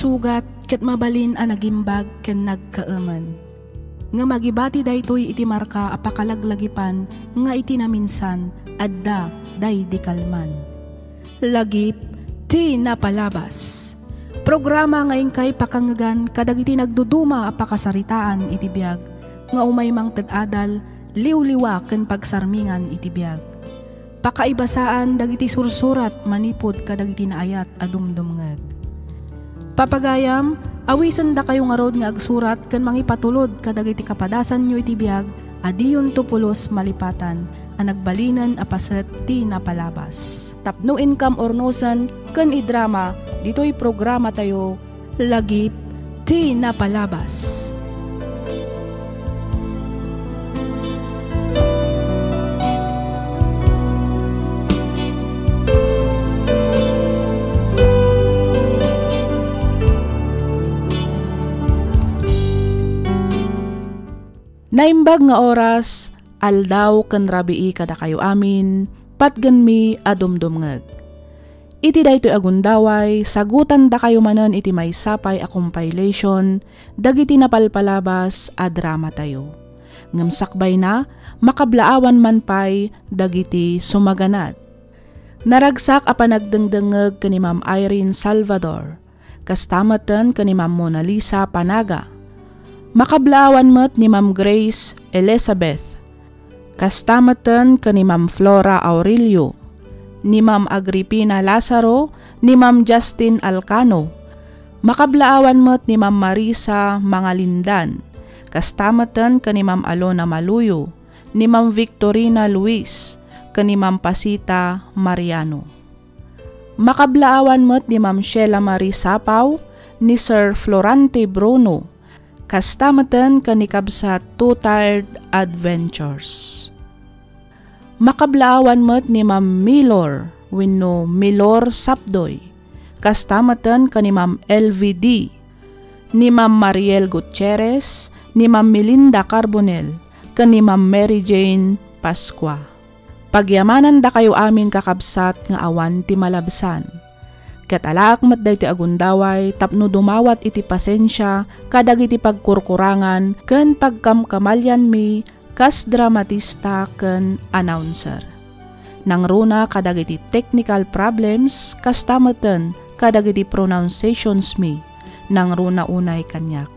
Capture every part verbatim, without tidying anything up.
Sugat ket mabalin a nagimbag ken nagkaemen. Ngem agibati daytoy iti marka a pakalaglagipan nga iti naminsan adda daydi kalman. Lagip ti napalabas. Programa nga inkay pakangngegan kadagiti nagduduma a pakasaritaan iti biag nga umay mangted adal, liwliwa ken pagsarmingan iti biag. Pakaibasaan dagiti sursurat manipud kadagiti naayat a dumdumngeg. Papagayam, awisendakayo ngarud nga agsurat ken mangipatulod kadagiti kapadasanyo iti biag a diyonto pulos malipatan a nagbalinen a paset ti napalabas. Tapno inkam urnosen ken idrama ditoy programatayo, Lagip ti Napalabas. Naimbag nga oras, aldaw ken rabii kadakayo amin, patgenmi a dumdumngeg. Iti daytoy a gundaway, sagutandakayo manen iti maysa pay a compilation dagiti napalpalabas a dramatayo. Ngem sakbayna, makablaawan man pay dagiti sumaganad. Naragsak a panagdengdengngeg ken ni Ma'am Irene Salvador, kasta metten ken ni Ma'am Mona Lisa Panaga. Makablaawan met ni Ma'am Grace Elizabeth, kasta metten ken ni Ma'am Flora Aurelio, ni Ma'am Agripina Lazaro, ni Ma'am Justin Alcano. Makablaawan met ni Ma'am Marisa Mangalindan, kasta metten ken ni Ma'am Alona Maluyo, ni Ma'am Victorina Luis, ken ni Ma'am Pasita Mariano. Makablaawan met ni Ma'am Sheila Marie Sapaw, ni Sir Florante Bruno, kasta metten ken ni Kabsat Two Tired Adventures. Makablaawan met ni Ma'am Milor wenno Milor Sapdoy, kasta metten ken ni Ma'am L V D, ni Ma'am Mariel Gutierrez, ni Ma'am Melinda Carbonell, ken ni Ma'am Mary Jane Pascua. Pagyamanandakayo amin, kakabsat, nga awan ti malabsan. Ket alaek met daytoy a gundaway tapno dumawat iti pasensia kadagiti pagkurkurangan ken pagkamkamalianmi kas dramatista ken announcer. Nangruna kadagiti technical problems, kasta metten kadagiti pronunciationsmi, nangruna unay kaniak.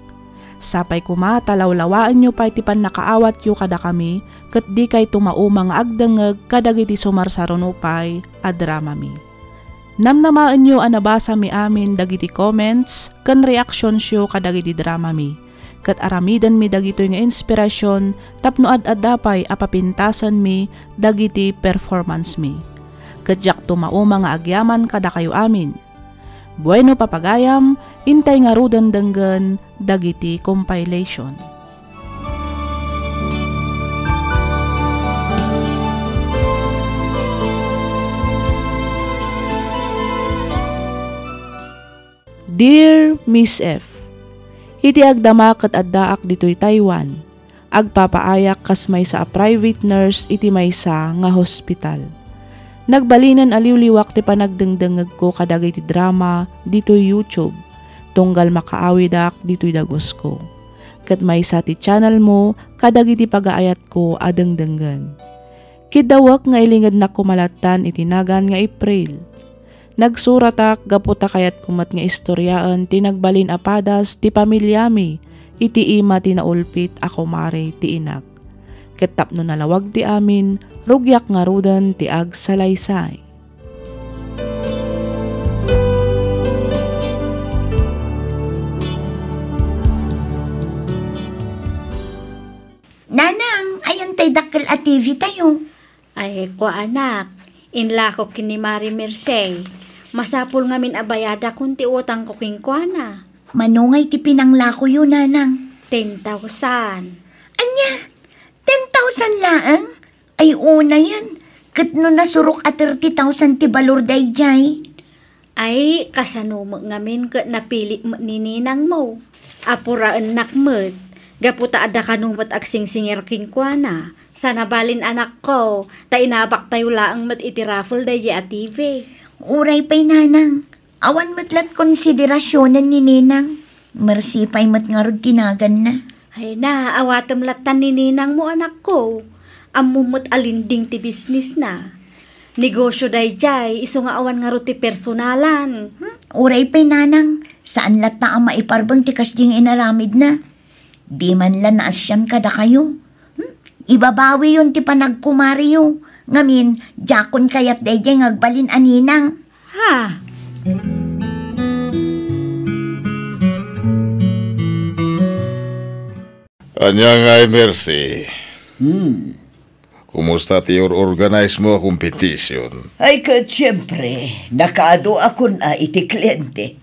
Sapay koma ta lawlawaenyo pay ti pannakaawatyo kadakami, ket dikay tumauma nga agdengngeg kadagiti sumarsaruno pay a dramami. Namnamaenyo a nabasami amin dagiti comments ken reactionsyo kadagiti dramami, ket aramidenmi dagitoy nga inspirasion tapno ad-adda pay a papintasenmi dagiti performancemi. Ket diak tumauma nga agyaman kadakayo amin. Bueno, papagayam, intay ngaruden denggen dagiti compilation. Dear Miss F, iti agdama ket addaak ditoy Taiwan, agpapaayak kas maysa a private nurse iti maysa nga hospital. Nagbalinen a liwliwak ti panagdengdengngegko kadagiti drama ditoy YouTube, tunggal makaawidak ditoy dagusko. Ket maysa ti channelmo kadagiti pagaayatko a dengdenggen. Kiddawek nga ilingednak koma lattan iti nagan nga April. Nagsuratak gapu ta kayatko met nga istoriaen ti nagbalin a padas ti pamiliami iti ima ti naulpit a kumare ti inak. Ket tapno nalawag ti amin, rugiak ngaruden ti agsalaysay. Nanang, ayan tay dakkel a T V tayo. Ay, kua, anak, inlako ken ni Mari Merced. Masapul ngamin a bayadakon ti utangko kenkuana. Mano ngay ti pinanglakoyo, Nanang? Ten thousand. Ania? Ten thousand laeng? Ay, unayen. Ket no nasurok a thirty thousand ti balor daydiay? Ay, kasano met ngamin ket napili met ni ninangmo? Apuraennak met, gapu ta adda kano met agsingsingir kenkuana. Sana balin, anakko, ta inabaktayo laeng met iti raffle daydiay a T V. Uray pay, Nanang. Awan met lat konsiderasionen ni Ninang. Mercy pay met ngarud ti naganna. Ay na, awatem lattan ni Ninangmo, anakko. Ammom met a lending ti bisnisna. Negosyo daydiay, isu nga awan ngarud ti personalan. Hmm, uray pay, Nanang, saan latta a maiparbeng ti kasdi nga inaramidna. Di man la naasian kadakayo. Hmm? Ibabawiyon ti panagkumariyo. Ngamin, diakon kayat daydiay nga agbalin a Ninang. Ha? Ania ngay, Mercy? Hmm. Kumusta ti or-organize mo a competition? Ay, ket, siyempre, nakaadu a kun-a iti kliente.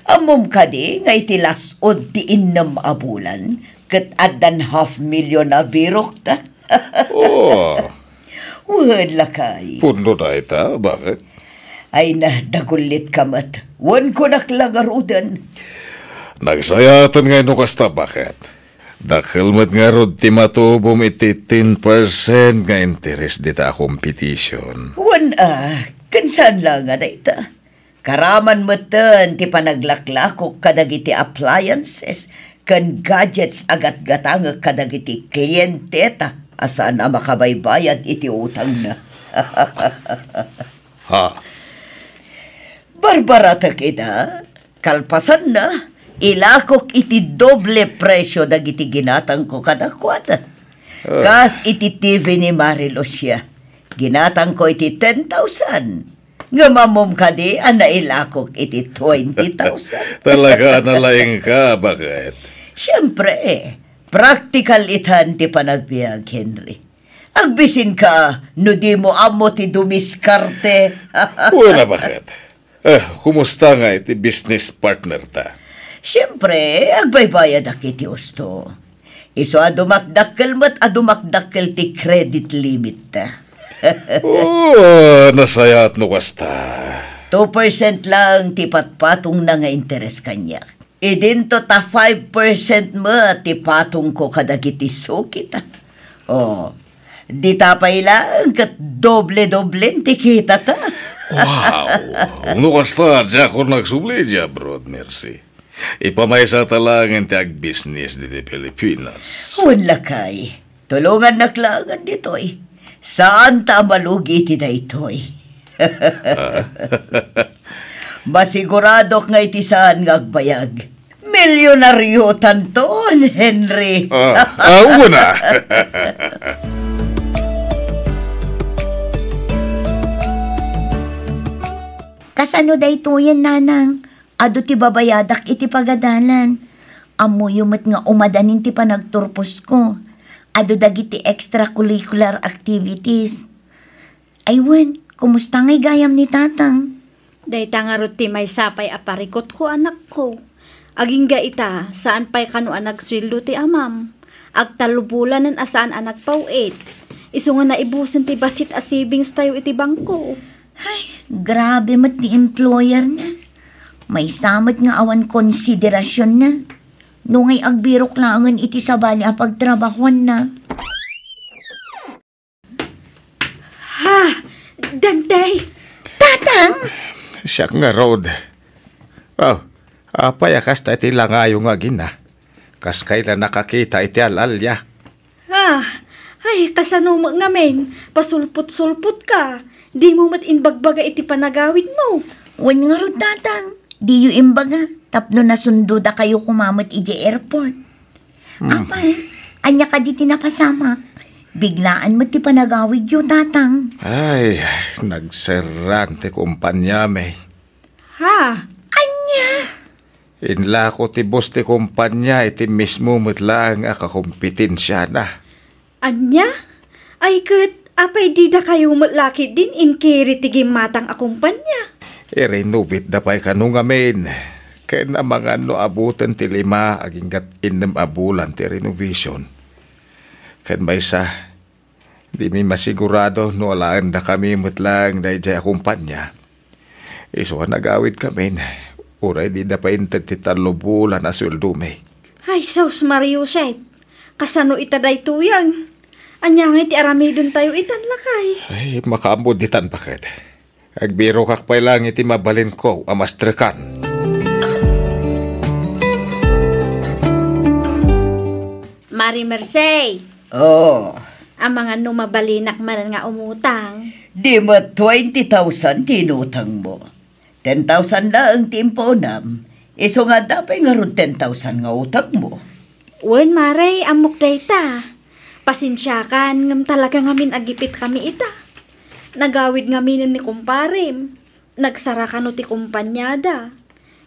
Ammom kadi nga iti las-ud ti innem a bulan, ket addan half million a birokta? Oh. Wen, lakay. Pudno dayta, bakit? Ay na, dagullitka met. Wen, kunak la ngaruden. Nagsayaten ngay no kasta, bakit? Dakkel met ngarud ti matubom iti ten percent nga interes dita a competition. Wen a, ken saan la nga dayta. Karaman metten ti panaglaklakok kadagiti appliances ken gadgets a gatgatangek kadagiti klienteta a saan a makabaybayad iti utangna. Ha? Barbaratek ida, kalpasanna, ilakok iti doble presio dagiti ginatangko kadakuada. Ah. Kas iti T V ni Mari Lucia, ginatangko iti ten thousand. Ngem ammom kadi a nailakok iti twenty thousand? Talaga a nalaingka, bakit? Siyempre, praktikal itan ti panagbiag, Henry. Agbisinka no dimo ammo ti dumiskarte. Wen a, bakit? Eh, kumusta ngay ti business partner ta? Siyempre, agbaybayadak iti usto. Isu a dumakdakkel met a dumakdakkel ti credit limit ta. Oh, nasayaat no kasta. Two percent lang ti patpatongna nga interes kaniak. Idinto ta five percent met ti patongko kadagiti sukita. Oh, dita pay laeng ket doble-doblen ti kitata. Wow! No kasta, diakon agsubli idiay abroad, Mercy. Ipamaysata laengen ti agbisnis ditoy Pilipinas. Wen, lakay, tulongannak laengen ditoy. Saanta a malugi iti daytoy. Ah. Masiguradok nga iti saan nga agbayag, milyonariotanton, Henry. Ah, ah, una. Kasano daytoyen, Nanang? Adu ti babayadak iti pagadalan. Ammoyo met nga umadanin ti panagturposko. Adu dagiti extracurricular activities. Ay wen, kumusta ngay gayam ni Tatang? Dayta ngarud ti maysa pay a parikutko, anakko. Agingga ita, saan pay kano a nagsueldo ti amam. Agtallo bulanen a saan a nagpaw-it. Isu nga naibusen ti bassit a savings tayo iti bangko. Ay, grabe met ti employer na. Maysa met nga awan konsiderasyon na. No ngay agbirok laengen iti sabali a pagtrabahuan na. Ha? Dantay? Tatang? Siak ngarud. Oh, apay a kasta iti langayo nga agina? Kas kayla nakakita iti al-alia. Ah, ay, kasano met ngamin? Pasulpot-sulpot ka. Di mo met imbagbaga iti panagawid mo. Wen ngarud, Tatang. Diyo imbaga, tapno nasundodakayo koma met idiay airport. Hmm. Apay, ania kadi ti napasamak? Biglaan met ti panagawidyo, Tatang. Ay, nagserraan ti kumpaniami. Ha? Ania? Inlako ti boss ti kumpania iti mismo met laeng a kakompetensiana. Ania? Ay ket, apay didakayo met la ketdin inkiri ti gimmatang a kumpania? I-renovate da pay kano ngamin. Ken amangan no abuten ti lima aginggat innem a bulan ti renovation. Ken maysa, dimi masigurado no alaendakami met laeng daydiay a kumpania. Isu a nagawidkamin, uray dida pay inted ti tallo bulan a sueldomi. Ay, sus, Maria Josep, kasano ita daytoyen? Ania ngay ti aramidentayo itan, lakay? Ay, makaammo ditan, bakit? Agbirokak pay laeng iti mabalinko a mastrekan. Mari Merced! Oh. Amangan no mabalinak manen nga umutang? Di met twenty thousand ti inutangmo. Ten thousand laeng ti impuonam. Isu nga adda pay ngarud ten thousand nga utangmo. Wen, Mare, ammok dayta. Pasensiakan, ngem talaga ngamin agipitkami ita. Nagawid ngaminen ni kumparem. Nagsara kano ti kumpaniada.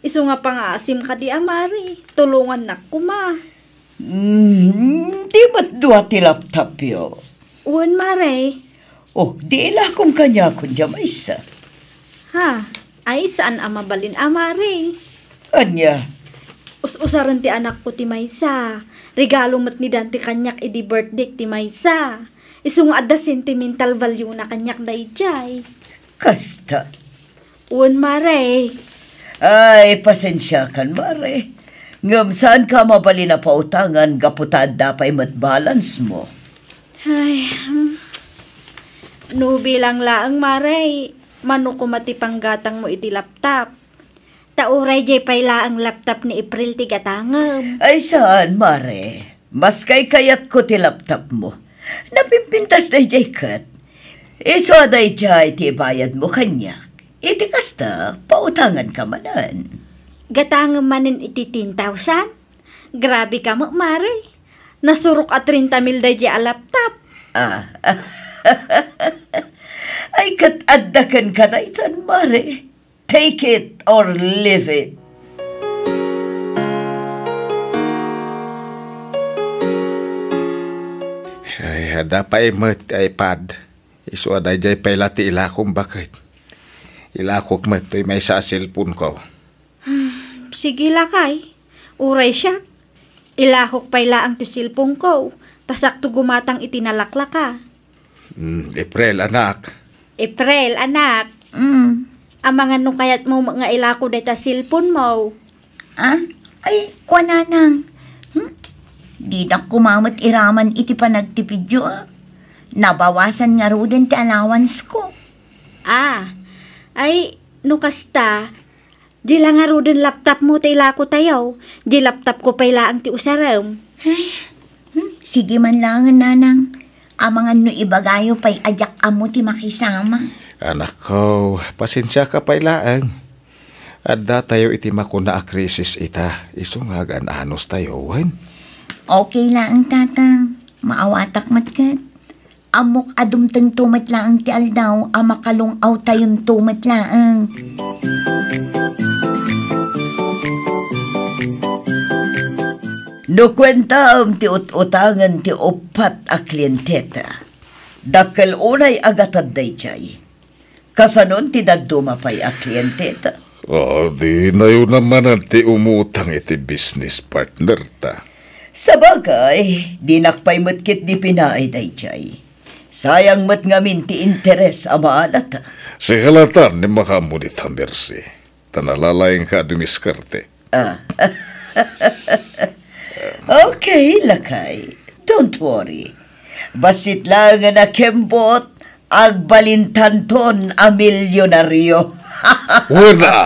Isu nga pangaasim kadi a, Mare, tulongannak koma. Mm, di met dua ti laptopyo? Wen, Mare. Oh, di ilakom kaniakon dia maysa. Ha? Ay, saan a mabalin a, Mare? Ania? Us-usaren ti anakko ti maysa. Regalo met ni Dante kaniak idi birthday ti maysa. Isu nga adda sentimental value na kaniak daydiay. Kasta? Wen, Mare. Ay, pasensiakan, Mare. Ngem saanka mabalin a pautangan gapu ta adda pay met balance mo. Ay, hmm. No bilang laeng, Mare, mano koma ti panggatangmo iti laptop? Ta uray diay pay laeng laptop ni April ti gatangem. Ay, saan, Mare. Mas kaykayatko ti laptopmo. Napimpintas daydiay ket. Isu a daydiay ti ibayadmo kaniak. Iti kasta, pautanganka manen. Gatangem manen iti ten thousand? Grabe ka met, Mare. Nasurok a treinta mil daydiay a laptop. Ah. Ay, ket adda kenka daytan, Mare. Take it or leave it. Ay, adda pay met ti iPad. Isu a daydiay pay la ti ilakom baket. Ilakok met toy maysa a cellphone-ko. Sige, lakay. Uray siak. Ilakok pay laeng ti cellphone-ko, ta sakto gumatang iti nalaklaka. Hmm, April, anak. April, anak. Hmm. Amangan no kayatmo nga ilako dayta cellphone-mo. Ah? Ay, kua, nanang. Hmm? Dinak koma met iraman iti panagtipidyo, ah. Nabawasan ngaruden ti allowance-ko. Ah, ay, no kasta, di la ngaruden laptop-mo ti ilako tayo. Di laptop-ko pay laeng ti usarem. Ay, hmm, sige man laengen, nanang. Amangan no ibagayo pay a diak ammo ti makisama. Anakko, pasensiaka pay laeng. Adda tayo iti makuna a krisis ita, isu nga agan-anos tayo, wen? Okay laeng, tatang. Maawatak met ket. Ammok a dumtengto met laeng ti aldaw a makalung-awtayonto met laeng. No kuentaem ti ut-utangen ti uppat a klienteta, dakkel unay a gatad daydiay. Kasanon ti dadduma pay a klienteta? Ah, di nayo namanan ti umutang iti business partner ta. Sabagay, dinak pay met ketdi pinaay daydiay. Sayang met ngamin ti interes a maalata. Sika latta ni makaammo dita, Mercy. Ta nalalaingka a dumiskarte. Ah. Okay, lakay. Don't worry. Bassit laengen a kembot, agbalintanton a milyonaryo. Wen a!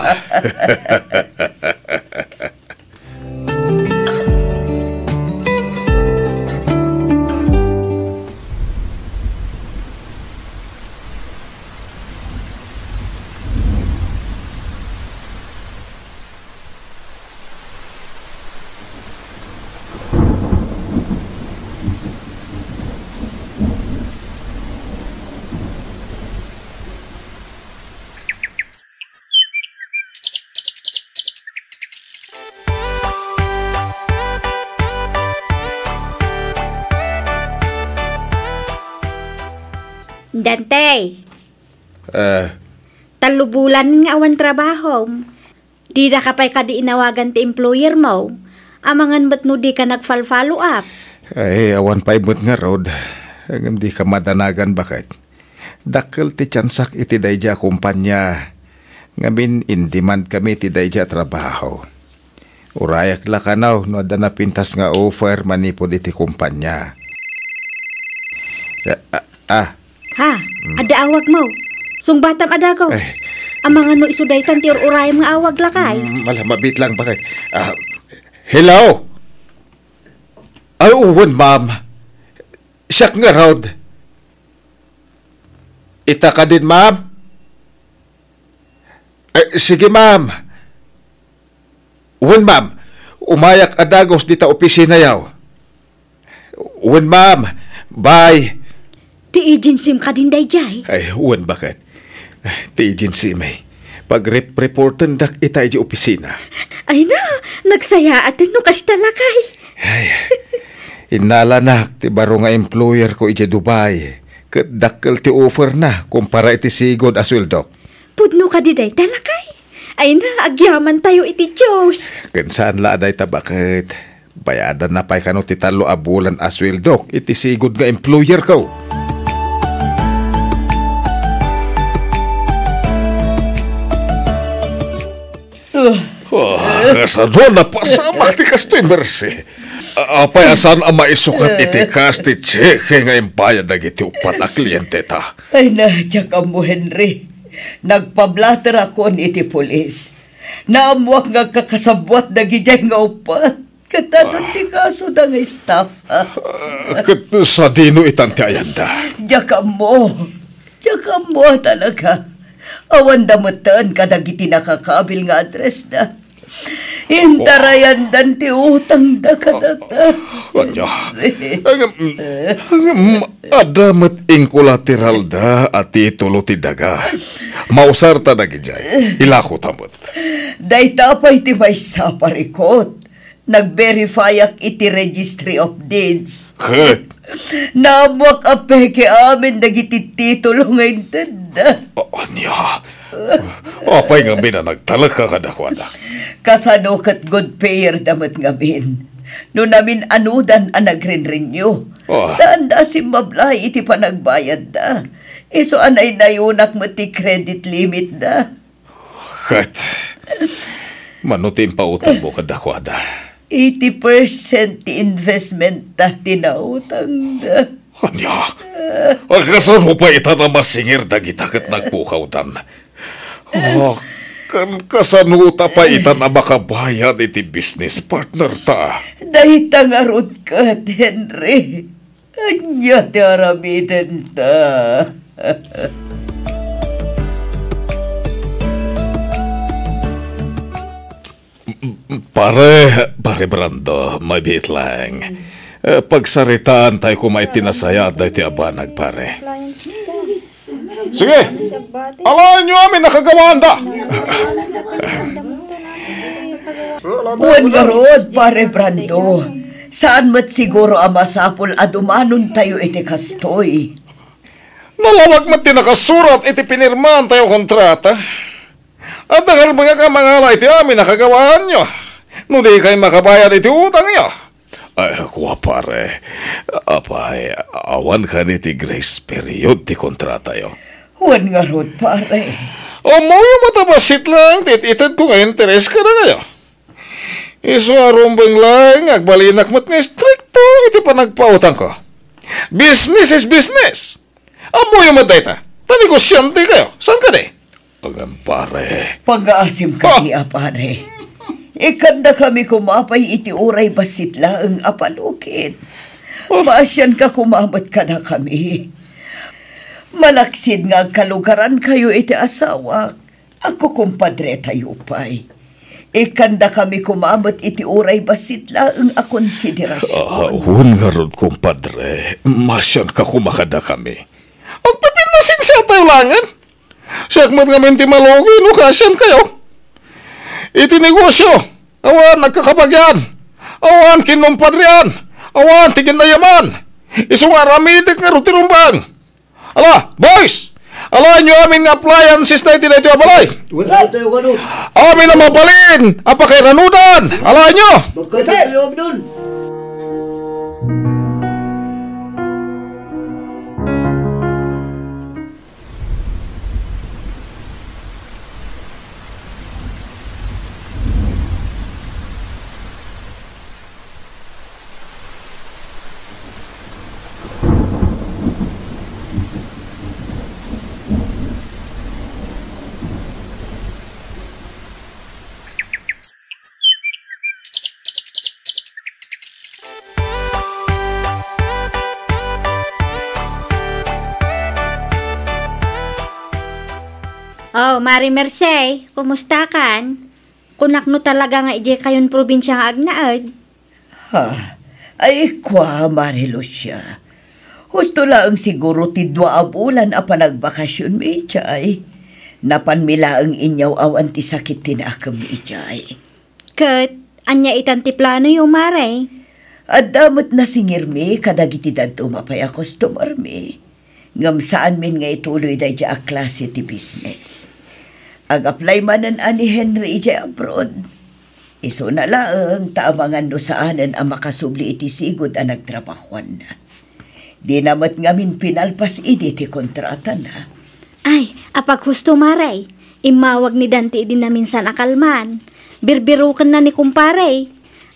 Dante! Eh. Tallo bulan nga awan trabahom. Didaka pay kadi inawagan ti employer mo? Amangan met no dika nagfal-follow up. Ay, awan pay met ngarud. Ngem dika madanagan, baket. Dakkel ti tiansak iti daydiay a kumpanya. Ngamin, in demand kami iti daydiay a trabaho. Urayak la kano no adda napintas nga offer manipud iti kumpanya. Ah, ah, ah. Ha? Adda awag mo? Sungbatam a dagus. Ay. Amangan no isu daytan ti ur-urayam nga awag, lakay. Mm, ala, mabiit lang, bakit? Ah, hello? Ay, wen, ma'am. Siak ngarud. Ita kadin, ma'am? Eh, sige, ma'am. Wen, ma'am. Umayak a dagus dita opisinayo. Wen, ma'am. Bye. Ti agency-m kadin daydiay? Ay, wen, bakit? Ti agency-mi. Pagrep-reportendak ita iti opisina. Ay na, nagsayaaten no kasta, lakay. Ay, innalanak ti baro nga employer ko iti Dubai. Ket dakkel ti offer na kumpara iti sigud a sueldok. Pudno kadi dayta, lakay? Ay na, agyamantayo iti Dios. Ken saan la a dayta, baket bayadanna pay kano ti tallo a bulan a sueldok iti sigud nga employer ko. Ah, kasano napasamak ti kastoy, Mercy? A-, apay a saan a maisukat iti kas ti cheque nga imbayad dagiti uppat a klienteta? Ay na, diak ammo, Henry. Nagpablaterakon iti pulis. Naammoak nga agkakasabbuat dagidiay nga uppat. Ket adun ti kasoda nga estafa. Ah, ket sadino itan ti ayanda? Diak ammo. Diak ammo a talaga. Awanda metten kadagiti nakakabil nga addressda. Intarayandan ti utangda kadata. Ania? Ngem, ngem, adda met inkolateralda a titulo ti daga. Mausarta dagidiay. Ilakota met. Dayta pay ti maysa a parikut. Nag-verifyak iti Registry of Deeds. Ket? Naammoak a peke amin dagiti titulo nga intedda. A-, ania? Apay ngamin a nagtalekka kadakuada? Kasano ket good payer da met ngamin? No namin-anudan a nagrenrenew, ah, saanda a simmablay iti panagbayadda. Isu a naynayunak met ti credit limit da. Ket, mano ti impautangmo kadakuada? Eighty percent ti investment ta ti nautangda. Ania? Kasano pay itan a masingir dagita ket nagpukawdan? Ah, kan-, kasano ta pay itan a makabayad iti business partner ta? Dayta ngarud ket, Henry. Ania ti aramidenta? Pare, Pare Brando, mabiit lang. Eh, pagsaritaan tayo koma iti nasayaat daytoy a banag, pare. Sige. Alaenyo amin a kagawaanda. Wen ngarud, Pare Brando. Saan met siguro a masapul a dumanontayo iti kastoy. Nalawag met ti nakasurat iti pinirmaantayo a kontrata. Adda kami nga mangala iti amin a kagawaanyo. No dikay makabayad iti utangyo. Ay, kua, pare. Apay, awan kadi ti grace period ti kontratayo? Wen ngarud, pare. Ammoyo met a bassit lang ti it-itedko nga interes kadakayo. Isu a rumbeng laeng nga agbalinak met nga istrikto iti panagpautangko. Business is business. Ammoyo met dayta. Ta negosyantekayo. Saan kadi? Ngem, pare. Pagaasim kadi, ah, pare. Ikkandakami koma pay iti uray bassit laeng a panukit. Oh. Maasianka koma met kadakami. Malaksid nga agkalugarankayo iti asawak, agkukumpadretayo pay. Ikkandakami koma met iti uray bassit laeng a konsiderasion. Ah, wen ngarud, kumpadre. Maasianka koma kadakami. Agpipinnasensiatayo laengen. Siak met ngamin ti malugi no kaasiankayo. Iti negosyo, awan nagkakabagian, awan kinumpadrian, awan ti ginayaman. Isu nga aramidek ngarud ti rumbeng. Ala, boys! Alaenyo amin nga appliances na iti daytoy a balay. Wala tayo ganun. Amin a mabalin a pakairanudan. Alaenyo. Magkatayo, Abdul. Mare Merced, kumustakan? Kunak no talaga nga idiay kayon probinsia nga agnaed. Ha? Ay, kua, Mare Lucia. Husto laeng siguro ti dua a bulan a panagbakasionmi idiay. Napanmi laeng inyaw awan ti sakit ti nakem idiay. Ket, ania itan ti planoyo, Mare? Adda met nasingirmi kadagiti dadduma pay a customermi. Ngem saanmin nga ituloy daydiay a klase ti business. Ag-apply manen a ni Henry idiay abroad. Isuna laeng ta amangan no saanen a makasubli iti sigud a nagtrabahoanna. Dina met ngamin pinalpas idi ti kontratana. Ay, apaghusto, Mare. Immawag ni Dante idi naminsan a kalman. Birbirukenna ni kumpare.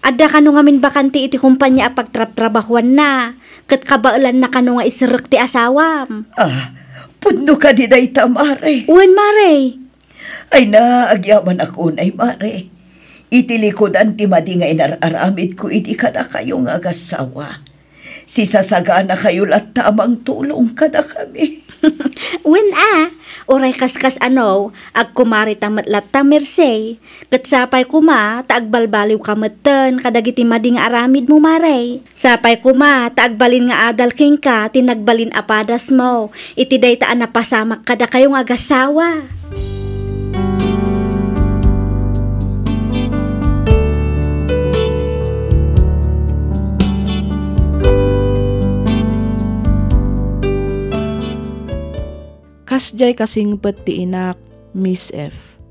Adda kano ngamin bakante iti kompania a pagtrabtrabahoanna, ket kabaelanna kano nga iserrek ti asawam. Ah, pudno kadi dayta, Mare? Wen, Mare. Ay na, agyamanak unay, Mare. Iti likudan ti madi nga inar-aramidko idi kadakayo nga agassawa. Sisasaganakayo latta a mangtulong kadakami. Wen a, uray kaskas ano, agkumarita met latta, Merced. Ket sapay koma ta agbalbaliwka metten kadagiti madi nga aramidmo, Mare. Sapay koma ta agbalin nga adal kenka ti nagbalin a padasmo iti dayta a napasamak kadakayo nga agassawa. Kasdiay kasingpet ti inak, Miss F.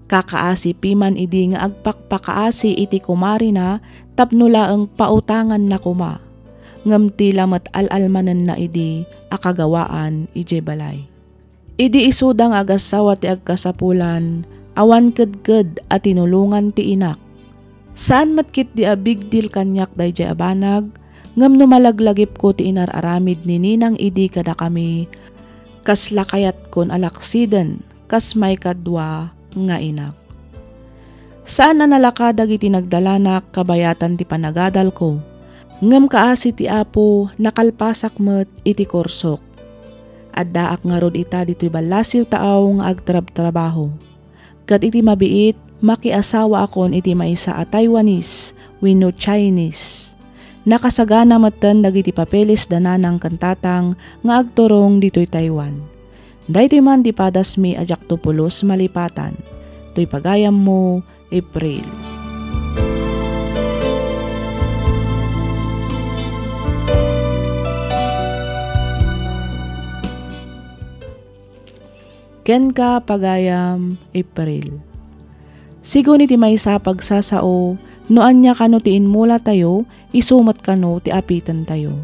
Kakaasi piman idi nga agpakpakaasi iti kumarina tapno laeng pautanganna koma. Ngem tila met al-almanenna idi a kagawaan idiay balay. Idi isuda nga agassawa ti agkasapulan, awan kedked a tinulongan ti inak. Saan met ketdi a big deal kaniak daydiay a banag, ngem no malaglagipko ti inar-aramid ni Ninang idi kadakami, kasla kayatkon a laksiden kas maikadua nga inak. Saan a nalaka dagiti nagdalanak kabayatan ti panagadalko, ngem kaasi ti Apo, nakalpasak met iti kursok. Addaak ngarud ita ditoy ballasiw taaw nga agtrabtrabaho. Ket iti mabiit, makiasawaakon iti maysa a Taiwanese wenno Chinese. Nakasagana metten dagiti papeles da nanang ken tatang nga agturong ditoy Taiwan. Daytoy man ti padasmi a diakto pulos malipatan. Toy pagayammo, April. Kenka, pagayam, April. Sigun iti maysa a pagsasao, no ania kano ti inmulatayo, isu met kano ti apitentayo.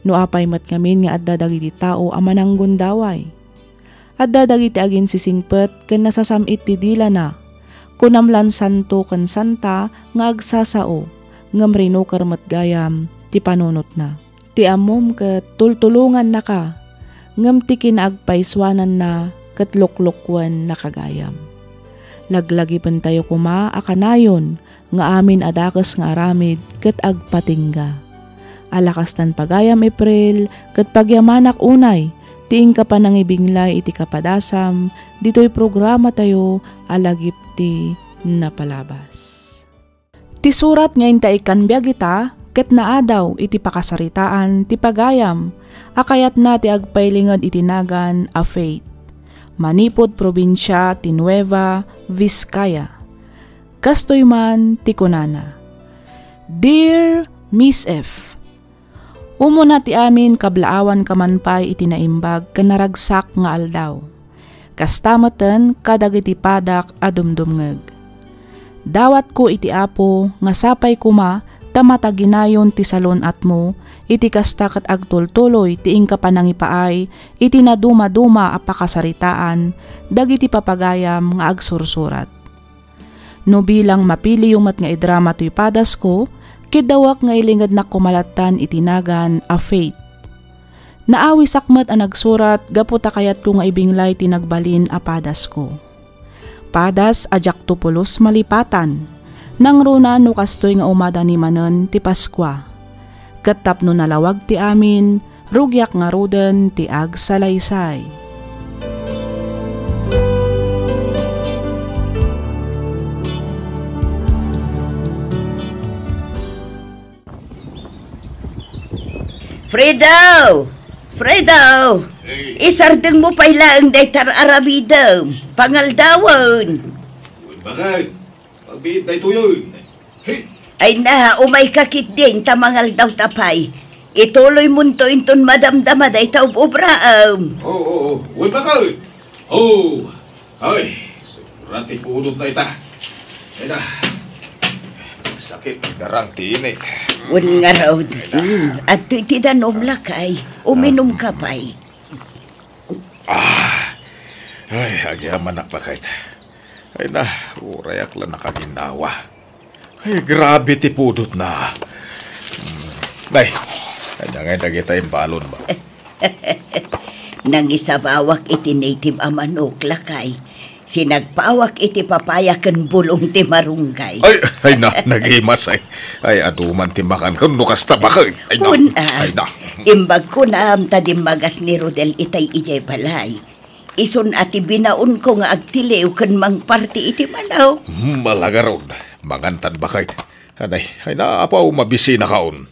No apay met ngamin nga adda dagiti tao a mananggundaway. Adda dagiti aginsisingpet ken nasasam-it ti dilana. Kunam lan santo ken santa nga agsasao, ngem rinuker met gayam ti panunotna. Ti ammom ket tultulongannaka, ngem ti kinaagpaysuananna ket luklukkuennaka gayam. Laglagipentayo koma a kanayon nga amin a dakes nga aramid ket agpatingga. Ala kastan pagayam, April, ket pagyamanak unay ti inka panangibinglay iti kapadasam ditoy programatayo a Lagip ti Napalabas. Ti surat nga inta ikkan biag ita ket naadaw iti pakasaritaan ti pagayam a kayatna ti agpailinged iti nagan a Faith, manipud probinsia ti Nueva Vizcaya. Kastoy man ti kunana, "Dear Miss F, umuna ti amin kablaawanka man pay iti naimbag ken naragsak nga aldaw. Kasta metten kadagiti padak a dumdumngeg. Dawatko iti Apo nga sapay koma ta mataginayon ti salun-atmo iti kasta ket agtultuloy ti inka panangipaay iti nadumaduma a pakasaritaan dagiti papagayam nga agsursurat. No bilang mapiliyo met nga idrama toy padasko, kiddawak nga ilingednak koma lattan iti nagan a Faith. Naawisak met a nagsurat gapu ta kayatko nga ibinglay ti nagbalin a padasko. Padas a diakto pulos malipatan, nangruna no kastoy nga umadani manen ti Paskua. Ket tapno nalawag ti amin, rugiak ngaruden ti agsalaysay." Fredo! Fredo! Ay. Isardengmo pay laeng dayta ar-aramidem. Pangaldawen. Uy, bakit? Pagbiit daytoyen. Hey! Ay na, umayka ketdin ta mangaldawta pay. Ituloymonto inton madamdama dayta ub-ubraem. Oo, oo. Uy, bakit? Oh, ay, sobra ti pudot dayta. Ay na, sakit ti garang ti init. Wen ngarud. Ay na. Hmm, adtoy ti danom, lakay. Uminumka pay. Ah, ay, agyamanak, bakit. Ay na, urayak la nakaginnawa. Ay, grabe ti pudotna. Hmm. Nay, ania ngay dagita imbalonmo? Nangisabawak iti native a manok, lakay. Sinagpawak iti papaya ken bulong ti marunggay. Ay, ay na, nagimas, ay. Ay, adu man ti makan ken no kasta, bakit? Ay na. Kun, ah, ay na. Imbag kunam ta dimmagas ni Rodel itay idiay balay. Isun a ti binaonko nga agtiliw ken mangparti iti manok. Hmm, ala ngarud, mangantan, bakit. Anay, ay na, apaw, mabisinakaon.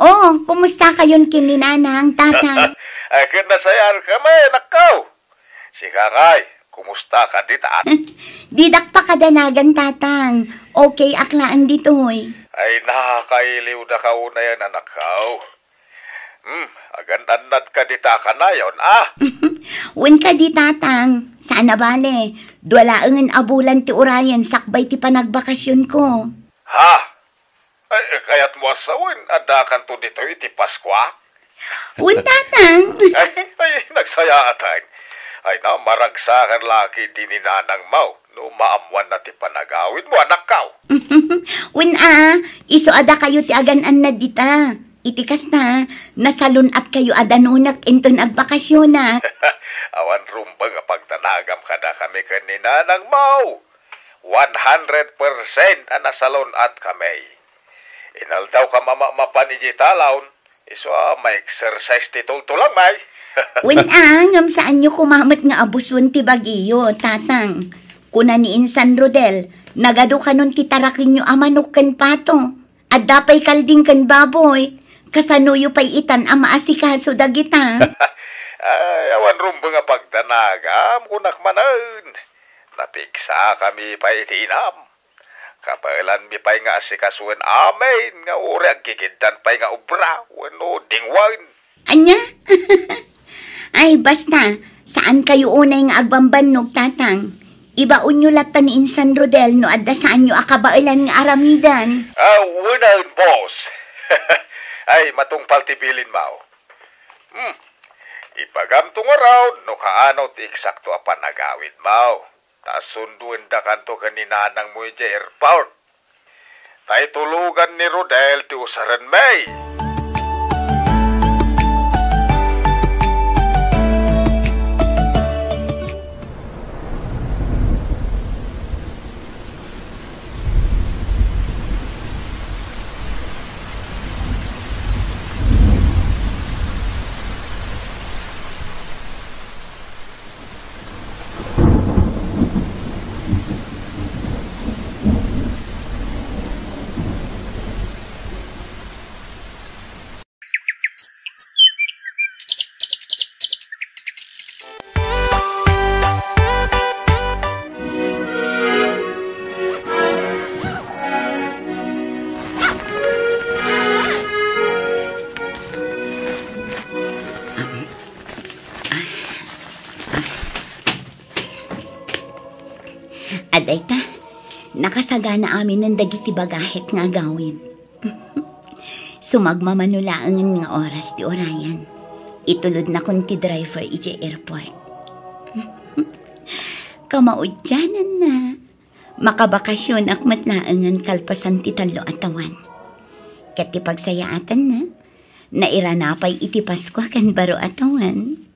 Oh, kumusta kayon ken ni Nanang, Tatang? Ay, ket nasayaat kami, nakkaw. Sika ngay, kumusta ka dita? Didak pakadanagan, Tatang. Okay ak laeng ditoy. Ay, nakailiw da ka unayen, anakkaw. Hmm, agan-annad ka dita kanayon, ah? Wen kadi, Tatang. Saan a bale, dua laengen a bulan ti urayen sakbay ti panagbakasionko. Ha? Ay, kayatmo a sawen, addakanto ditoy iti Paskua? Wen, Tatang. Ay, ay, nagsayaatan. Ay na, maragsakan la ketdi ni Nanangmo no maammoanna ti panagawidmo, anakkaw. Wen a, isu a dakayo ti agan-annad dita. Iti kasta, nasalun-atkayo a danunek inton agbakasionak. Awan rumbeng a pagdanagam kadakami ken ni Nanangmo. One hundred percent a nasalun-atkami. Inaldawkam a mamapan idiay talon, isu a ma-exercise ti tultulongmi. Wen a, ngem saanyo koma met nga abuson ti bagiyo, Tatang. Kuna ni Insan Rodel, nagadu kanon ti tarakenyo a manok ken pato. Adda pay kalding ken baboy. Kasanoyo pay itan a maasikaso dagita? Ay, awan rumbeng a pagdanagam, kunak manen. Napigsakami pay iti inam. Kabaelanmi pay nga asikasoen amin nga uray agkikiddan pay nga obra wenno dingwen. Ania? Ay, basta, saankayo unay nga agbambannog, Tatang. Ibaonyo latta ni Insan Rodel no adda saanyo a kabaelan nga aramiden. Ah, unaen, boss. Ay, matungpal ti bilinmo. Hmm. Ibagamto ngarud no kaano ti eksakto a panagawidmo. Ta sundoendakanto ken ni nanangmo idiay airport. Ta itulogan ni Rodel ti usarenmi. Adayta, nakasagana aminen dagiti bagahek nga agawid. Sumagmamano laengen nga oras ti urayan. Itulodnakon ti driver idiay airport. Kamaudiananna, makabakasionak met laengen kalpasan ti tallo a tawen. Ket ti pagsayaatanna, nairana pay iti Paskua ken baro a tawen.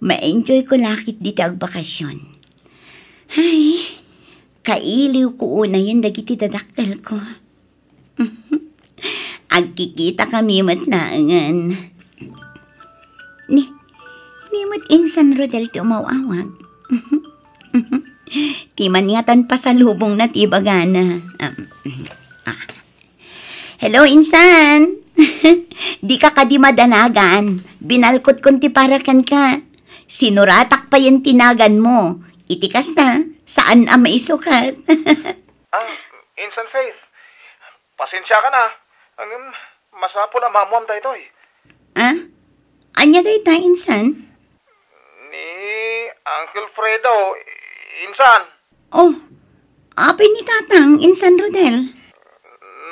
Ma-enjoyko la ketdi ti agbakasion. Ay, kailiwko unayen dagiti dadakkelko. Agkikitakami met laengen. Ni, ni met Insan Rodel ti umaw-awag. Ti Ti man ngatan pasalubongna ti ibagana. Um, ah. Hello, insan. Dika kadi madanagan. Binalkotkon ti para kenka. Sinuratak payen ti naganmo. Iti kasta, saan a maisukat. Ah, Insan Faith. Pasensiakan a. Ngem, masapul a maammuam daytoy. Ah? Ania dayta, insan? Ni Uncle Fredo, insan. Oh, apay ni Tatang, insan Rodel?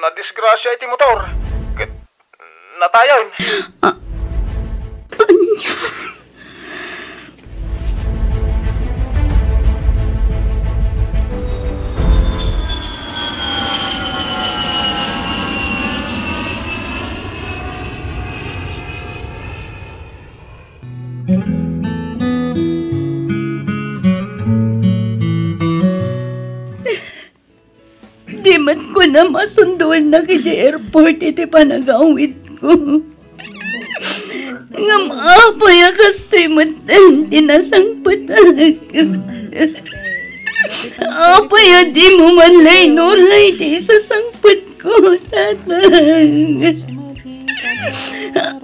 Nadisgrasya iti motor. Ket natayen. Ah, ania? Di met kunam a sunduennak idiay airport iti panagawidko. Ngem apay a kastoy metten ti nasangpetak? Apay a dimo man la inuray ti isasangpetko, Tatang?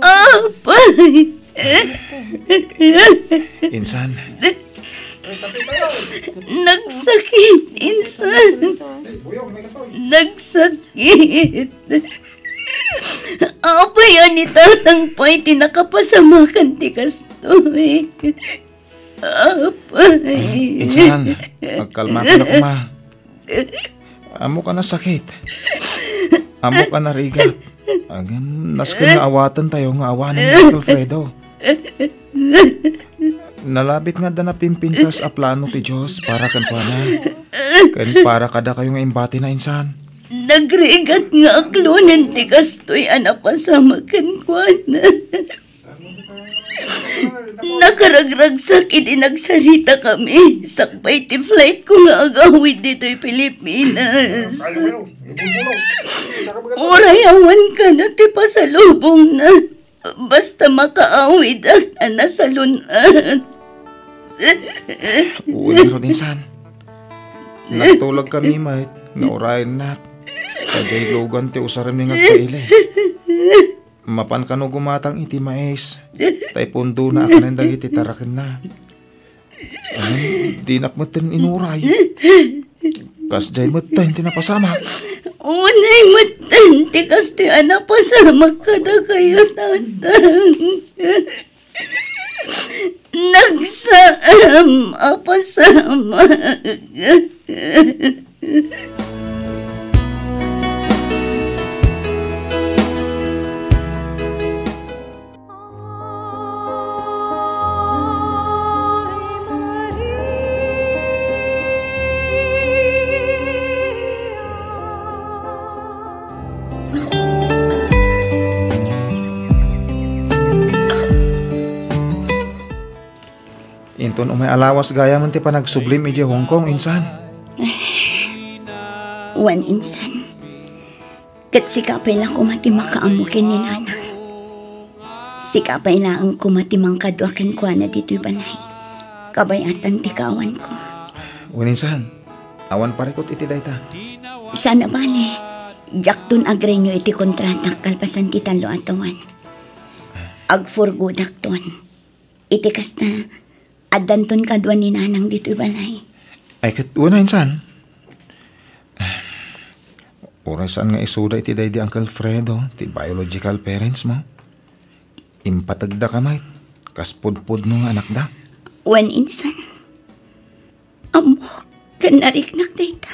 Apay? Insan. Nagsakit, insan. Nagsakit. Apay a ni Tatang pay ti nakapasamakan ti kastoy? Apay. Insan, agkalmaka la koma. Ammok a nasakit. Ammok a narigat. Agam, nasken nga awatentayo nga awanen ni Uncle Fredo. Nalabit nga adda napimpintas a plano ti Dios para kenkuana. Ken para kadakayo nga imbatina, insan. Nagrigat nga aklonen ti kastoy a napasamak kenkuana. Nakaragragsak idi nagsaritakami sakbay ti flightko nga agawid ditoy Pilipinas. Uray awan kano ti pasalubongna, basta makaawidak a nasalun-at. Wen ngarud, insan. Nagtulagkami met nga urayennak. Idiay lugan ti usarem nga agpaili. Mapan kano gumatang iti mais, tay pundona a kanen dagiti tarakenna. Ngem dinak metten inuray. Kasdiay metten ti napasamak. Unay metten ti kastoy a napasamak kadakayo, Tatang. Nagsaan a pasamak. Inton umay a lawas gayamen ti panagsublim idiay Hong Kong, insan? Wen, insan. Ket sika pay la koma ti makaammo ken ni Nanang. Sika pay laeng koma ti mangkadua kenkuana ditoy balay. Kabay-atan ti kaawanko. Wen, insan. Awan parikut iti dayta. Saan a bale, diakton agrenew iti kontratak kalpasan ti tallo a tawen. Agfurgodakton. Iti kasta, addanton kadua ni Nanang ditoy balay. Ay, ket wen, insan. Uray saan nga isuda iti daydi Uncle Fredo, ti biological parents mo. Impategdaka met, kas pudpudno nga anakda. Wen, insan. Ammok ken nariknak dayta.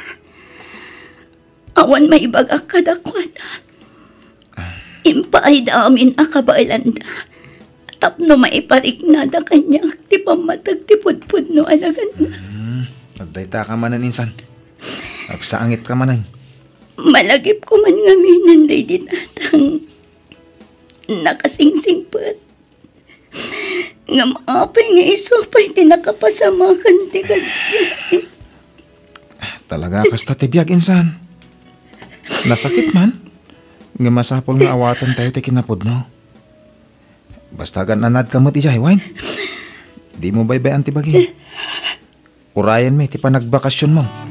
Awan maibagak kadakuada. Impaayda amin a kabaelanda tapno maipariknada kaniak ti pammateg ti pudpudno a naganna. Hmm, adaytaka manen, insan. Agsaangitka manen. Malagipko man ngaminen daydi Tatang. Nakasingsingpet. Ngem apay nga isu pay ti nakapasamakan ti kasdiay? Talaga, kasta ti biag, insan. Nasakit man, ngem masapul nga awatentayo ti kinapudno. Basta agan-anadka met idiay, wen? Dimo baybay-an ti bagim. Urayenmi ti panagbakasionmo.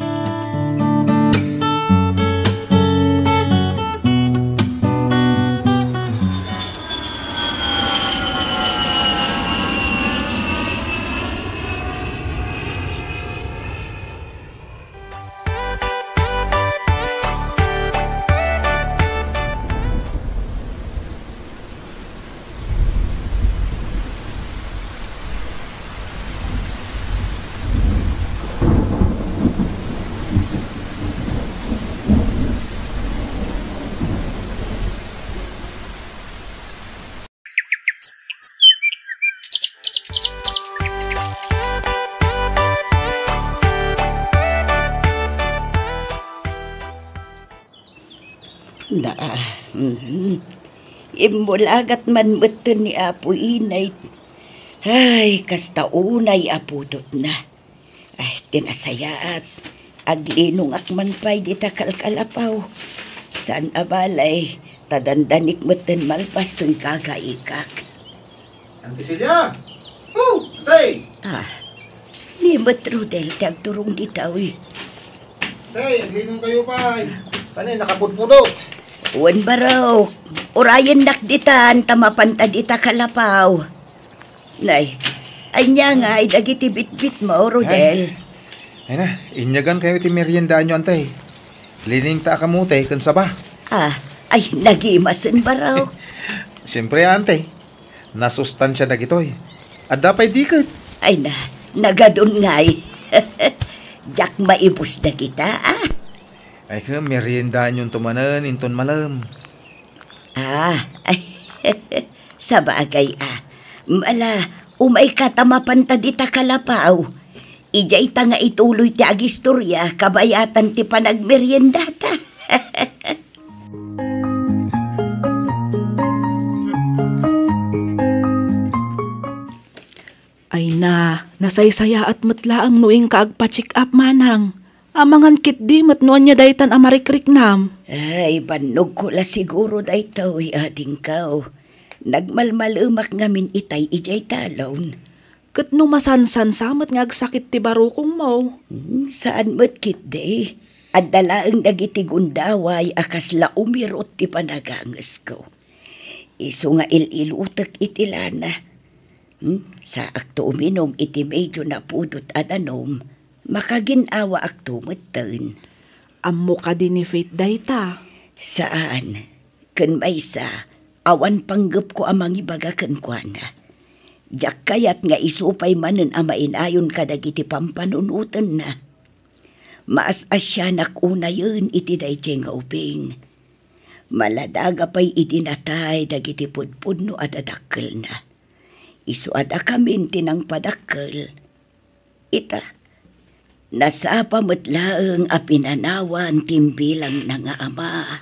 Na, mhm. Immulagat man metten ni Apo Inay. Ay, kasta unay a pudotna. Ay, ti nasayaat, aglinongak man pay dita kalkalapaw. Saan a balay, ta dandanik metten malpas toy gagaikak. Auntie Celia! Oh, Tay! Ah, ni met Rodel ti agturong dita, uy. Tay, aglinong kayo pay. Kanay, nakapudpudot. Wen, barok. Urayennak ditan, ta mapanta dita kalapaw. Nay, ania ngay dagiti bitbitmo, Rodel? Ay na, inyagan kayo ti meriendaanyo, Antay. Liningta a kamote ken saba. Ah, ay, nagimasen, barok. Siyempre, Antay. Nasustansia dagitoy. Adda pay diket. Ay na, nagadun ngay. Diak maibus dagita, ah. Ay, ken meriendaanyo to manen inton malem. Ah, ay, sabagay, ah. Ala, umayka ta mapanta dita kalapaw. Idiay ta nga ituloy ti agistoria kabayatan ti panagmeriendata. Ay na, nasaysayaat met laeng no inka agpa-check up, manang. Amangan ketdi met no ania daytan a marikriknam. Ay, bannogko la siguro daytoy, adingko. Nagmalmalemak ngamin itay idiay talon. Ket no masansan sa met nga agsakit ti barukongmo? Hmm, saan met ketdi. Adda laeng dagiti gundaway a kasla umirot ti panagangesko. Isu nga il-ilutek iti lana. Hmm, saakto uminum iti medyo napudot a danum, makagin-awaakto metten. Ammo kadi ni Faith dayta? Saan. Ken maysa, awan panggepko a mangibaga kenkuana. Diak kayat nga isu pay manen a mainayon kadagiti pampanunotenna. Maas-asianak unayen iti daydiay nga ubing. Maladaga pay idi natay dagiti pudpudno a dadakkelna. Isu a dakamin ti nangpadakkel. Ita, nasapa met laeng a pinanawan ti imbilangna nga ama.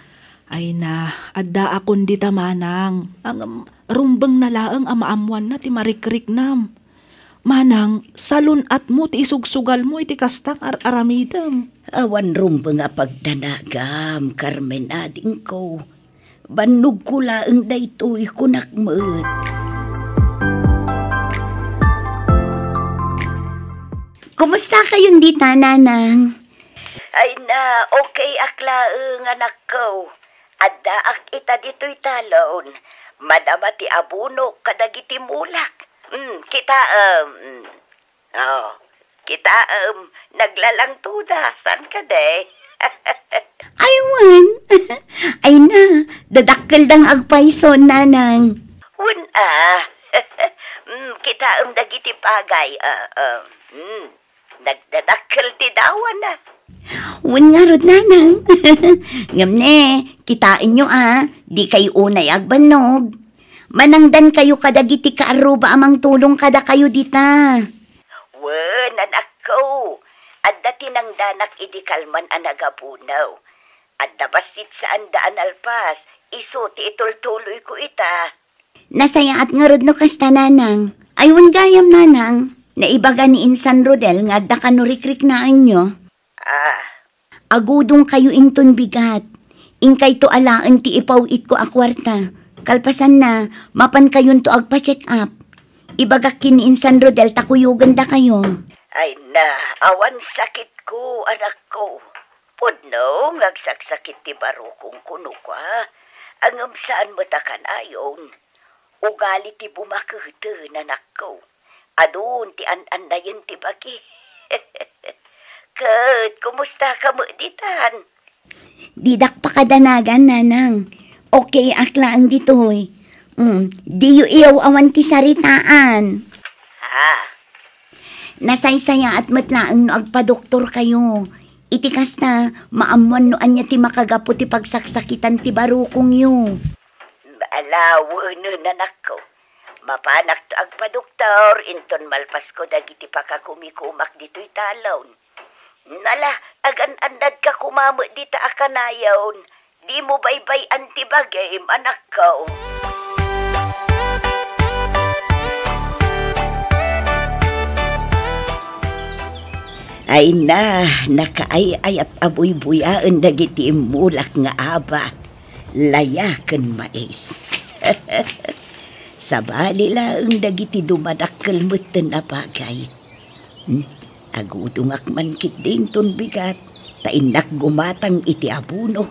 Ay na, addaakon dita, manang. Ngem, rumbengna laeng a maammoanna ti marikriknam. Manang, salun-atmo ti isugsugalmo iti kasta nga ar-aramidem. Awan rumbeng a pagdanagam, Carmen, adingko. Bannogko laeng daytoy, kunak met. Kumusta kayon dita, nanang? Ay na, okay ak laeng, anakko. Addaak ita ditoy talon. Madama ti abunok kadagiti mulak. Mm, kitaem. Mm. Oh, kitaem, naglalangtoda, saan kadi? Ay, wen. Ay na, dadakkelda nga agpayso, nanang. Wen, ah. Mm, kitaem dagiti pagay, ah, ah. Mm, nagdadakkel ti dawana. Wen ngarud, nanang. Ngem ne, kitaenyo, ah, dikay unay agbannog. Manangdankayo kadagiti kaarruba a mangtulong kadakayo dita. Wen, anakko, adda ti nangdanak idi kalman a nagabunaw. Adda bassit saanda a nalpas, isu ti itultuloyko ita. Nasayaat ngarud no kasta, nanang. Ay, wen gayam, nanang. Naibaga ni Insan Rodel nga adda kano rikriknaenyo. Ah. Agudongkayo inton bigat. Inkayto alaen ti ipaw-itko a kuarta. Kalpasanna, mapankayonto agpa-check up. Ibagak ken ni Insan Rodel ta kuyogandakayo. Ay na, awan sakitko, anakko. Pudno nga agsaksakit ti barukongko no kua, ngem saan met a kanayon. Ugali ti bumaketen, anakko. Adun ti an-annayen ti bagi. Ket kumustaka met ditan? Didak pakadanagan, nanang. Okay ak laeng ditoy. Mm, diyo iyaw-awan ti saritaan. Ha? Nasaysayaat met laeng no agpadoktorkayo. Iti kasta, maammoan no ania ti makagapu ti pagsaksakitan ti barukongyo. Ala, wenno, anakko. Mapanakto agpadoktor, inton malpasko dagiti pakakumikumak ditoy talon. Nala, agan-annadka koma met dita a kanayon. Dimo baybay-an ti bagim, anakko. Ay na, nakaay-ayat a buybuyaen dagiti immulak nga aba, laya ken mais. Sabali laeng dagiti dumadakkel metten a bagay. Hmm? Agudongak man ketdi inton bigat, ta innak gumatang iti abono.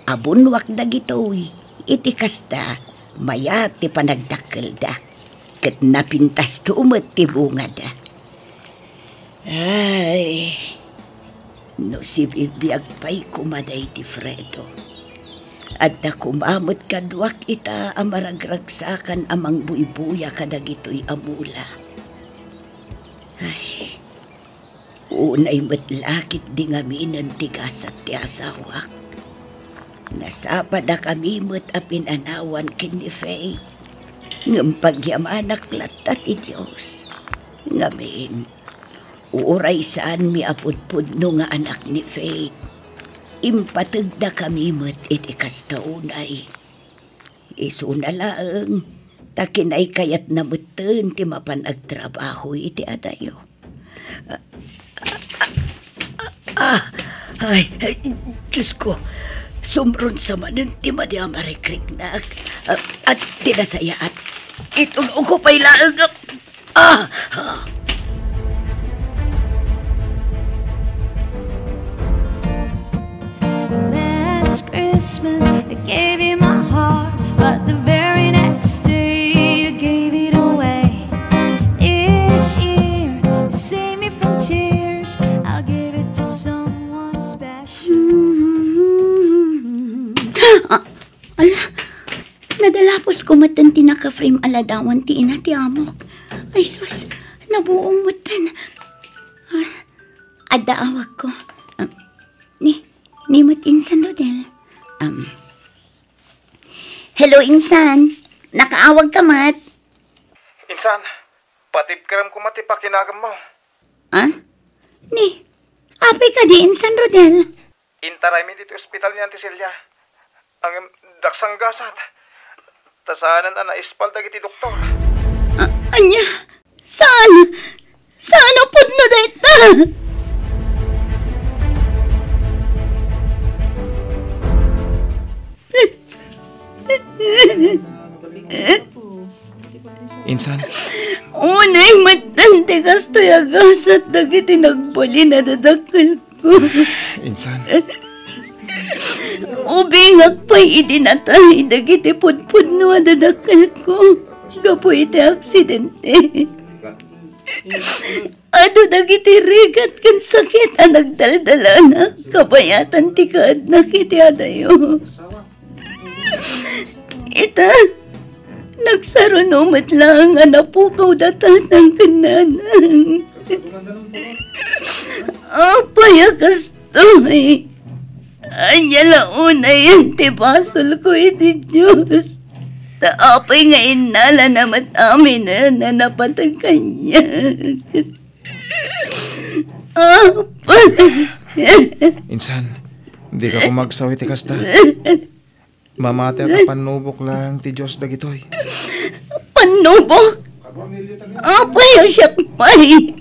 Abonoak dagitoy, iti kasta, mayat ti panagdakkelda, ket napintasto met ti bungada. Ay, no sibibiag pay koma daydi Fredo. Adda koma met kaduak ita a maragragsakan a mangbuybuya kadagitoy a mula. Ay, unay met la ketdi ngaminen ti gasat ti asawak. Nasapadakami met a pinanawan ken ni Faith, ngem pagyamanak latta ti Dios. Ngamin, uray saanmi a pudpudno nga anak ni Faith, impategdakami met iti kasta unay. Isuna laeng, ta kinaykayatna metten ti mapan agtrabaho iti adayo. Ah, ah, ay, ay, Diyos ko, sumrunsa manen ti madi a marikriknak. Ah, at ti nasayaat, itulogko pay laeng. Ah! Last Christmas, I gave you my heart, but the very next day, you gave it away. This year, save me from tears, I'll give it to someone special. Ah, ala, nadalapos ko metten ti naka-frame a ladawan ti ina ti amok. Ay sus, nabuong metten. Ah, adda awagko. Ah, ni, ni met insan, Rodel. Um, hello, insan. Nakaawag ka met. Insan, patibkerem koma ti pakinagemmo. Ah? Ni, apay kadi insan, Rodel? Intaraymi ditoy ospital ni Auntie Celia. Ngem daksanggasat. Ta saanen a naispal dagiti doktor. A-, ania? Saan? Saan a pudno dayta? Insan. Unay metten ti kastoy a gasat dagiti nagbalin a dadakkelko. Insan. Ubingak pay idi natay dagiti pudpudno a dadakkelko gapu iti aksidente. Adu dagiti rigat ken sakit a nagdaldalanak kabayatan ti kaadnak iti adayo. Ita, nagsaruno met laeng a napukawda tatang ken nanang. Apay a kastoy? Ania la unayen ti basolko iti Dios? Ta apay nga innalana met aminen a napateg kaniak? Apay. Insan, dika koma agsaw iti kasta. Mamatiak a pannubok laeng ti Dios dagitoy. Pannubok? Apay a siak pay?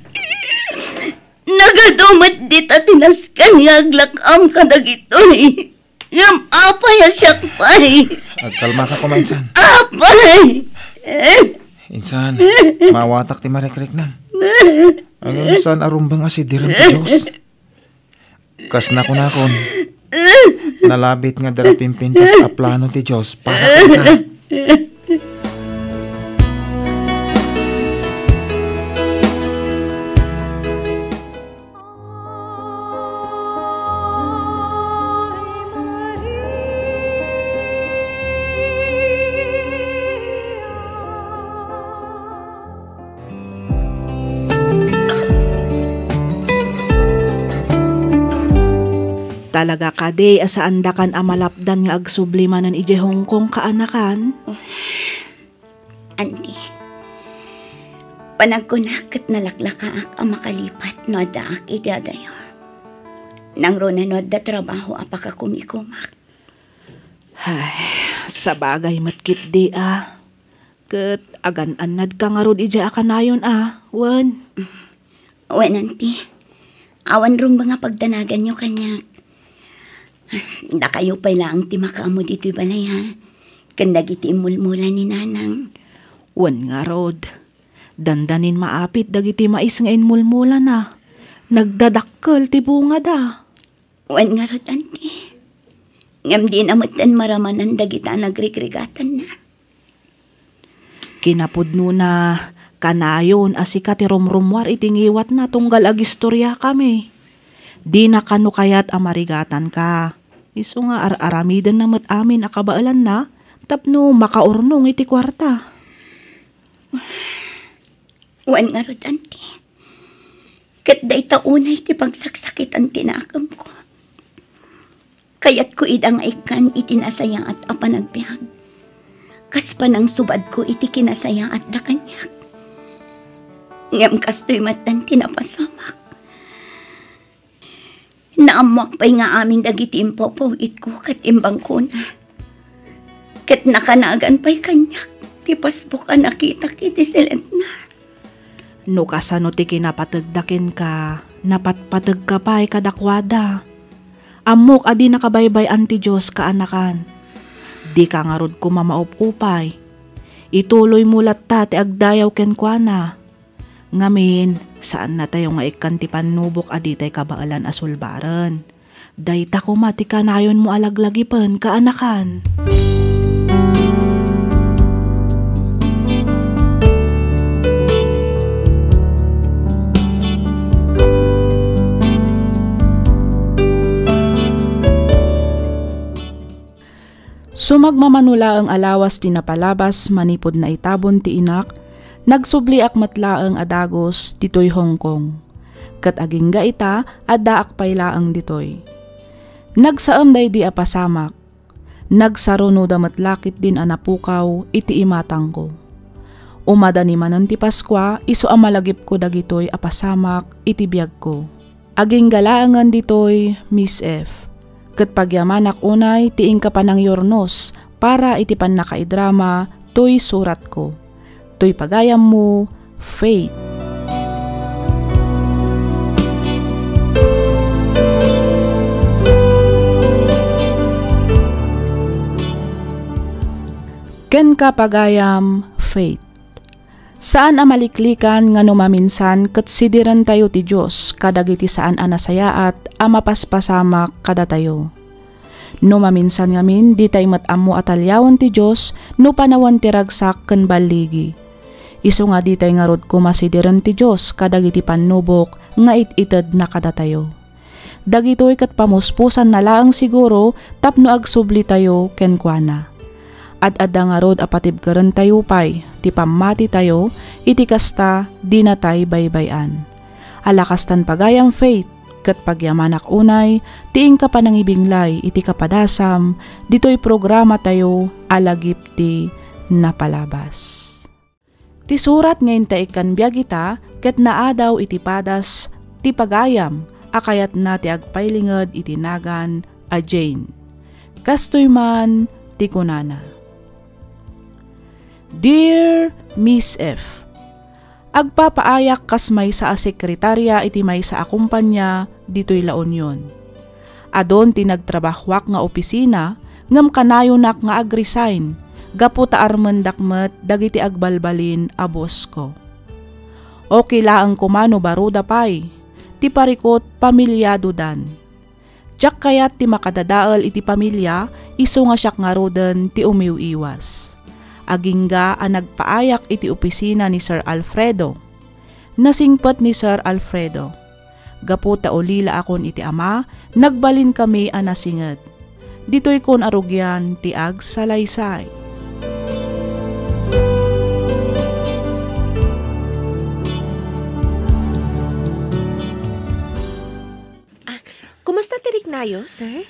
Nagadu met dita ti nasken nga aglak-am kadagitoy. Ngem apay a siak pay? Agkalmaka koma, insan. Apay! Insan, maawatak ti marikriknam. Ngem saan a rumbeng a sidiren ti Dios. Kas nakunakon, nalabit nga dara pimpintas a plano ti Dios para kenka. Talaga kadi a saandakan a malapdan nga agsubli manen idiay Hong Kong, kaanakan? Anti, panagkunak ket nalaklakaak a makalipat no addaak iti adayo. Nangruna no adda trabaho a pakakumikumak. Ay, sabagay met ketdi a. Ket agan-annadka ngarud idiay a kanayon a, wen? Wen, anti. Awan rumbeng a pagdanaganyo kaniak. Dakayo pay laeng ti makaammo ditoy balay, ha? Ken dagiti immulmula ni Nanang. Wen ngarud, dandanin maapit dagiti mais nga immulmulana. Nagdadakkel ti bungada. Wen ngarud, anti. Ngem dina metten maramanan dagita a nagrigrigatanna. Kinapudnona, kanayon a sika ti rumrummuar iti ngiwatna tunggal agistoriakami. Dina kano kayat a marigatanka. Isu nga ar-aramidenna met amin a kabaelanna tapno makaurnong iti kuarta. Wen ngarud, anti. Ket dayta unay ti pagsaksakitan ti nakemko. Kayatko ida nga ikkan iti nasayaat a panagbiag, kas panangsubadko iti kinasayaatda kaniak. Ngem kastoy metten ti napasamak. Naammoak pay nga amin dagiti impaw-pawitko ket imbangkona. Ket nakanagan pay kaniak ti pasbuk a nakitak iti siletna. No kasano ti kinapategda kenka, napatpategka pay kadakuada. Ammok a dinaka baybay-an ti Dios, kaanakan. Dika ngarud koma maupupay. Ituloymo latta ti agdayaw kenkuana. Ngamin, saannatayo nga ikkan ti pannubok a ditay kabaelan a sulbaren. Dayta koma ti kanayonmo a laglagipen, kaanakan. Sumagmamano laeng a lawas ti napalabas manipud naitabon ti inak, nagsubliak met laeng a dagus ditoy Hong Kong. Ket agingga ita, addaak pay laeng ditoy. Nagsaem daydi a pasamak. Nagsarunoda met la ketdin a napukaw iti imatangko. Umadani manen ti Paskua, isu a malagipko dagitoy a pasamak iti biagko. Agingga laengen ditoy, Miss F. Ket pagyamanak unay ti inka panangyurnos para iti pannakaidrama toy suratko. Toy pagayammo, Faith. Kenka pagayam, Faith. Saan a maliklikan nga no maminsan ket sidirentayo ti Dios kadagiti saan a nasayaat a mapaspasamak kadatayo. No maminsan ngamin, ditay met ammo a taliawen ti Dios no panawen ti ragsak ken balligi. Isu nga ditay ngarud koma sidiren ti Dios kadagiti pannubok nga it-itedna kadatayo. Dagitoy ket pamuspusanna laeng siguro tapno agsublitayo kenkuana. Ad-adda ngarud a patibkerentayo pay ti pammatitayo, iti kasta, dinatay baybay-an. Ala kastan pagayam Faith, ket pagyamanak unay ti inka panangibinglay iti kapadasam ditoy programatayo a Lagip ti Napalabas. Ti surat nga inta ikkan biag ita ket naadaw iti padas ti pagayam a kayatna ti agpailinged iti nagan a Jane. Kastoy man ti kunana, Dear Miss F, agpapaayak kas maysa a sekretaria iti maysa a kumpanya ditoy La Union. Adun ti nagtrabahoak nga opisina, ngem kanayonak nga ag-resign gapu ta armendak met dagiti agbalbalin a bossko. Okay laeng koma no baruda pay ti parikut, pamiliadodan. Diak kayat ti makadadael iti pamilia isu nga siak ngaruden ti umiw-iwas. Agingga a nagpaayak iti opisina ni Sir Alfredo. Nasingpet ni Sir Alfredo. Gapu ta ulilaakon iti ama, nagbalinkami a nasinget. Ditoykon a rugian ti agsalaysay. Ah, kumusta ti riknayo, sir?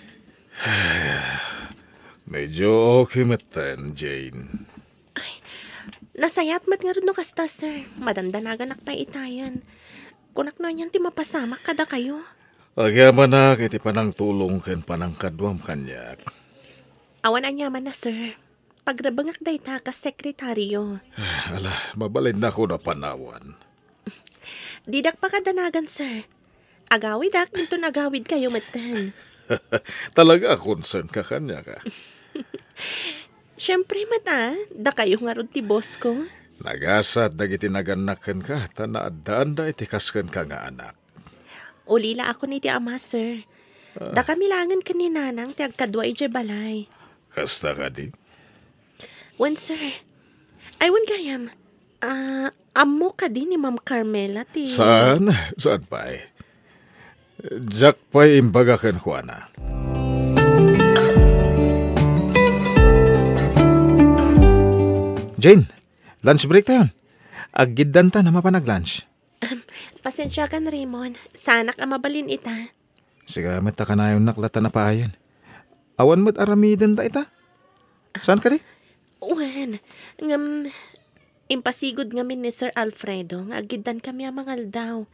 Medyo okay metten, Jane. Ay, nasayaat met ngarud no kasta, sir. Madandanaganak pay itayen. Kunak no anian ti mapasamak kadakayo. Agyamanak iti panangtulong ken panangkaduam kaniak. Awan aniamanna, sir. Pagrebengak dayta kas sekretaryo. Ah, ala, mabalinnakon a panawan. Didak pakadanagan, sir. Agawidak inton agawidkayo metten. Talaga a concern ka kaniak, a. Siempre met, a, dakayo ngarud ti boss ko. Nagasat dagiti nagannak kenka ta naaddaanda iti kas kenka nga anak. Ulilaakon iti ama, sir. Ah. Dakami laengen ken ni nanang ti agkadua idiay balay. Kasta kadi? Wen, sir. Ay, wen gayam. Ah, ammo kadi ni Ma'am Carmela ti Saan? Saan pay? Diak pay imbaga kenkuana. Jane, lunch break tayon. Aggiddanta a mapan ag-lunch. Ahem, pasensiakan, Raymond. Saanak a mabalin ita. Sika met a kanayonnak latta a paayen. Awan met aramidenda ita. Saan kadi? Wen, ngem, impasigud ngamin ni Sir Alfredo nga aggiddankami a mangaldaw.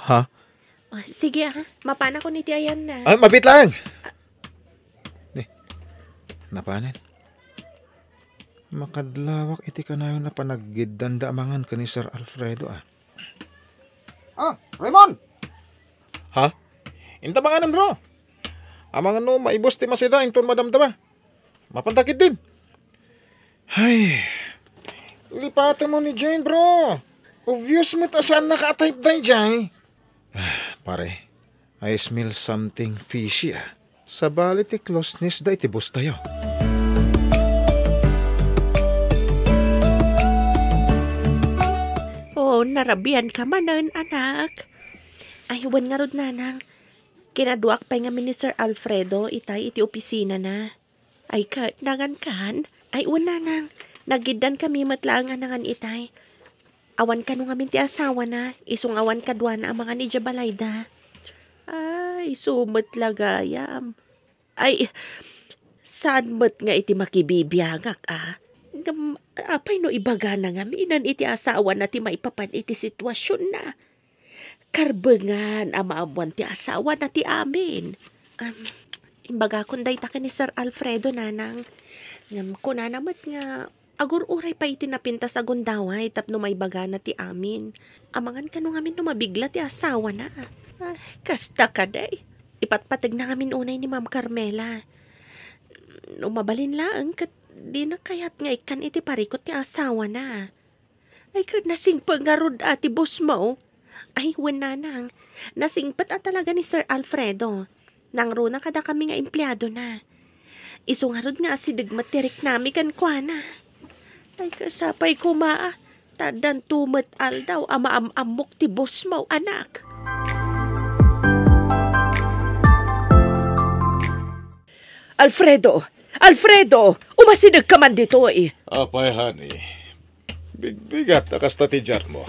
Ha? Ah, sige, a. Mapanakon iti ayanna. Ah, mabiit laeng. Ni, napanen. Makadlawak iti kanayon a panaggiddanda a mangan ken ni Sir Alfredo, a. Ah, Raymond! Ha? Inta manganen, bro. Amangan no maibus ti masida inton madamdama. Mapanta ketdin. Hay, lipatem ni Jane, bro. Obvious met a saannaka a type daydiay. Ah, pare, I smell something fishy, a. Sabali ti closeness da iti boss tayo. Oh, narabian ka manen, anak. Ay, wen ngarud, nanang. Kinaduak pay ngamin ni Sir Alfredo itay iti opisinana. Ay, ket, nangan kan? Ay, wen, nanang. Nagiddan kami met laeng a nangan itay. Awan kano ngamin ti asawana, isu nga awan kaduana a mangan idiay balayda. Ay, isu met la gayam. Ay, saan met nga iti makibibiangak, a? Ngem, apay no ibagana ngamin iti asawana ti maipapan iti situasionna? Karbengan a maammuan ti asawana ti amin. Am, imbagakon dayta ken ni Sir Alfredo, nanang. Ngem kunana met nga agur-uray pay iti napintas a gundaway tapno maibagana ti amin. Amangan kano ngamin no mabigla ti asawana. Ah, kasta kadi. Ipatpategna ngamin unay ni Ma'am Carmela. No mabalin laeng ket dina kayat nga ikkan iti parikut ti asawana. Ay, ket nasingpet ngarud a ti boss mo. Ay, wen, nanang. Nasingpet a talaga ni Sir Alfredo. Nangruna kadakami nga empleadona. Isu ngarud nga asideg met ti riknami kenkuana. Ay, ket sapay koma a ta addanto met aldaw a maam-ammok ti boss mo, anak. Alfredo! Alfredo! Umasideg ka man ditoy! Apay, honey. Bigbigat a kasta ti diarmo.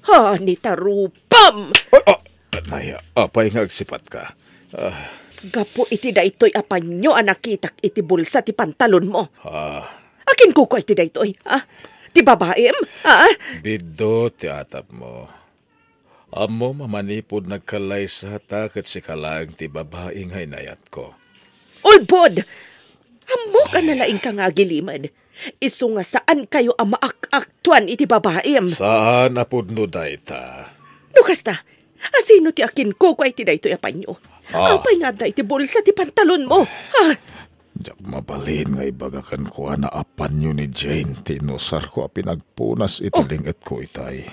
Honey, tarupam! Ay, ah, nay, apay nga agsipatka? Ah. Gapu iti daytoy a panyo a nakitak iti bulsa ti pantalonmo. Ah. Akin kukua iti daytoy, ah? Ti babaim, ah? Biddo ti atapmo. Ammom a manipud nagkallaysata ket sika laeng ti babai nga inayatko. Ulbod! Ammok a nalaingka nga agilimed. Isu nga saankayo a maak-aktuan iti babaim. Saan a pudno dayta. No kasta, asino ti akinkukua iti daytoy a panyo? Ah. Apay nga adda iti bulsa ti pantalonmo? Ah! Diak mabalin nga ibaga kenkuana a panyo ni Jane ti inusarko a pinagpunas iti Oh. lingetko itay.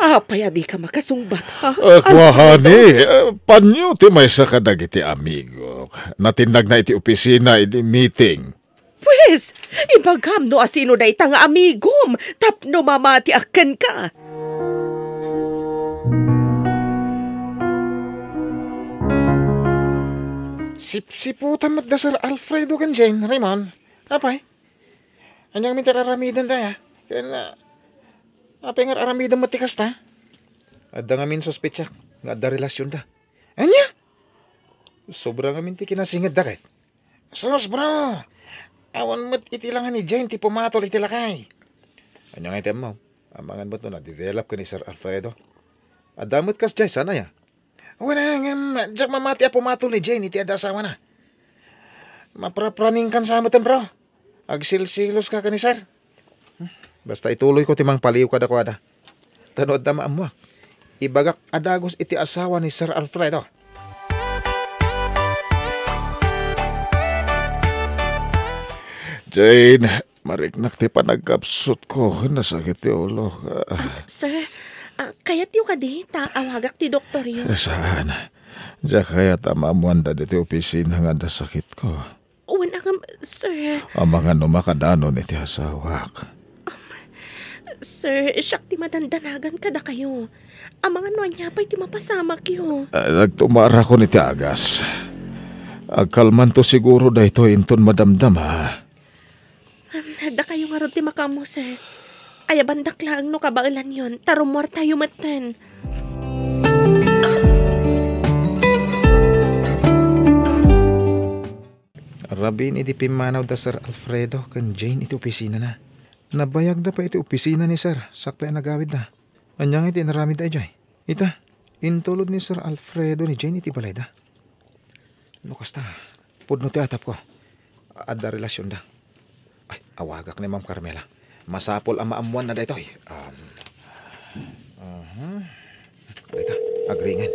Apay a dika makasungbat, ha? Ah, kuahani, ah, panyo ti maysa kadagiti amigok. Natinnagna iti opisina idi meeting. Pwes, ibagam no asino dayta nga amigom tapno mamatiak kenka. Sipsiputan met da Sir Alfredo ken Jane, Raymond. Apay? Ania ngamin ti ar-aramidenda, a? Ken, ah, apay nga ar-aramidem met ti kasta? Adda ngamin suspetsak nga adda relasionda. Ania? Sobra ngamin ti kinasingedda ket. Sus, bro! Awan met iti langa ni Jane ti pumatol iti lakay. Ania nga iti ammo? Amangan met no na-develop ken ni Sir Alfredo. Adda met kasdiay, saan aya? Wen, ngem, diak mamati a pumatol ni Jane iti adda asawana. Maprapraningkan sa metten, bro. Agsilsiloska ken ni Sir. Hmm, basta ituloyko ti mangpaliw kadakuada. Ta no adda maammoak, ibagak a dagus iti asawa ni Sir Alfredo. Jane, mariknak ti panagkapsutko. Nasakit ti ulo. Ah, sir, ah, kayatyo kadi ta awagak ti doktoryo? Saan. Diak kayat a maammoanda ditoy opisina nga adda sakitko. Wen, ngem, sir. Amangan no makadanon iti asawak. Sir, siak ti madandanagan kadakayo. Amangan no ania pay ti mapasamakyo. Ah, nagtumarakon iti agas. Agkalmanto siguro daytoy inton madamdama. Em, dakayo ngarud ti makaammo, sir. Ayabandak laeng no kabaelanyon, ta rummuartayo metten. Rabin idi pimmanaw da Sir Alfredo ken Jane iti opisinana. Nabayagda pay iti opisina ni Sir, sakbay a nagawidda. Ania ngay ti inaramidda idiay? Ita, intulod ni Sir Alfredo ni Jane iti balayda. No kasta, pudno ti atapko. Adda relasionda. Ay, awagak ni Ma'am Carmela. Masapul a maammuanna daytoy. Um, aha. Dayta, agringen.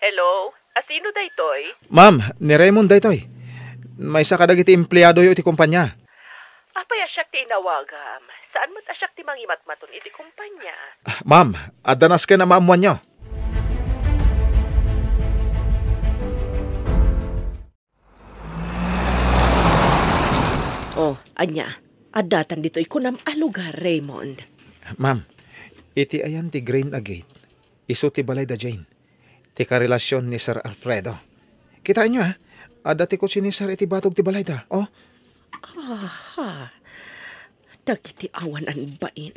Hello? Asino daytoy? Ma'am, ni Raymond daytoy. Maysa kadagiti empleadoyo iti kumpanya. Apay a siak ti inawagam? Saan met a siak ti mangimatmaton iti kumpanya? Ah, ma'am, adda nasken a maammuanyo. Oh, ania? Addatan ditoy kunam a lugar, Raymond? Ma'am, iti ayan ti green a gate, isu ti balay da Jane. Ti karelasion ni Sir Alfredo. Kitaenyo, a? Adda ti kotse ni Sir iti batog ti balayda, oh. Aha. Dagiti awanan bain.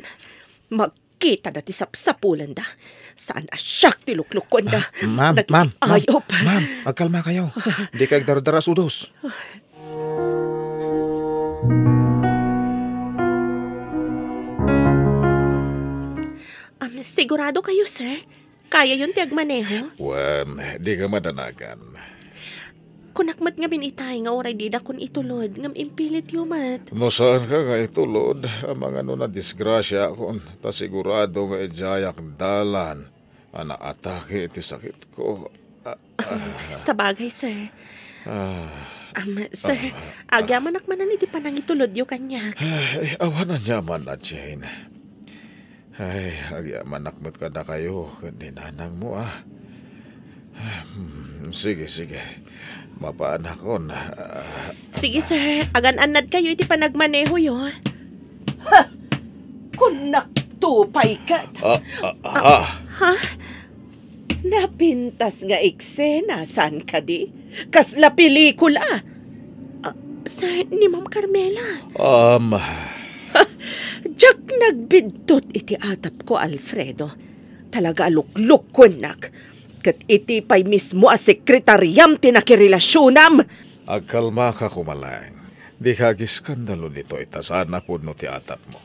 Magkitada ti sapsapulanda. Saan a siak ti luklukuenda. Ah, ma'am, dagiti ma'am, ma'am, ayop. Ma'am, agkalmakayo. Dika agdardara sudos. Am, sigurado kayo, sir? Kayayon ti agmaneho? Wen, dika madanagan. Kunak met ngamin itay nga uray didakon itulod, ngem impilityo met. No saanka nga itulod, amangan no nadisgrasiaakon, ta sigurado nga idiayak dalan a naatake iti sakitko. Ah, ah. Sabagay, sir. Ah. Am, sir, ah, agyamanak manen iti panangitulodyo kaniak. Ay, awan aniaman a, Jane. Ay, agyamanak met kadakayo ken ni nanangmo, a. Hmm, sige, sige. Mapaanakon, a. Sige, sir. Agan-annadkayo iti panagmanehoyo. Ha! Kunak to pay ket. Ah, ah, ah. Ha? Napintas nga eksena, saan kadi? Kasla pelikula. Ah, sir, ni Ma'am Carmela. Um. Diak nagbiddut iti atapko, Alfredo. Talaga a luklukkuennak. Ket iti pay mismo a sekretariam ti nakirelasionam. Agkalmaka koma laeng. Dika agiskandalo ditoy ta saan a pudno ti atapmo.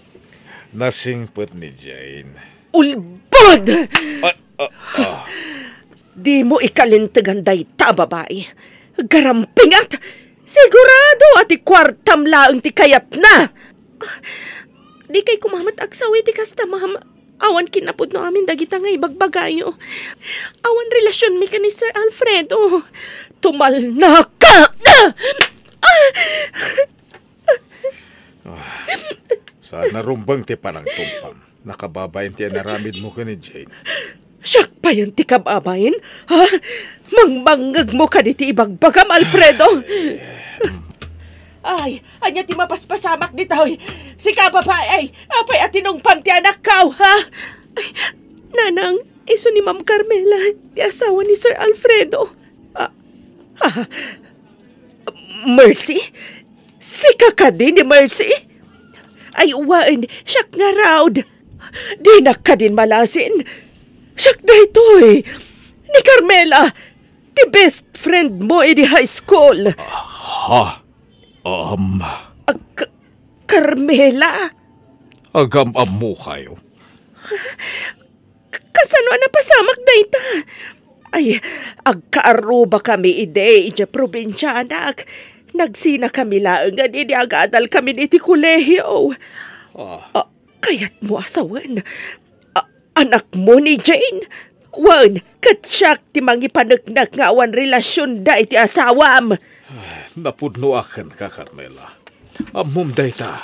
Nasingpet ni Jane. Ulbod! Ah, ah, ah. Dimo ikalintegan dayta a babai. Garampingat! Sigurado a ti kuartam laeng ti kayatna! Dikay koma met agsaw iti kasta, ma'am. Awan kinapudno amin dagita nga ibagbagayo. Awan relasionmi ken ni Sir Alfredo. Tumalnaka! Ah! Ah, saan a rumbeng ti panangtumpam. Nakababain ti inaramidmo ken ni Jane. Siak payen ti kababain? Ha? Mangbangngegmo kadi ti ibagbagam, Alfredo? Ay, ania ti mapaspasamak ditoy? Sika, babai, apay a tinungpam ti anakko, ha? Ay, Nanang, isu ni Ma'am Carmela, ti asawa ni Sir Alfredo. Ah, ah, Mercy? Sika kadi ni Mercy? Ay, wen, siak ngarud. Dinak kadin malasin. Siak daytoy. Ni Carmela, ti best friend mo idi high school. Ha? Um, Ag-, Carmela? Agam-ammokayo. K-, kasano a napasamak dayta? Ay, agkaarrubakami idi idiay probinsia, anak. Nagsinakami laengen idi agadalkami iti kolehio. Ah. Ah, kayatmo a sawen? Ah, anakmo ni Jane? Wen, ket siak ti mangipaneknek nga awan relasionda iti asawam. Napudnoak kenka, Carmela. Ammom dayta.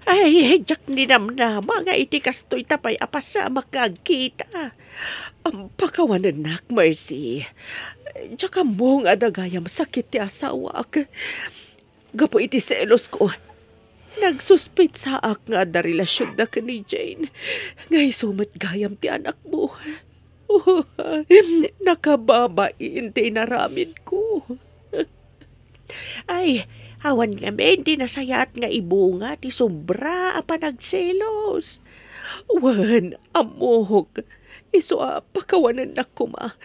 Ay, diak ninamnama nga iti kastoy ta pay a pasamak nga agkita. Am, pakawanennak, Mercy. Diak ammo nga adda gayam sakit ti asawak. Gapu iti selosko, nagsuspetsaak nga adda relasionda ken ni Jane, nga isu met gayam ti anakmo. Nakababain ti inaramidko. Ay, awan ngamin ti nasayaat nga ibunga ti sobra a panagselos. Wen, ammok, isu a pakawanennak koma.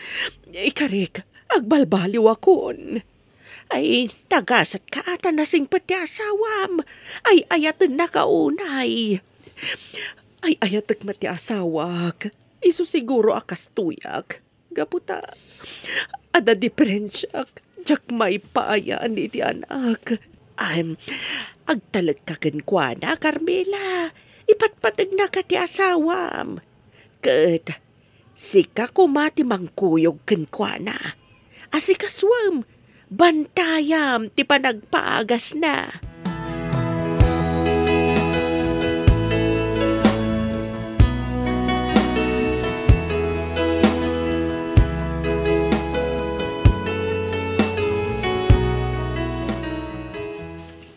Ikarik, agbalbaliwakon. Ay, nagasatka ta nasingpet ti asawam. Ay-ayatennaka unay. Ay-ayatek met ti asawak. Isu siguro a kastoyak. Gapu ta adda diperensiak, diak maipaayan iti anak. Am, agtalekka kenkuana, Carmela. Ipatpategnaka ti asawam. Ket sika koma ti mangkuyog kenkuana. Asikasuem, bantayam ti panagpaagasna.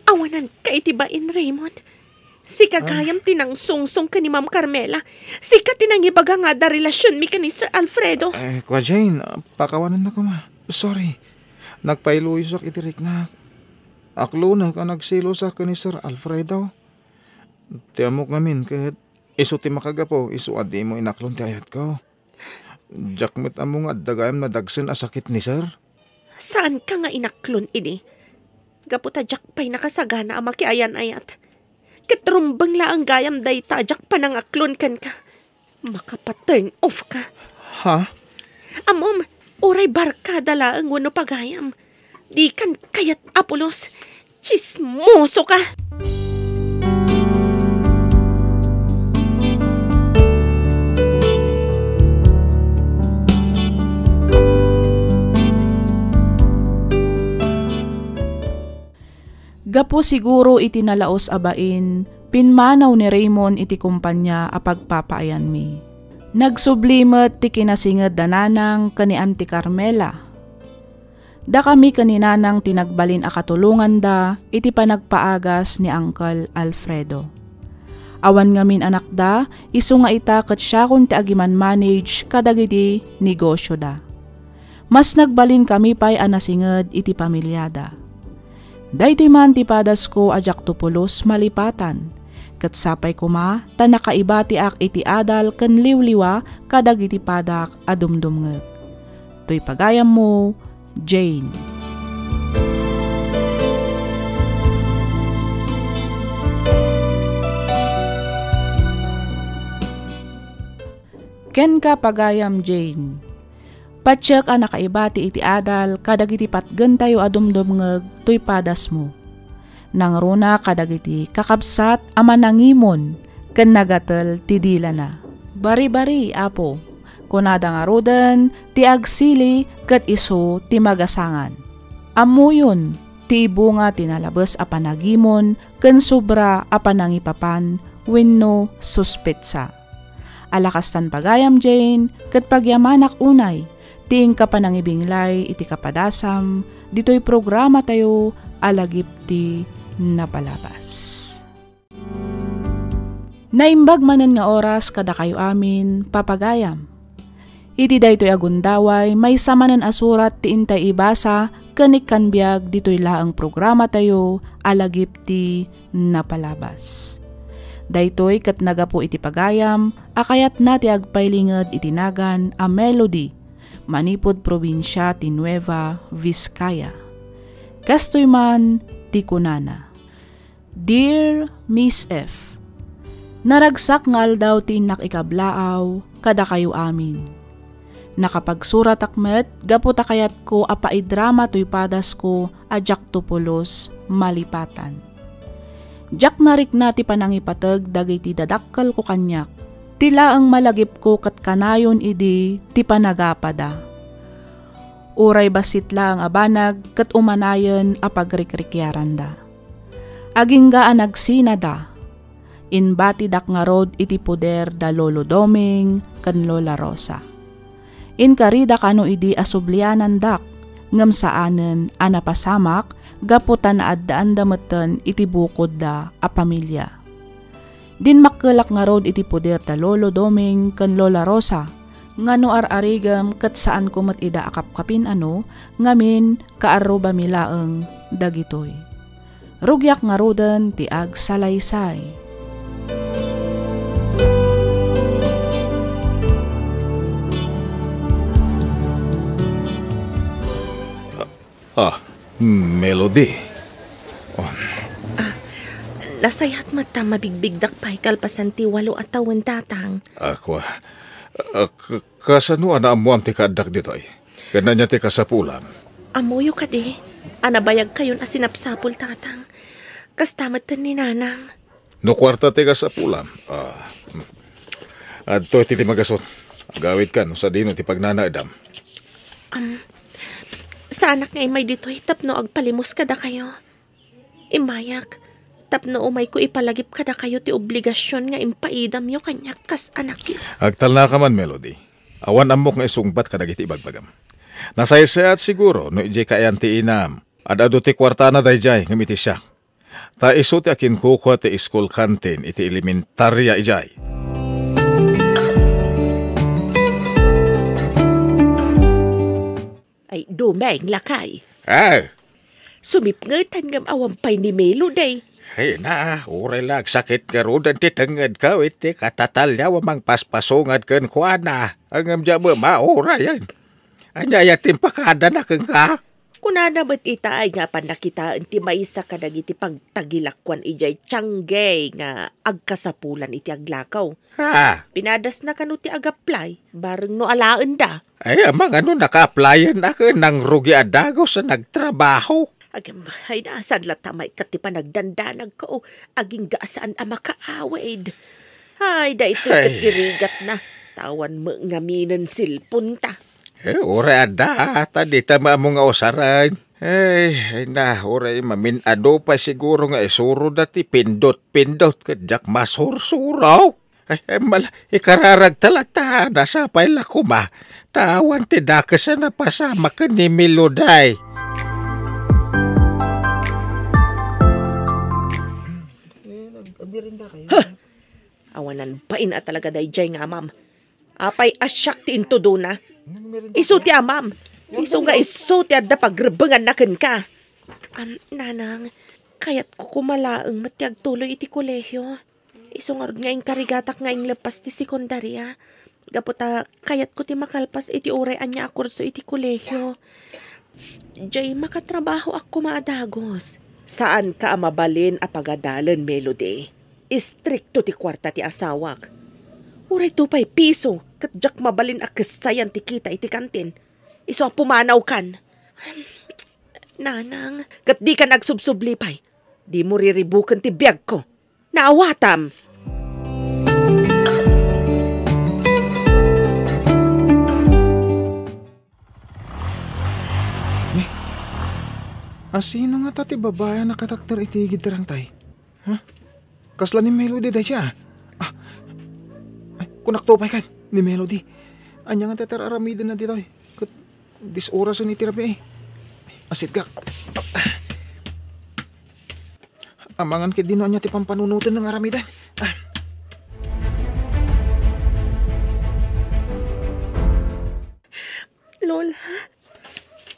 Awananka iti bain, Raymond. Sika gayam ti nangsungsong ken ni Ma'am Carmela. Sika ti nangibaga nga adda relasionmi ken ni Sir Alfredo. Eh, Kua Jane, pakawanennak koma. Sorry. Nagpailuyosak iti riknak. Aklonek a nagselosak ken ni Sir Alfredo. Ti ammok ngamin ket isu ti makagapu isu a dimo inaklon ti ayatko. Diak met ammo nga adda gayam nadagsen a sakit ni Sir. Saanka nga inaklon idi? Gapu ta diak pay nakasagana a makiayan-ayat. Ket rumbeng laeng gayam dayta a diak panangaklon kenka. Makapa-turn off ka. Ha? Ammom, uray barkada laeng wenno pagayam. Dikan kayat a pulos. Tsismoso ka! Gapu siguro iti nalaus a bain, pimmanaw ni Raymond iti kompania a pagpapaayanmi. Nagsubli met ti kinasinged da Nanang ken ni Auntie Carmela. Dakami ken ni Nanang ti nagbalin a katulonganda iti panagpaagas ni Uncle Alfredo. Awan ngamin anakda, isu nga ita ket siakon ti agimanmanage kadagiti negosioda. Mas nagbalinkami pay a nasinged iti pamiliada. Daytoy man ti padasko a diakto pulos malipatan, ket sapay koma ta nakaibatiak iti adal ken liwliwa kadagiti padak a dumdumngeg. Toy pagayammo, Jane. Kenka, pagayam Jane. Patiek a nakaibati iti adal kadagiti patgentayo a dumdumngeg toy padasmo. Nangruna kadagiti kakabsat a manangimon ken nagatel ti dilana. Bari-bari, Apo, kunada ngaruden ti agsili ket isu ti magasangan. Ammoyon, ti ibunga ti nalabes a panagimon ken sobra a panangipapan wenno suspetsa. Ala kastan pagayam, Jane, ket pagyamanak unay ti inka panangibinglay iti kapadasam ditoy programatayo a Lagip ti Napalabas. Naimbag manen nga oras kadakayo amin, papagayam. Iti daytoy a gundaway, maysa manen a surat ti intay ibasa ken ikkan biag ditoy laeng programatayo a Lagip ti Napalabas. Daytoy ket nagapu iti pagayam a kayatna ti agpailinged iti nagan a Melody manipud probinsia ti Nueva Vizcaya. Kastoy man ti kunana. Dear Miss F, naragsak nga aldaw ti innak ikablaaw kadakayo amin. Nakapagsuratak met gapu ta kayatko a paidrama toy padasko a diakto pulos malipatan. Diak narikna ti panangipateg dagiti dadakkelko kaniak. Ti laeng malagipko ket kanayon idi ti panagapada. Uray bassit laeng a banag ket umanayen a pagrikrikiaranda. Agingga a nagsinada, imbatidak ngarud iti poder da Lolo Doming ken Lola Rosa. Inkarida kano idi a sublianandak, ngem saanen a napasamak gapu ta naaddaanda metten iti bukodda a pamilia. Dinmakkelak ngarud iti poder da Lolo Doming ken Lola Rosa, nga no ar-arigem ket saanko met ida a kapkapin-ano, ngamin kaarrubami laeng dagitoy. Rugiak ngaruden ti agsalaysay. Ah, Melody. Oh. Ah, nasayaat met ta mabigbigdak pay kalpasan ti walo a tawen, Tatang. Ako, ah, k-, kasano a naammoam ti kaaddak ditoy? Ken ania ti kasapulam? Ammoyo kadi a nabayagkayon a sinapsapul, Tatang. Kasta met ni Nanang. No kuarta ti kasapulam, ah, hmm. Adtoy ti limagasut. Agawidkan no sadino ti pagnanaedam. Am, saanak nga immay ditoy tapno agpalimos kadakayo. Immayak tapno umayko ipalagip kadakayo ti obligasion nga impaidamyo kaniak kas anakyo. Agtalnaka man, Melody. Awan ammok nga isungbat kadagiti ibagbagam. Nasaysayaat siguro no idiay kaayan ti inam. Ad-adu ti kuartana daydiay ngem iti siak. Ta isu ti akinkukua ti school canteen iti elementaria idiay. Ay, Doming, lakay. Ah. Sumipngetan ngem awan pay ni Melody. Ay na, uray la agsakit ngaruden ti tengngedko iti katatalliaw a mangpaspasungad kenkuana. Ngem diak met maurayen. Ania aya ti impakadana kenka? Kunana met ita ay nga apan nakitaen ti maysa kadagiti pagtagilakuan idiay Tianggay nga agkasapulan iti aglakaw. Ha? Pinadasna kano ti ag-apply, bareng no alaenda. Ay, amangan no naka-applyen a ken nangrugi a dagus a nagtrabaho. Agam, ay, nasaan latta maikkat ti panagdandanagko, agingga a saan a makaawid. Ay, daytoy ket ti rigatna. Tawan met ngaminen cellphone ta. Eh, uray adda, ta dita maammo nga usaren. Ay, ay na, uray mamin-adu pay siguro nga isuroda ti pindot-pindot ket diak masursuro. Ay, ay, mal-, ikararagta latta, nasapay la koma. Ta awan ti dakes a napasamak ken ni Melody. Eh, nag-, nagmerienda kayo? Huh! Awanan bain a talaga daydiay nga amam. Apay a siak ti intudona? Nagmerienda kayo? Isu ti amam. Isu nga isu ti adda pagrebbenganna kenka. Am, Nanang, kayatko koma laeng met ti agtuloy iti kolehio. Isu ngarud nga inkarigatak nga inglepas ti sekundaria. Gapu ta kayatko ti makalpas iti uray ania a kurso iti kolehio. Diay makatrabahoak koma a dagus. Saanka a mabalin a pagadalen, Melody. Istrikto ti kuarta ti asawak. Uray two pay piso, ket diak mabalin a kessayan ti kita iti kantin. Isu a pumanawkan. Nanang, ket dikan agsubsubli pay. Dimo riribuken ti biagko. Naawatam! A, sino ngata ti babai a nakatakder iti igid ti rangtay? Ha? Kasla ni Melody dayta, ah. Ah. Ay, kunakto pay ket ni Melody. Ania ngata ti ar-aramidenna ditoy? Ket dis orasen iti rabii. Asitgak. Amangan ket dino ania ti pampanunotenna nga aramiden. Ah. Lola,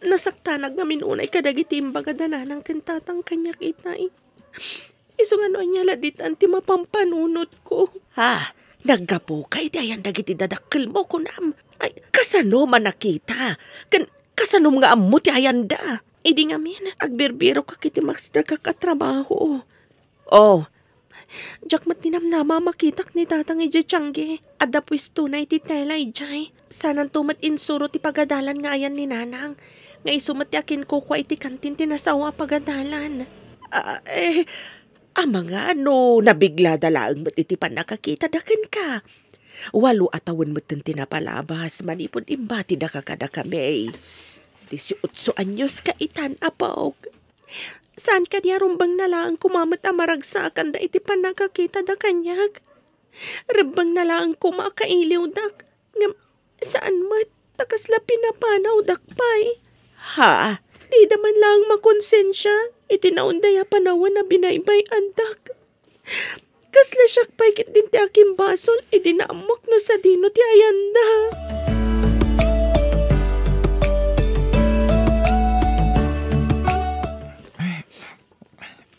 nasaktanak ngamin unay kadagiti imbaga da nanang ken tatang kaniak itay. Isu nga no ania la ditan ti mapampanunotko. Ha? Naggapuka iti ayan dagiti dadakkelmo, kunam? Ay, kasano man a kita? Ken kasanom nga ammo ti ayanda? Idi ngamin, agbirbirokak iti maksidegak a trabaho. Oh, diak met ninamnama a makitak ni Tatang idiay tiangge. Adda puestona iti tela idiay. Sananto met insuro ti pagadalan nga ayan ni Nanang, nga isu met ti akinkukua iti kantin ti nasaoa a pagadalan. Ah, eh, amangan no nabiglada laeng met iti pannakakitada kenka. Walo a tawen metten ti napalabas manipud imbatidaka kadakami. Disiotso anyos ka itan, apok. Saan kadi a rumbengna laeng koma met a maragsakanda iti pannakakitada kaniak? Rumbengna laeng koma a kailiwdak, ngem saan met ta kasla pinapanawdak pay. Ha? Dida man laeng makonsensia iti naunday a panawen a binaybay-andak. Kasla siak pay ketdin ti akimbasol idi naammok no sadino ti ayanda.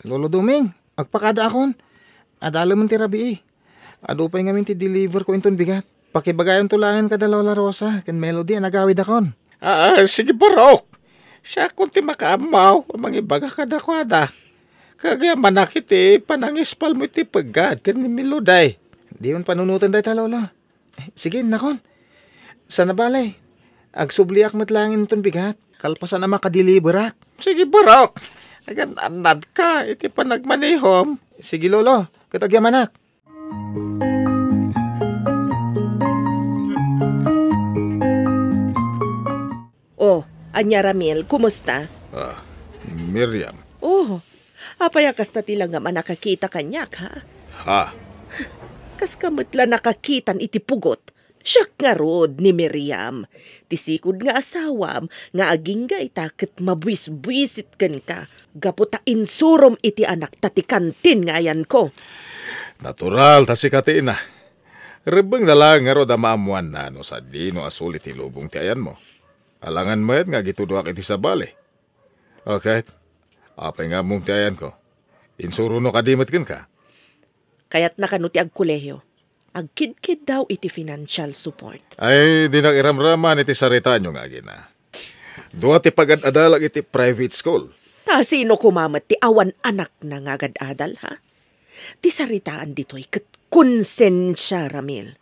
Lolo Doming, agpakadaakon. Adalemen ti rabii. Adu pay ngamin ti deliver ko inton bigat. Pakibagayonto laengen kada Lola Rosa ken Melody a nagawidakon. Ah, sige, Barok. Siakon ti makaammo a mangibaga kadakuada. Kagyamanak iti panangispalmo iti peggad ken ni Melody. Diyon panunoten dayta, Lolo. Sige, nakon. Sana bale, agsubliak met laeng inton bigat, kalpasan a makadeliverak. Sige, Barok. Agan-annadka iti panagmanehom. Sige, Lolo. Ket agyamanak. Oh, ania, Ramil, kumusta? Ah, Miriam. Oh, apay a kasta ti langgam a nakakita kaniak, ha? Ha? Kaska met la nakakitan iti pugot. Siak ngarud ni Miriam, ti sikod nga asawam, nga agingga ita ket mabuisbuisit kenka gapu ta insurom iti anakta ti kantin nga ayanko. Natural ta sika ti ina. Rebbengna laeng ngarud a maammoanna no sadino a suli ti lubong ti ayanmo. Alangan met nga agitudoak iti sabali. Okay. Apay nga ammom ti ayanko? Insurono kadi met kenka? Kayatna kano ti agkolehiyo. Agkidkiddaw iti financial support. Ay, dinak iramraman iti saritaanyo nga agina. Dua ti pagad-adalak iti private school. Ta sino koma met ti awan anakna nga agad-adal, ha? Ti saritaan ditoy ket konsensia, Ramil.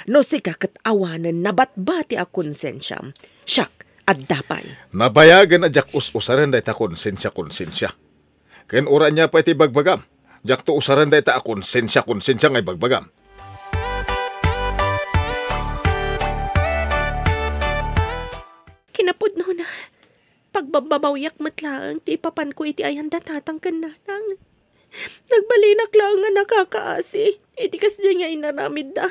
No sika ket awanen nabatbati a konsensiam, siak, adda pay. Nabayagen a diak us-usaren dayta konsensia-konsensia. Ken uray ania pay ti ibagbagam, diakto usaren dayta a konsensia-konsensia nga ibagbagam. Kinapudnona, pagbabbabawiak met laeng ti ipapanko iti ayan da tatang ken nanang. Nagbalinak laeng nga nakakaasi iti kasdiay nga inaramidda.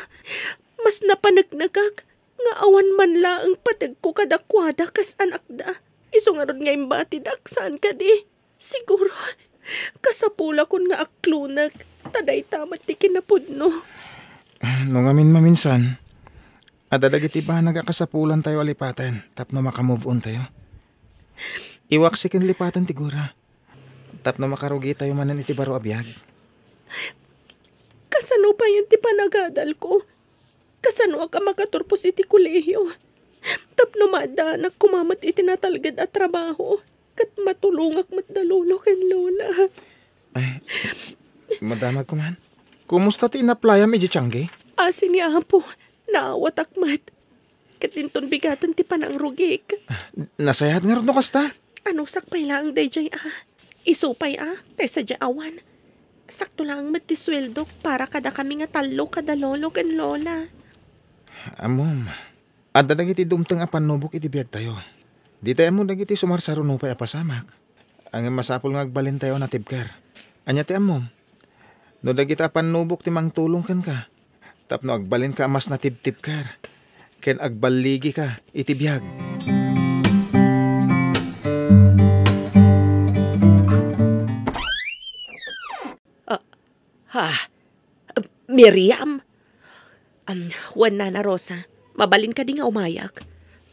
Mas napaneknekak nga awan man laeng pategko kadakuada kas anakda. Isu ngarud nga imbatidak, saan kadi? Siguro, kasapulakon nga aklonek, ta dayta met ti kinapudno. No ngamin maminsan, adda dagiti banag a kasapulantayo a lipaten tapno maka-move on tayo. Iwaksi ken lipaten ti gura tapno makarugitayo manen iti baro a biag. Kasano payen ti panagadalko? Kasanoak a makaturpos iti kolehiyo? Tapno maaddaanak koma met iti natalged a trabaho, ket matulongak met da lolo ken lola. Ay, madamag ko man. Kumusta ti inaplayam idiay tiangge? Asi ni Apo, naawatak met. Ket inton bigaten ti panangrugik. Nasayaat ngarud no kasta? Anusak pay laeng daydiay a. Isu pay a, ta sadiay awan. Sakto laeng met ti sueldok para kadakami nga tallo kada lolo ken lola. Ammom, adda dagiti dumteng a pannubok iti biagtayo. Ditay ammo dagiti sumarsaruno pay a pasamak. Ngem masapul nga agbalintayo a natibker. Ania ti ammom? No dagita a pannubok ti mangtulong kenka, tapno agbalinka a mas natibtibker, ken agballigika iti biag. Ah, ha? Miriam? Am, wen, Nana Rosa, mabalin kadi nga umayak?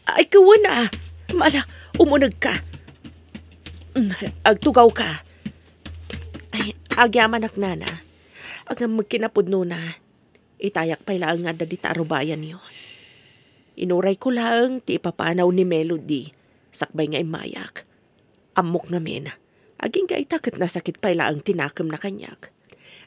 Ay, wen a. Mala, umunegka. Mm, agtugawka. Ay, agyamanak, Nana. Ngem kinapudnona, itayak pay laeng nga adda dita arubayanyo. Inurayko laeng ti ipapanaw ni Melody, sakbay nga immayak. Ammok ngamin, agingga ita ket nasakit pay laeng ti nakemna kaniak.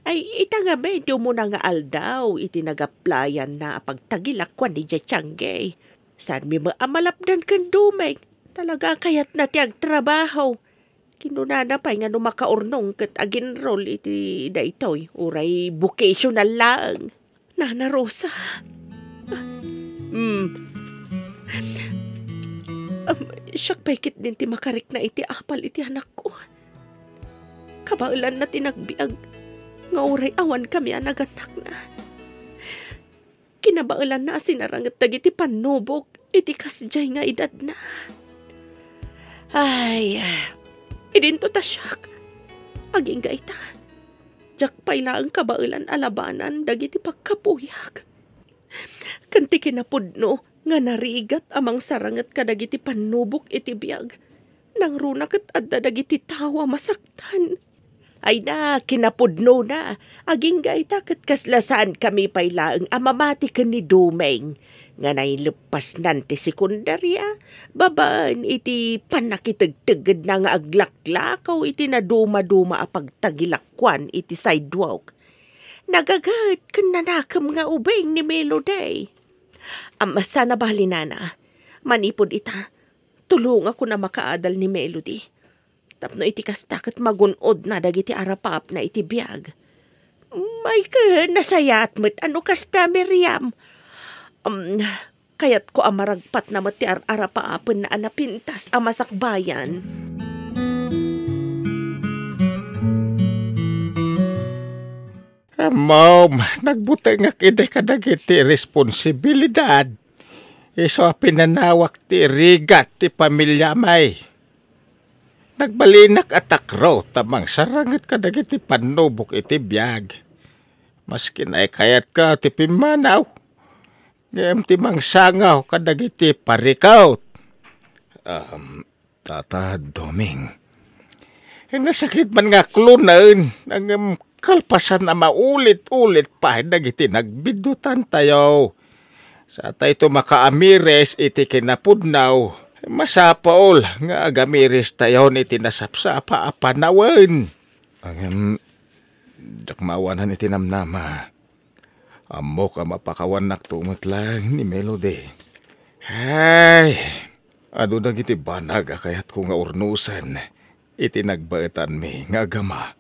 Ay, ita ngamin ti umuna nga aldaw iti nagaplayanna a pagtagilak kuan ni Jachangge. Saanmi met a malapdan ken Dumeng. Talaga a kayatna ti agtrabaho. Kinunana pay nga no makaurnong ket aginrol iti daytoy, uray vocational laeng. Nana Rosa. Hmm. Am, siak pay ketdin ti makarikna iti apal iti anakko. Kabaelanna ti nagbiag nga uray awankami a nagannakna. Kinabaelanna a sinaranget dagiti pannubok iti kasdiay nga edadna. Ay, idinto ta siak. Agingga ita. Diak pay laeng kabaelan a labanan dagiti pagkapuyak. Ken ti kinapudno nga narigat a mangsaranget kadagiti pannubok iti biag, nangruna ket adda dagiti tao a masaktan. Ay na, kinapudnona, agingga ita ket kasla saankami pay laeng a mamati ken ni Dumeng nga naileppasnan ti sekundaria babaen iti pannakitegtegedna nga aglaklakaw iti nadumaduma a pagtagilak kuan iti sidewalk. Nagaget ken nanakem nga ubing ni Melody. Am, saan a bali, Nana. Manipud ita, tulongakon a makaadal ni Melody. Tapno iti kasta ket magun-odna dagiti arapaapna iti biag. Ay, ket nasayaat met a no kasta, Miriam. Am, kayatko a maragpatna met ti ar-arapaapenna a napintas a masakbayan. Ammom, nagbutengak idi kadagiti responsibilidad. Isu a pinanawak ti rigat ti pamiliami. Nagbalinak a takro ta mangsaranget kadagiti pannubok iti biag. Maski naikayatka ti pimmanaw, ngem ti mangsangaw kadagiti parikut. Um, Tata Doming, nasakit man nga aklonen, ngem kalpasan a maulit-ulit pay dagiti nagbidutantayo. Satayto makaamiris iti kinapudno, masapul nga agamiristayon iti nasapsapa a panawen. Ngem, diak maawanan iti namnama. Ammok a mapakawannakto met laeng ni Melody. Ay, adu dagiti banag a kayatko nga urnosen iti nagbaetanmi nga agama.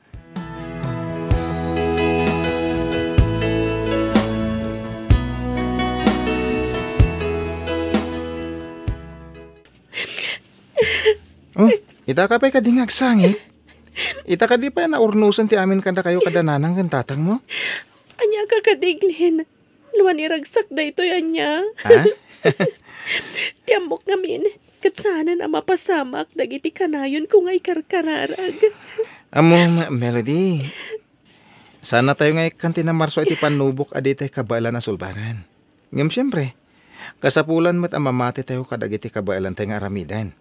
Oh, ita ka pay kadi nga agsangit? Ita kadi pay a naurnosen ti amin kadakayo kada nanang ken tatangmo? Ania ka kadi, Glenn? Luan iragsak daytoy ania? Ha? Ti ammok ngamin, ket saanen a mapasamak dagiti kanayonko nga ikarkararag. Ammom, Melody, saannatayo nga ikkan ti namarsua iti pannubok a ditay kabaelan a sulbaran. Ngem siempre, kasapulan met a mamatitayo kadagiti kabaelantay nga aramiden.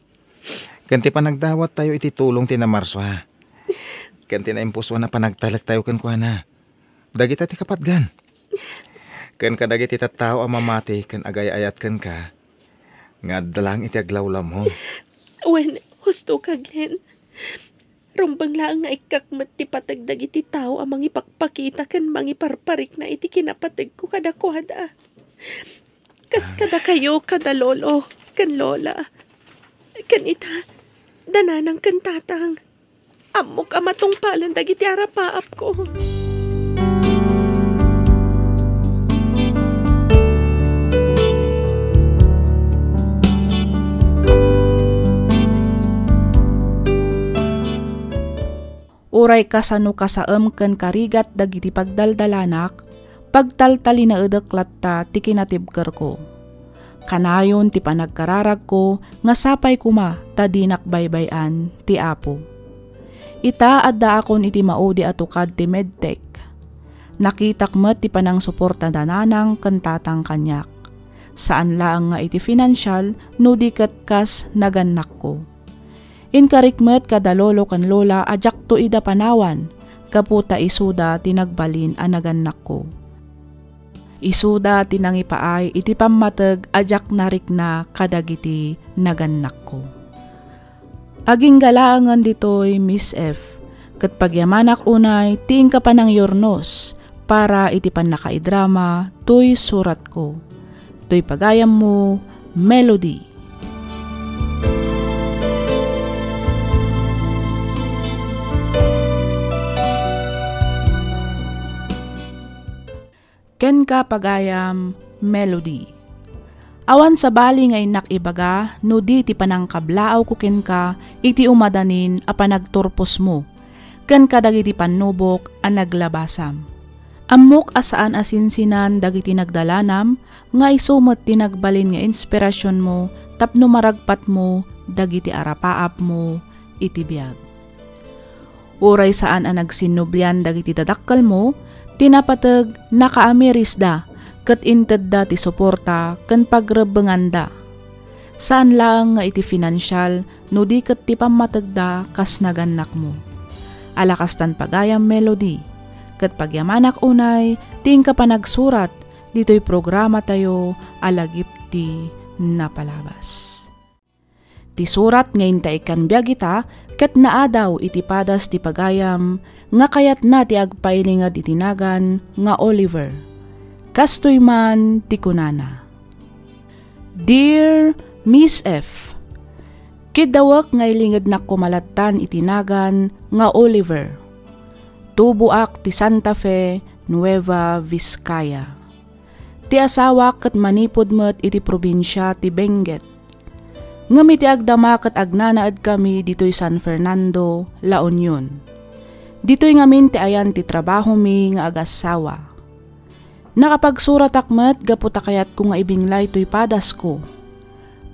Ken ti panagdawattayo iti tulong ti namarsua. Ken ti naimpusuan a panagtalektayo kenkuana. Dagita ti kapatgan. Ken kadagiti tattao a mamati ken agay-ayat kenka, nga adda laeng iti aglawlawmo. Wen, husto ka, Glenn. Rumbeng laeng nga ikkak met ti pateg dagiti tao a mangipakpakita ken mangiparparikna iti kinapategko kadakuada. Kas kadakayo, kada lolo ken lola. Ken ita, da nanang ken tatang. Ammok a matungpalen dagiti arapaapko. Uray kasano kasaem ken karigat dagiti pagdaldalanak, pagtaltalinaedek latta ti kinatibkerko. Kanayon ti panagkararagko nga sapay koma ta dinak baybay-an ti Apo. Ita, addaakon iti maudi a tukad ti medtech. Nakitak met ti panangsuporta da nanang ken tatang kaniak. Saan laeng nga iti finansial no di ket kas nagannakko. Inkarik met kada lolo ken lola a diakto ida panawan gapu ta isuda ti nagbalin a nagannakko. Isuda ti nangipaay iti pammateg a diak narikna kadagiti nagannakko. Agingga laengen ditoy, Miss F, ket pagyamanak unay ti inka panangyurnos para iti pannakaidrama toy suratko. Toy pagayammo, Melody. Kenka, pagayam, Melody. Awan sabali nga innak ibaga no di ti panangkablaawko kenka iti umadanin a panagturposmo ken kadagiti pannubok a naglabasam. Ammok a saan a sinsinan dagiti nagdalanam nga isu met ti nagbalin nga inspirasionmo tapno maragpatmo dagiti arapaapmo iti biag. Uray saan a nagsinnublian dagiti dadakkelmo, ti napateg nakaamirisda ket intedda ti suporta ken pagrebbenganda. Saan laeng nga iti finansial no di ket ti pammategda kas nagannakmo. Ala kastan pagayam, Melody, ket pagyamanak unay ti inka panagsurat ditoy programatayo a Lagip ti Napalabas. Ti surat nga inta ikkan biag ita ket naadaw iti padas ti pagayam nga kayatna ti agpailinged iti nagan nga Oliver. Kastoy man ti kunana, "Dear Miss F, kiddawek nga ilingednak koma lattan iti nagan nga Oliver. Tuboak ti Santa Fe, Nueva Vizcaya. Ti asawak ket manipud met iti probinsia ti Benguet. Ngem iti agdama ket agnanaedkami ditoy San Fernando, La Union. Ditoy ngamin ti ayan ti trabahomi nga agassawa. Nakapagsuratak met gapu ta kayatko nga ibinglay toy padasko.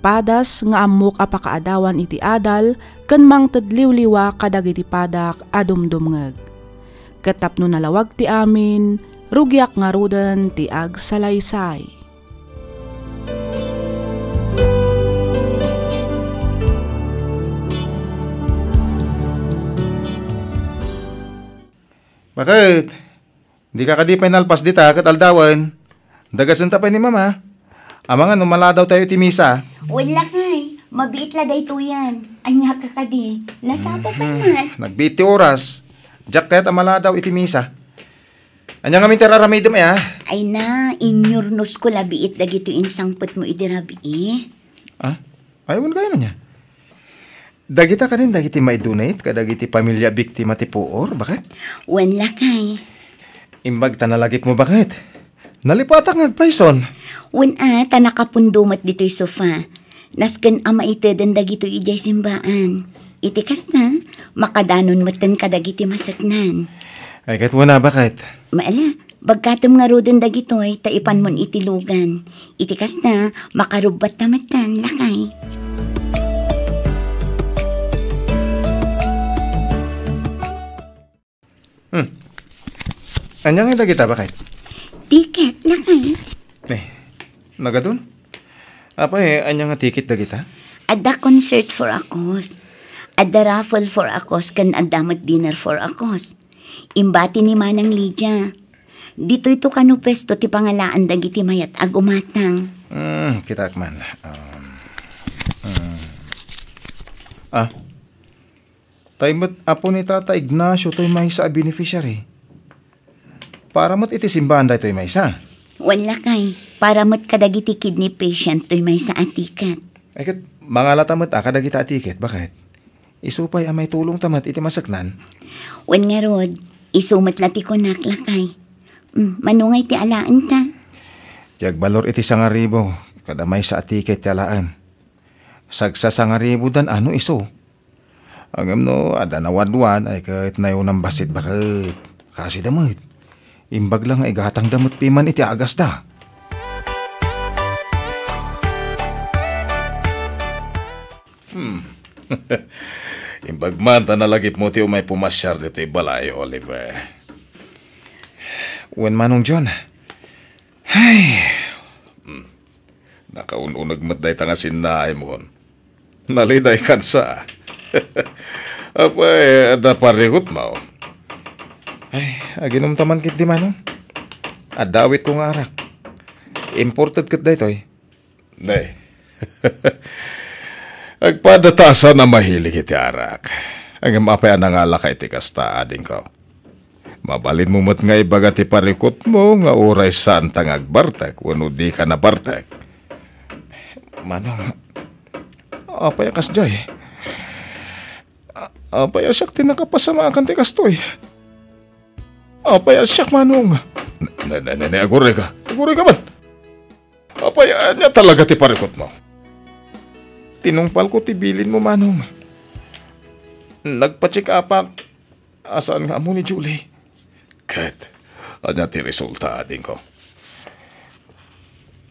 Padas nga ammok a pakaadawan iti adal ken mangted liwliwa kadagiti padak a dumdumngeg. Ket tapno nalawag ti amin, rugiak ngaruden ti agsalaysay." Baket? Dika kadi pay nalpas dita ket aldawen? Dagasenta pay ni Mama. Amangan no maladaw tayo iti misa. Wen lakay, mabiit la daytoyen. Ania ka kadi? Nasapa pay Mhm. met. Nagbiit ti oras. Diak kayat a maladaw iti misa. Ania ngamin ti ar-aramidem, aya? Ay na, inyurnosko la biit dagitoy insangpetmo idi rabii. Ah? Ay, wen kayo na niya. Dagita kadin dagiti maidunit kadagiti pamilya biktima ti puor, baket? Wen lakay. Imbag ta nalagipmo, baket? Nalipatak nga agpayson. Wen a, ta nakapundo met ditoy sofa. Nasken a maiteden dagitoy idiay simbaan. Iti kasta, makadanon metten kadagiti maseknan. Ay, ket wen a, baket? Maala, bagkatem ngaruden dagitoy, ta ipanmon iti lugan. Iti kasta, makarubbatta metten, lakay. Hmm. Ania nga dagita, baket? Tiket, lakay. Eh, nagadun? Apay, ania nga tiket dagita? Adda concert for a cause. Adda raffle for a cause, ken adda met dinner for a cause. Imbati ni Manang Lydia. Ditoy to kano pwesto ti pangalaan dagiti mayat a gumatang. Hmm, kitak man. Um, hmm. Ah, tay met apo ni Tata Ignacio toy maysa a beneficiary. Para met iti simbaan daytoy maysa. Wen lakay, para met kadagiti kidney patient toy maysa a tiket. Ay ket, mangalata met a kadagita a tiket, baket? Isu pay a maitulongta met iti maseknan. Wen ngarud, isu met la ti kunak, lakay. Mm, mano ngay ti alaenta? Ti agbalor iti sangaribu, kada maysa a tiket ti alaem. Sagsasangaribudan a no isu. Ngem no adda nawadwad, ay ket nayawnam bassit baket. Kasida met. Imbag la nga igatangda met piman iti agasda. Hmm. Imbag man ta nalagipmo ti umay pumasiar ditoy balay, Oliver. Wen, Manong John. Ay. Hmm. Nakaun-uneg met dayta nga sinnaaymo. Naliday kansa. Apay, adda parikutmo? Ay, aginumta man ketdi, Manong. Adda awitko nga arak. Imported ket daytoy. Ne. Agpadatasan a mahilig iti arak. Ngem apay a nangalaka iti kasta, adingko? Mabalinmo met nga ibaga ti parikutmo nga uray saanta nga agbartek wenno dika nabartek. Manong, apay a kasdiay? A-, apay a siak ti nakapasamakan ti kastoy? Apay a siak, Manong? Ne, ne, ne, ne, agurayka. Agurayka man. Apay, ania talaga ti parikutmo? Tinungpalko ti bilinmo, Manong. Nagpa-check-upak a saan nga ammo ni Julie. Ket, ania ti resulta, adingko?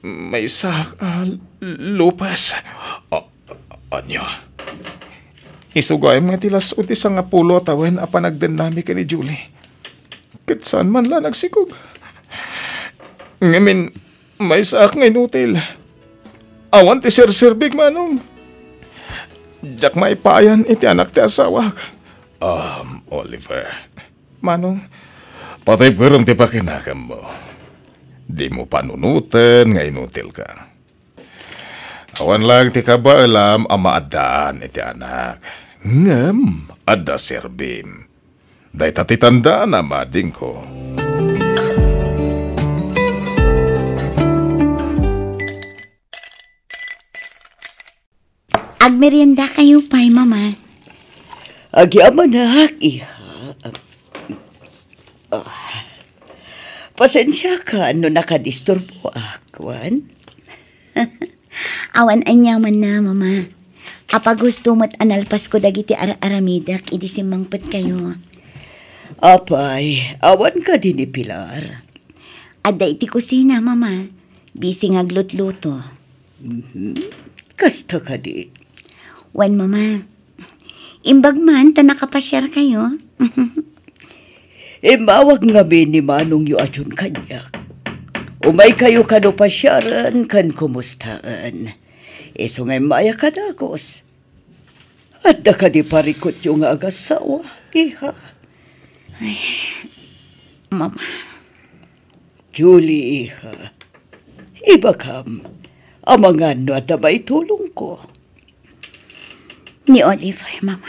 Maysa a lupes. A-, ania? Isu gayam nga ti las-ud ti sangapulo a tawen a panagdennami ken ni Julie. Ket saan man la nagsikog. Ngamin, maysaak nga inutil. Awan ti serserbik, Manong. Diak maipayan iti anak ti asawak. Um, Oliver. Manong. Patibkerem ti pakinaganmo. Dimo panunoten nga inutilka. Awan laeng ti kabaelam a maaddaan iti anak. Ngem adda serbim. Dayta ti tandaanam, adingko. Agmeriendakayo pay, Mama. Agyamanak, iha. Ah, pasensiakan no nakadisturboak, wen? Awan aniamanna, Mama. Apaghusto met a nalpasko dagiti ar-aramidek idi simmangpetkayo. Apay, awan kadi ni Pilar? Adda iti kusina, Mama. Busy nga aglutluto. Mhm. Kasta kadi? Wen, Mama. Imbag man ta nakapasiarkayo. Immawag ngamin ni manongyo a John kaniak. Umaykayo kano pasiaren ken kumustaen. Isu nga immayak a dagus. Adda kadi parikutyo nga agassawa, iha? Ay, Mama. Julie, iha, ibagam, amangan no adda maitulongko. Ni Oliver, Mama.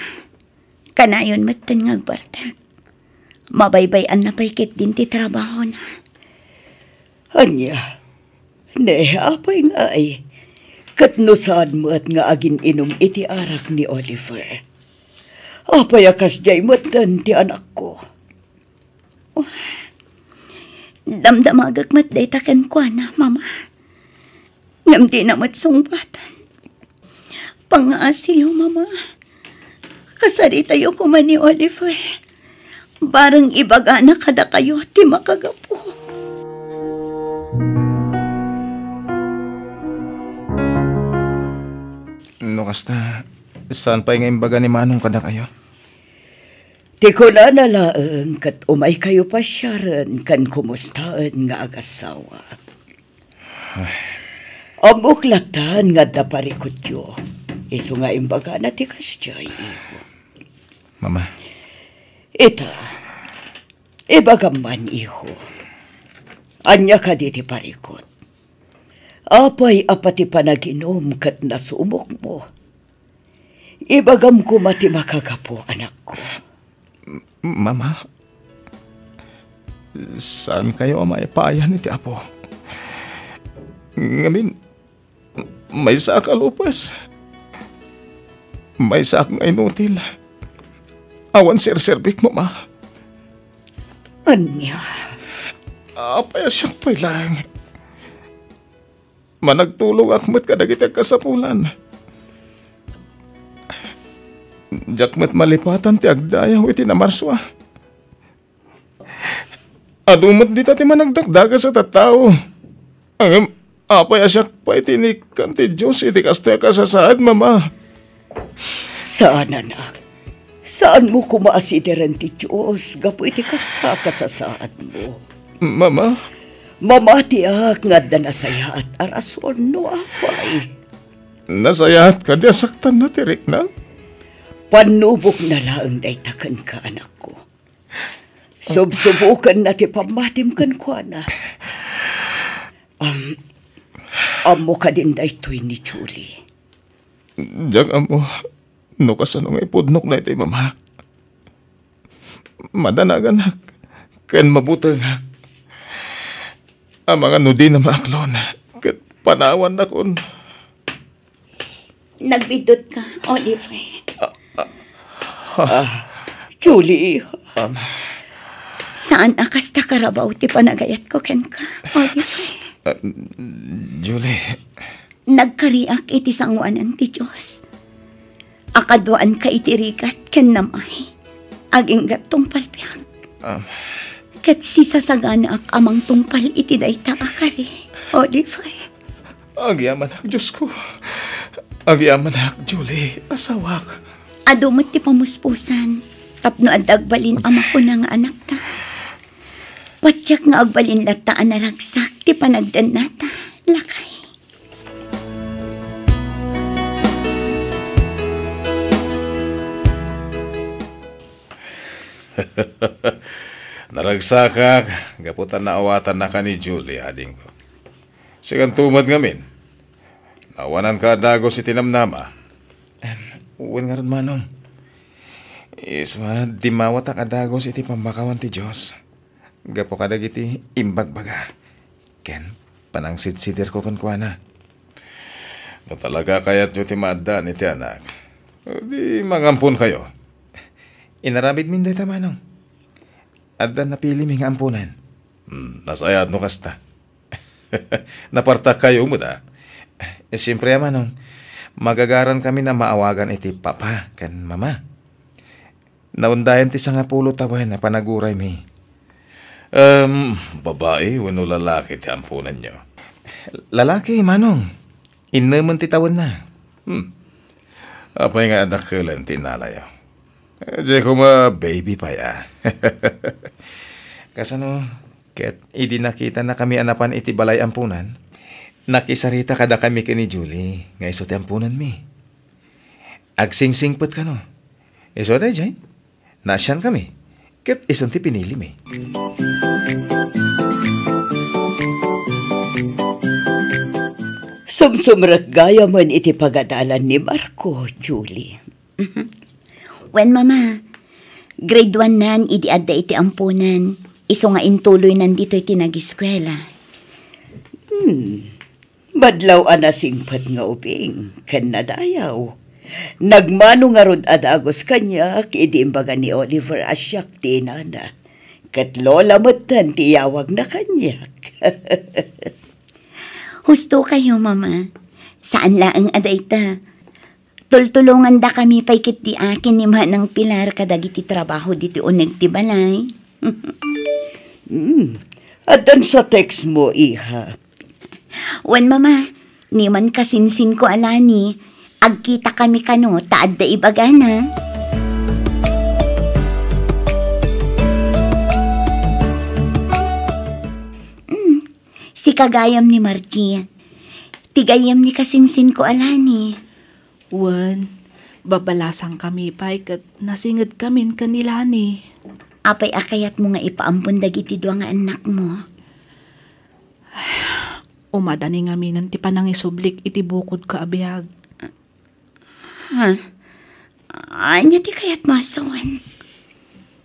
Kanayon metten nga agbartek. Mabaybay-anna pay ketdin ti trabahona. Ania? Ne, apay ngay? Ket no saan met nga agin-inum iti arak ni Oliver? Apay a kasdiay metten ti anakko? Damdamagek met dayta kenkuana, Mama. Ngem dina met sungbatan. Pangngaasiyo, Mama. Kasaritayo koma ni Oliver. Bareng ibagana kadakayo ti makagapu. No kasta, saan pay nga imbaga ni Manong kadakayo? Ti kunana laeng ket umaykayo pasiaren ken kumustaen nga agassawa. Ay. Ammok latta nga adda parikutyo. Isu nga imbagana ti kasdiay, iho. Mama. Ita, ibagam man, iho. Ania kadi ti parikut? Apay a pati panaginum ket nasumokmo? Ibagam koma ti makagapu, anakko. M-, Mama, saankayo a maipayan iti Apo. Ngamin, maysaak a lupes. Maysaak nga inutil. Awan serserbik, Mama. Ania? Apay a siak pay laeng? Managtulongak met kadagiti agkasapulan. Diak met malipatan ti agdayaw iti namarsua. Adu met dita ti managdakdakes a tattao. Ngem apay a siak pay ti inikkan ti Dios iti kastoy a kasasaad, Mama? Saan, anak. Saanmo koma a sideren ti Dios gapu iti kasta a kasasaadmo. Mama? Mamatiak nga adda nasayaat a rason no apay. Nasayaat kadi a saktanna ti riknam? Pannubokna laeng dayta kenka, anakko. Subsubokenna ti pammatim kenkuana. Am-, ammo kadin daytoy ni Julie? Diak ammo no kasano nga ipudnok daytoy, Mama. Madanaganak ken mabutengak. Amangan no dina maaklon ket panawannakon. Nagbiddut ka, Oliver. Ah, Julie. Um, Saan a kasta karabaw ti panagayatko kenka, Oliver. Ah, Julie. Nagkariak iti sangoanan ti Dios. Akaduaanka iti rigat ken namay. Aginggat tungpal biag. Um, Ket sisasaganaak a mangtungpal iti dayta a kari, Oliver. Agyamanak, Diosko. Agyamanak, Julie, asawak. Adu met ti pamuspusan tapno adda agbalin a makuna nga anakta. Patiek nga agbalin latta a naragsak ti panagdennata, lakay. Naragsakak gapu ta naawatannaka ni Julie, adingko. Sikanto met ngamin, naawananka a dagus iti namnama. Em, wen ngarud, Manong. Isu a dimmawatak a dagus iti pammakawan ti Dios gapu kadagiti imbagbaga ken panangsitsidirko kenkuana. No talaga kayatyo ti maaddaan iti anak, di mangamponkayo. Inaramidmin dayta, Manong. Adda napilimi nga amponan. Hmm, nasayaat no kasta. Napartakkayo met a. Siempre a, Manong, magagarankamin a maawagan iti papa ken mama. Naundayan ti sangapulo tawen a panaguraymi. Em, babai wenno lalaki ti amponanyo? Lalaki, Manong. Innemen ti tawenna. Hmm. Apay nga adakkelen ti innalayo? Eh, di koma baby pay a. Kasano, ket idi nakitanakami a napan iti balay amponan, nakisarita kadakami ken ni Julie nga isu ti amponanmi. Agsingsingpet kano. Isu a daydiay, naasiankami, ket isun ti pinilimi. Sumsumrek gayamen iti pagadalan ni Marco, Julie. Wen, Mama, grade one-nan idi adda iti amponan, isu nga intuloynan ditoy ti nagiskuela. Hmm. Madlaw a nasingpet nga ubing ken nadayaw. Nagmano ngarud a dagus kaniak idi imbaga ni Oliver a siak ti inana. Ket lola metten ti iyawagna kaniak. Husto kayo, Mama. Saan laeng a dayta. Tultulongandakami pay ketdi a ken ni Manang Pilar kadagiti trabaho ditoy uneg ti balay. Hmm. Addan sa text mo, iha. Wen, Mama, ni man kasinsinko a Lani, agkitakami kano ta adda ibagana. Hmm. Sika gayam ni Margie. Ti gayyem ni kasinsinko a Lani. Wen, babalasangkami pay ket nasingedkamin ken ni Lani. Apay a kayatmo nga ipaampon dagiti dua nga annakmo? Umadani ngaminen ti panangisublik iti bukodko a biag. Ha? Ania ti kayatmo a sawen?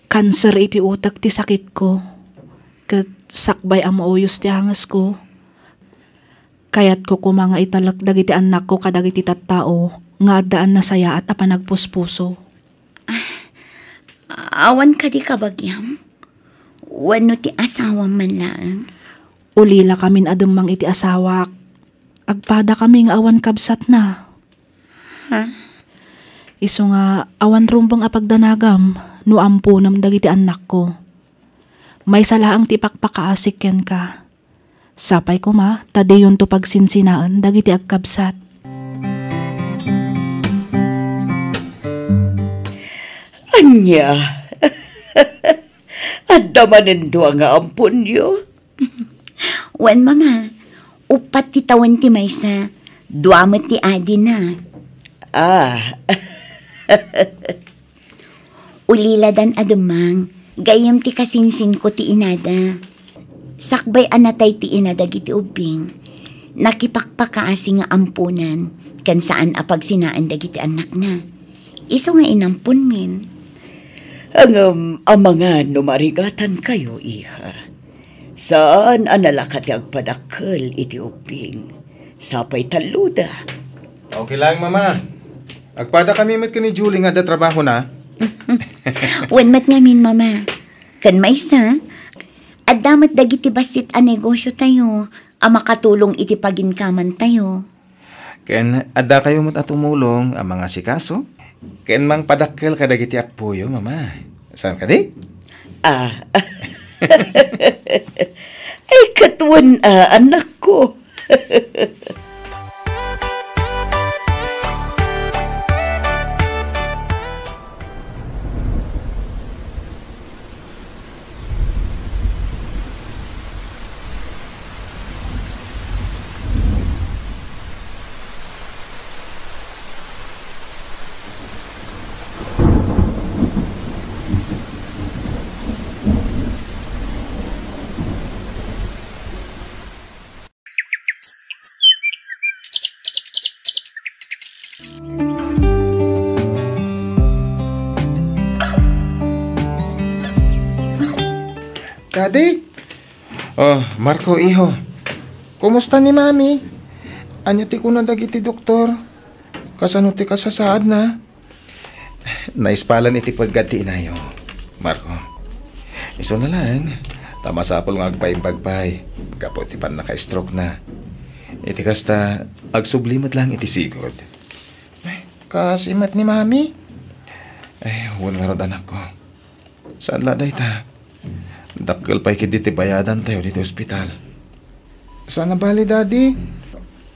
Kanser iti utek ti sakitko, ket sakbay a mauyos ti angesko. Kayatko koma nga italek dagiti annakko kadagiti tattao nga addaan nasayaat a panagpuspuso. Awan kadi kabagiam? Wenno ti asawam man laeng? Ulilakamin a demmang iti asawak. Agpadakami nga awan kabsatna. Ha? Isu nga awan rumbeng a pagdanagam no amponem dagiti annakko. Maysa laeng ti ipakpakaasik kenka. Sapay koma ta diyonto pagsinsinaen dagiti agkabsat. Ania? Adda manen dua nga amponyo? Wen, Mama. Uppat ti tawen ti maysa. Dua met ti adina. Ah. Uliladan a demmang, gayyem ti kasinsinko ti inada. Sakbay a natay ti ina dagiti ubbing, nakipakpakaasi nga amponan ken saan a pagsinaen dagiti annakna. Isu nga inamponmin. Ngem amangan no marigatankayo, iha. Saan a nalaka ti agpadakkel iti ubbing. Sapay talloda. Okay lang, Mama. Agpada kami met ken ni Julie nga adda trabahona. Wen met ngamin, Mama. Ken maysa, adda met dagiti bassit a negosiotayo a makatulong iti paginkamantayo. Ken addakayo met a tumulong a mangasikaso ken mangpadakkel kadagiti appoyo, Mama. Saan kadi? Ah. Ay, ket wen, ah, anakko. Daddy? Oh, Marco, iho. Kumusta ni Mami? Ania ti kuna dagiti doktor? Kasano ti kasasaadna? Naispalan iti peggad ti inayo, Marco. Isuna laeng, ta masapul nga agpaimbag pay gapu iti pannaka-stroke na. Iti kasta, agsubli met laeng iti sigud. Ay, kaasi met ni Mami? Ay, wen ngarud, anakko. Saan la dayta? Dakkel pay ketdi ti bayadantayo ditoy ospital. Saan a bale, Daddy.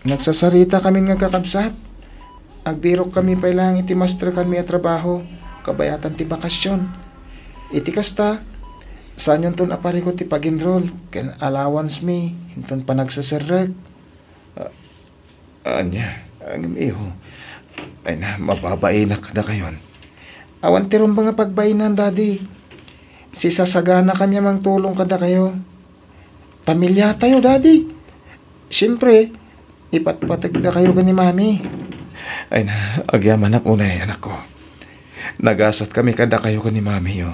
Nagsasarita kami nga kakabsat. Agbirokkami pay laeng iti masterkanmi a trabaho, kabayatan ti bakasion. Iti kasta, saanyonton a parikut ti pag-enroll ken allowance mi inton panagseserrek. Ah, Ania, ngem iho. Ay na, mababainak kadakayon. Awan ti rumbeng a pagbainan, Daddy. Sisasaganakami a mangtulong kadakayo. Pamiliatayo, Daddy. Siempre, ipatpategdakayo ken ni Mami. Ay na, agyamanak unay, anakko. Nagasatkami kadakayo ken ni Mamiyo.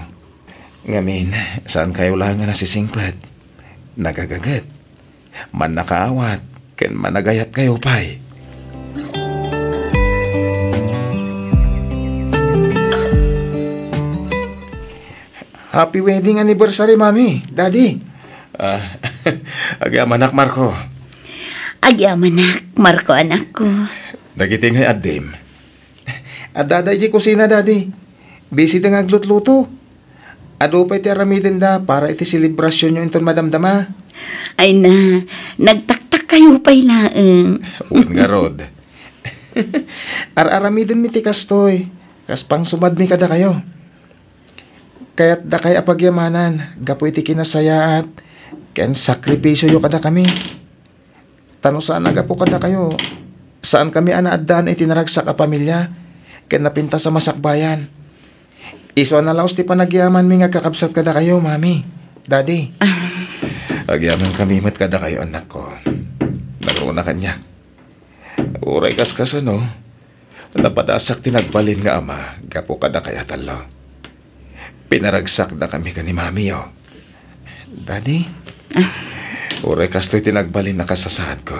Ngamin, saankayo laeng a nasisingpet. Nagagaget. Mannakaawat ken managayatkayo pay. Happy wedding anniversary, Mami, Daddy. Ah, agyamanak, Marco. Agyamanak, Marco, anakko. Dagiti ngay addim. Adda daydiay kusina, Daddy. Busy da nga aglutluto. Adu pay ti aramidenda para iti selebrasionyo inton madamdama. Ay na, nagtaktakkayo pay laeng. Wen ngarud. Ar-aramidenmi ti kastoy, kas pangsumadmi kadakayo. Kayatdakay a pagyamanan gapu iti kinasayaat ken sakripisioyo kadakami. Ta no saan a gapu kadakayo, saankami a naaddaan iti naragsak a pamilia ken napintas a masakbayan. Isu a nalaos ti panagyamanmi nga agkakabsat kadakayo, Mami, Daddy. Ah. Agyamankami met kadakayo, anakko. Nagruna kaniak. Uray kaskasano, napadasak ti nagbalin nga ama gapu kadakay a tallo. Pinaragsakdakami ken ni Mamiyo. Daddy? Ah. Uray kastoy ti nagbalin a kasasaadko.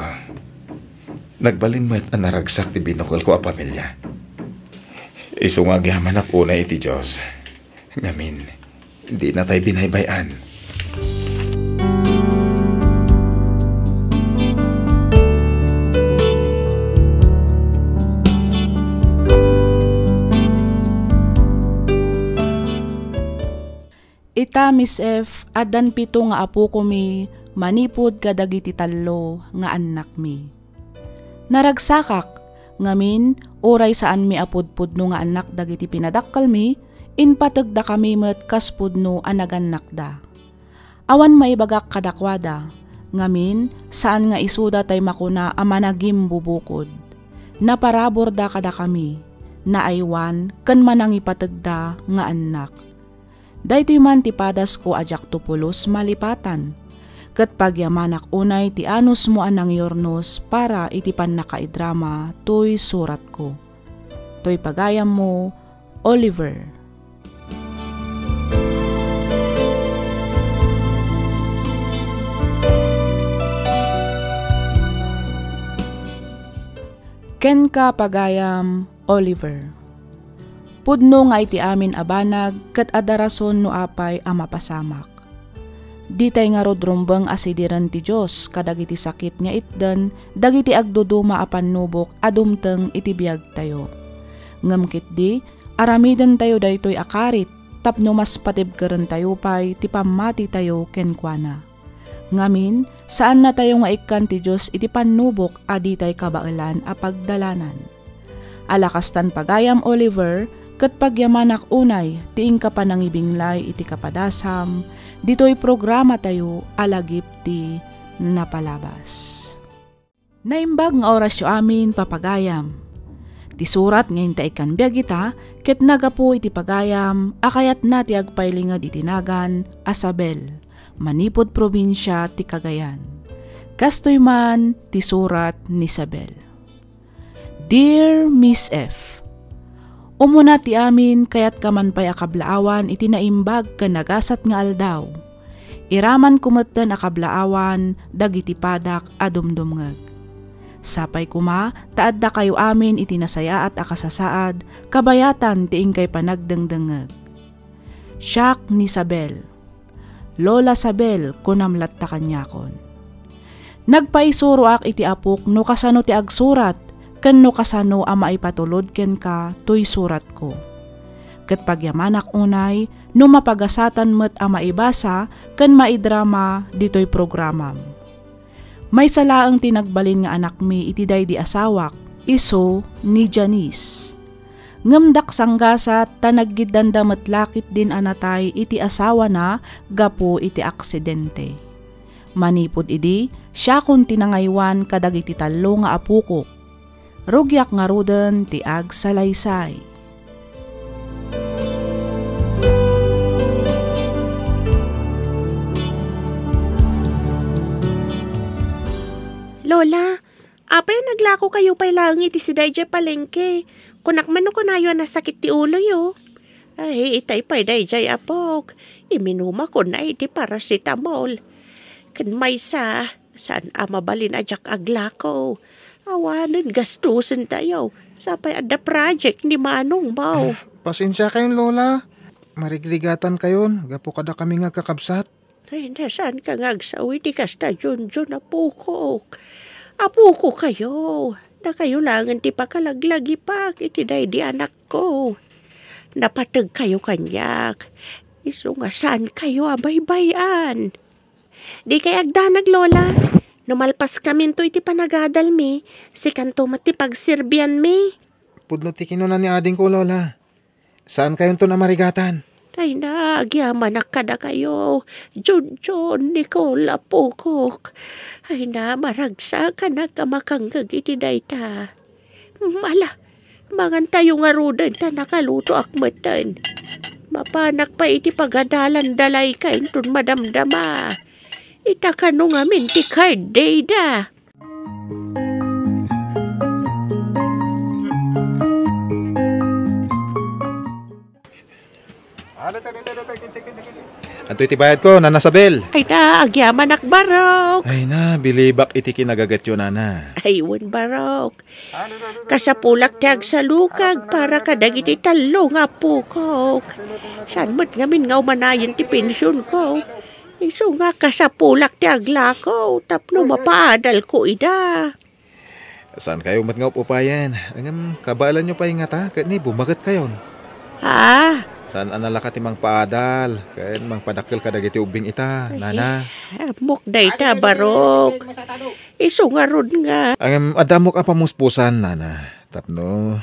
Nagbalin met a naragsak ti binukelko a pamilia. Isu nga agyamanak unay iti Dios. Ngamin, dinatay binaybay-an. Ita, Miss F, addan pito nga apokomi manipud kadagiti tallo nga annakmi. Naragsakak, ngamin, uray saanmi a pudpudno nga annak dagiti pinadakkelmi, impategdakami met kas pudno a nagannakda. Awan maibagak kadakuada, ngamin, saan nga isuda tay makuna a managimbubukod. Naparaburda kadakami, naaywan ken manangipategda nga annak. Daytoy man ti padasko a diakto pulos malipatan, ket pagyamanak unay ti anusmo a nangyurnos para iti pannakaidrama toy suratko. Toy pagayammo, Oliver. Kenka, pagayam, Oliver. Pudno nga iti amin a banag ket adda rason no apay a mapasamak. Ditay ngarud rumbeng a sidiren ti Dios kadagiti sakit nga itden dagiti agduduma a pannubok a dumteng iti biagtayo. Ngem ketdi, aramidentayo daytoy a karit tapno mas patibkerentayo pay ti pammatitayo kenkuana. Ngamin, saannatayo nga ikkan ti Dios iti pannubok a ditay kabaelan a pagdalanan. Ala kastan, pagayam Oliver, ket pagyamanak unay ti inka panangibinglay iti kapadasam ditoy programatayo a Lagip ti Napalabas. Naimbag nga orasyo amin, papagayam. Ti surat nga inta ikkan biag ita ket nagapu iti pagayam a kayatna ti agpailinged iti nagan a Sabel, manipud probinsia ti Cagayan. Kastoy man ti surat ni Sabel. Dear Miss F, Umuna ti amin, kayatka man pay a kablaawan iti naimbag ken nagasat nga aldaw. Iramanko metten a kablaawan dagiti padak a dumdumngeg. Sapay koma ta addakayo amin iti nasayaat a kasasaad kabayatan ti inkay panagdengdengngeg. Siak ni Sabel. Lola Sabel, kunam latta kaniakon. Nagpaisuroak iti apok no kasano ti agsurat ken no kasano a maipatulod kenka toy suratko. Ket pagyamanak unay no mapagasatan met a maibasa ken maidrama ditoy programam. Maysa laeng ti nagbalin nga anakmi iti daydi asawak, isu ni Janice. Ngem daksanggasat ta naggiddanda met la ketdin a natay iti asawana gapu iti aksidente. Manipud idi, siakon ti nangaywan kadagiti tallo nga apokok. Rugiak ngaruden ti agsalaysay. Lola, apay a naglakokayo pay laeng iti sida idiay palengke? Kunak man no kunayo a nasakit ti uloyo. Ay, itay pay daydiay, apok. Iminumakon iti paracetamol. Ken maysa, saan a mabalin a diak aglako. Awanen gastusentayo. Sapay adda project ni manongmo. Pasensiakayon, Lola. Marigrigatankayon gapu kadakami nga agkakabsat. Ay, na, saanka nga agsao iti kasta, Junjun, apokok. Apokokayo, dakayo laengen ti pakalaglagipak iti daydi anakko. Napategkayo kaniak, isu nga saankayo a baybay-an. Dikay agdanag, Lola. No malpaskaminto iti panagadalmi, sikanto met ti pagserbianmi. Pudno ti kinuna ni adingko, Lola. Saankayonton a marigatan. Ay na, agyamanak kadakayo, Junjun, Nicole, apokok. Ay na, maragsakanak a makangngeg iti dayta. Ala, mangantayo ngaruden ta nakalutoak metten. Mapanak pay iti pagadalan dalayka inton madamdama. Ita kano ngamin ti card dayda. Antoy ti bayadko, Nana Sabel? Ay na, agyamanak, barok. Ay na, bilibak iti kinaga-getyo, Nana. Ay, wen, barok. Kasapulak ti agsalukag para kadagiti tallo nga apokok. Saan met ngamin nga umanayen ti pensionko? Isu nga kasapulak ti aglako tapno mapaadalko ida. Saankayo met nga up-upayen, ngem kabaelanyo pay ngata ket ni bumaketkayon. Ah, Saan a nalaka ti mangpaadal ken mangpadakkel kadagiti ubbing ita, Ay, nana? Ammok dayta, Barok. Isu ngarud nga. Ngem, adda ammok a pamuspusan, nana. Tapno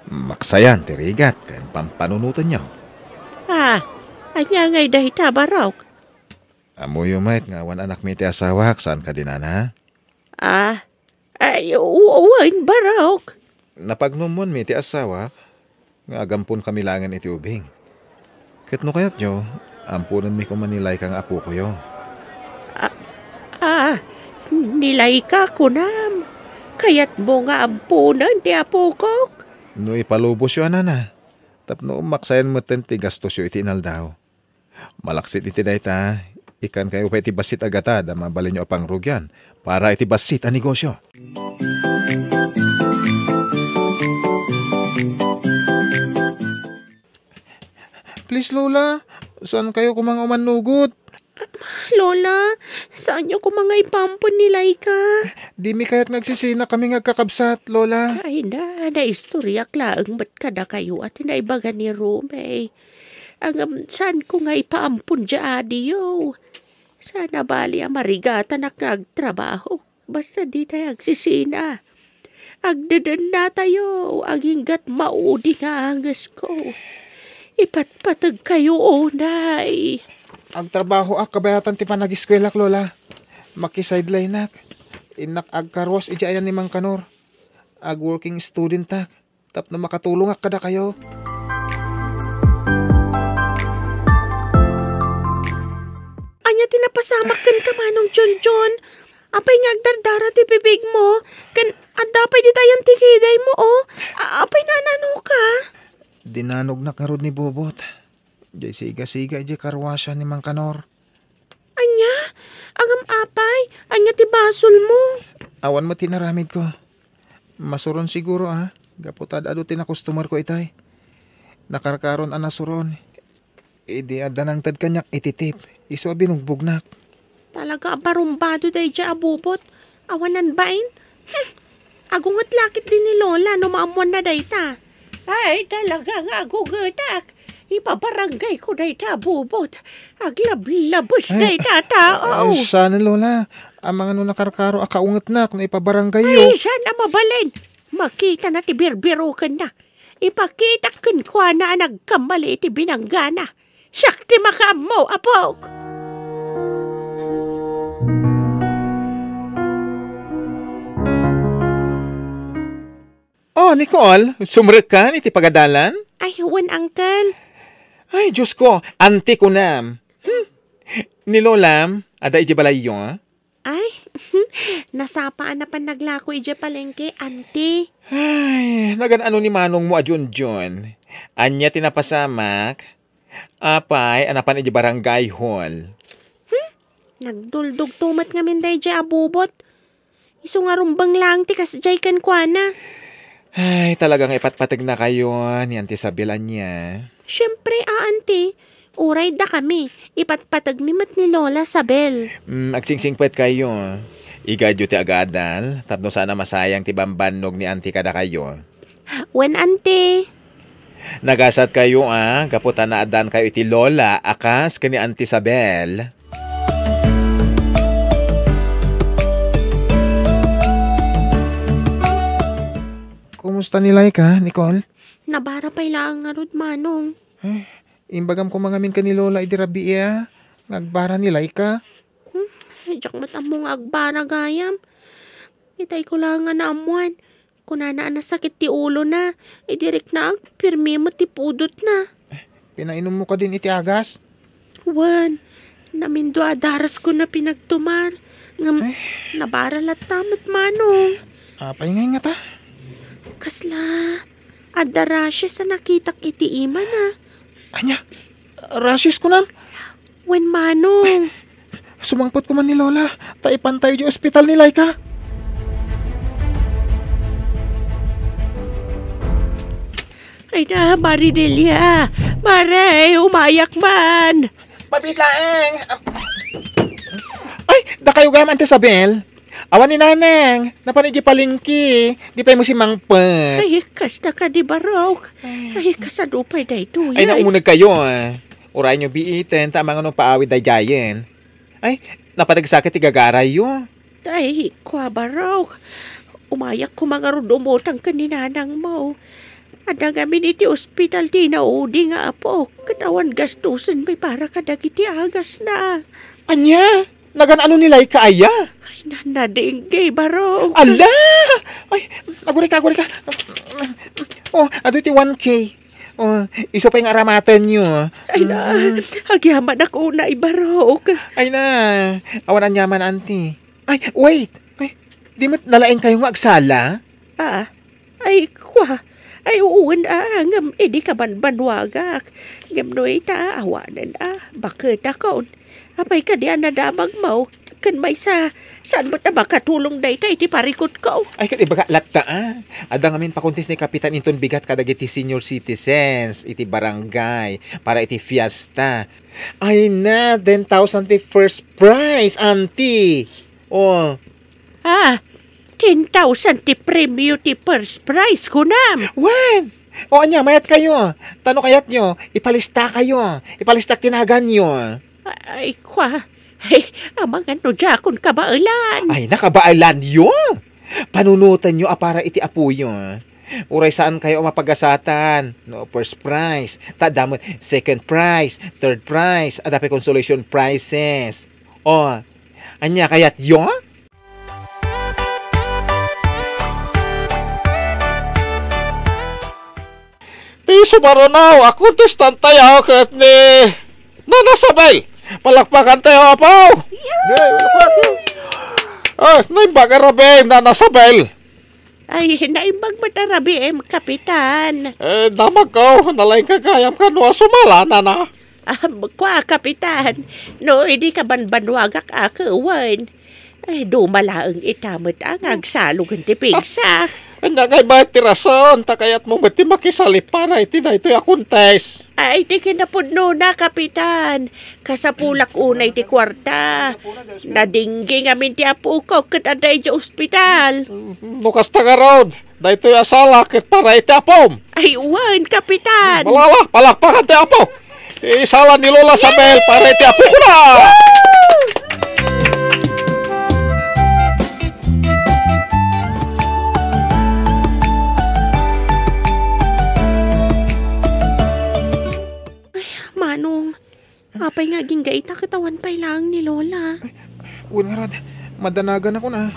maksayan ti rigat ken pampanunotenyo. Ah, ania ngay dayta, Barok? Ammoyo met nga awan anakmi ti asawak, saan kadi, nana? Ah, ay, u-, wen, Barok. Napagnumonmi ti asawak nga agamponkami laengen iti ubing. Ket no kayatyo, amponenmi koma ni Laika nga apokoyo. Ah, ah, ni Laika, kunam? Kayatmo nga amponen ti apokok? No ipalubosyo a, nana, tapno maksayan metten ti gastosyo iti inaldaw. Malaksid iti dayta, ikkankayo pay iti bassit a gatad a mabalinyo a pangrugian para iti bassit a negosyo. Please, Lola, saankayo koma nga umannugot? Lola, saanyo koma nga ipaampon ni Laika? Dimi kayat nga agsisina kami nga agkakabsat, Lola. Ay na, naistoriak laeng met kadakayo a ti naibaga ni Romeo. Ngem, saanko nga ipaampon diay adiyo. Saan a bali a marigatanak nga agtrabaho. Basta ditay agsisina. Agdedennatayo, agingga't maudi nga angesko. Ipatpategkayo unay. Agtrabahoak kabayatan ti panageskuelak, Lola. Makisideline-ak. Innak agkarwas idiay ayan ni Mang Kanor. Ag-working student-ak. Tapno makatulongak kadakayo. Ania ti napasamak kenka, Manong Junjun? Apay nga agdardara ti bibigmo? Ken adda pay ditayan ti kidaymo, o? A-, apay nananoka? Dinanognak ngarud ni Bobot. Diay sigasiga idiay karwasan ni Mang Kanor. Ania? Ngem apay? Ania ti basolmo? Awan met ti inaramidko. Masuron siguro, a, gapu ta ad-adu ti nakustomerko itay. Nakarkaron a nasuron. Idi adda nangted kaniak iti tip, isu a binugbognak. Talaga a barumbado daydiay a Bobot. Awanan bain? Hmm. Agunget la ketdi ni Lola no maammoanna dayta. Ay, talaga nga agungetak. Ipabarangayko dayta a Bobot. Aglablabes Ay, dayta a tao. Ay, saan, Lola. Amangan no nakarkaro a kaungetnak no ipabarangayyo. Ay, saan a mabalin. Makitana ti birbirokenna. Ipakitak kenkuana a nagkamali iti binanggana. Siak ti makaammo, apok. Oh, Nicole, sumrekkan iti pagadalan? Ay, wen, uncle. Ay, Diyos ko, auntie ko nam. Hmm. Ni Lolam, adda iti balayyo, a? Ay, nasapa a napan naglako idiay palengke, auntie. Ay, nagan-ano ni manongmo a Junjun? Ania ti napasamak? Apay a napan idiay barangay hall? Hmm? Nagduldugto met ngamin daydiay a Bobot. Isu nga rumbeng laeng ti kasdiay kenkuana. Ay, talaga nga ipatpategnakayo ni Auntie Isabel, ania? Siempre, a, Auntie. Uray dakami, ipatpategmi met ni Lola Isabel. Mm, agsingsingpetkayo. Igayyo ti agadal, tapno saan a masayang ti bambannog ni Auntie kadakayo. Wen, Auntie. Nagasatkayo, a, gapu ta naaddaankayo iti Lola a kas ken ni Auntie Isabel. Kumusta ni Laika, Nicole? Nabara pay laeng ngarud, Manong. Eh, imbagam koma ngamin ken ni Lola idi rabii, a, nga agbara ni Laika. Hmm, diak met ammo nga agbara gayam. Itay ko laeng nga naammoan. Kunana a nasakit ti ulona, idi riknaak, pirmi met ti pudotna. Pinainummo kadin iti agas? Wen, namindo a darasko na pinagtumar, ngem Eh? nabara latta met, Manong. Apay ngay ngata? Kasla, adda rashes a nakitak iti imana. Ania? Rashes kunam? Wen, Manong. Sumangpet koma ni Lola, ta ipantayo idiay ospital ni Laika. Ay na, Maridelia. Mare, umayak man. Mabit laeng. Ay, dakayo gayam, Auntie Isabel. Awan ni Nanang, napan idiay palengke, di pay mo simmangpet. Ay, kasta kadi, Barok. Ay. Ay, kasano pay daytoy, Ay, ay. Naumuneg kayo, ah. Urayenyo biiten, ta amangan no paawid daydiayen. Ay, napan nagsakit ti gagarayyo. Ay, kua, Barok. Umayak koma ngarud umutang ken ni nanangmo. Adda ngamin iti ospital ti inaudi nga apok, ket awan gastusenmi para kadagiti agasna. Ania? Nagan-ano ni Laika aya? Ay, na-, nadengge, Barok. Ala! Ay, agurayka, agurayka. Oh, adu iti one K. Oh, isu pay nga aramatenyo. Ay, na, Mm. Agyamanak unay, Barok. Ay na, awan aniaman, Auntie. Ay, wait! Ay, di met nalaingkayo nga agsala? Ah, ay, kua. Ay, wen, ah, ngem idi kabanbanwagak. Ngem no ita, awanen, ah, baketakon. Apay kadi a nadamagmo? Ken maysa, saan met a makatulong dayta iti parikutko? Ay, ket ibaga latta, ah. Adda ngamin pakuntis ni Kapitan inton bigat kadagiti senior citizens iti barangay para iti fiesta. Ay na, ten thousand ti first prize, Auntie. Oh. Ah, ten thousand ti premyo ti first prize, kunam. Wen! O ania, mayat kayo. Ta no kayatyo, ipalista kayo. Ipalistak ti naganyo. Ay, kua. Ay, amangan no diakon kabaelan. Ay, nakabaelanyo? Panunotenyo a para iti apoyo. Uray saan kayo a mapagasatan. No, first prize. Ta damot second prize, third prize, adda pay consolation prizes. O, ania kayatyo? Ti sumaruno a kontestantayo ket ni Nana Sabel. Palakpakantayo, Apo! Yay! Palakpak! Ah, naimbag a rabiim, Nana Sabel. Ay, naimbag met a rabiim, Kapitan. Eh, damagko, nalaingka gayam kano a sumala, Nana. Ah, kua, Kapitan. No, idi kabanbanwagak a kewen. Ay, duma laeng ita met a nga agsalog ti pigsa. Ania ngay met ti rason, ta kayatmo met ti makisali para iti daytoy a contest? Ay, ti kinapudnona, Kapitan. Kasapulak unay ti kuarta. Nadinggi ngamin ti apok ket adda idiay ospital. No kasta ngarud, daytoy a sala ket para iti apom. Ay, wen, Kapitan. Malala, palakpakan ti apo. Isala ni Lola Sabel para iti apokona. Ay, Manong, apay nga agingga ita ket awan pay laeng ni Lola? Wen ngarud, madanagan ako na.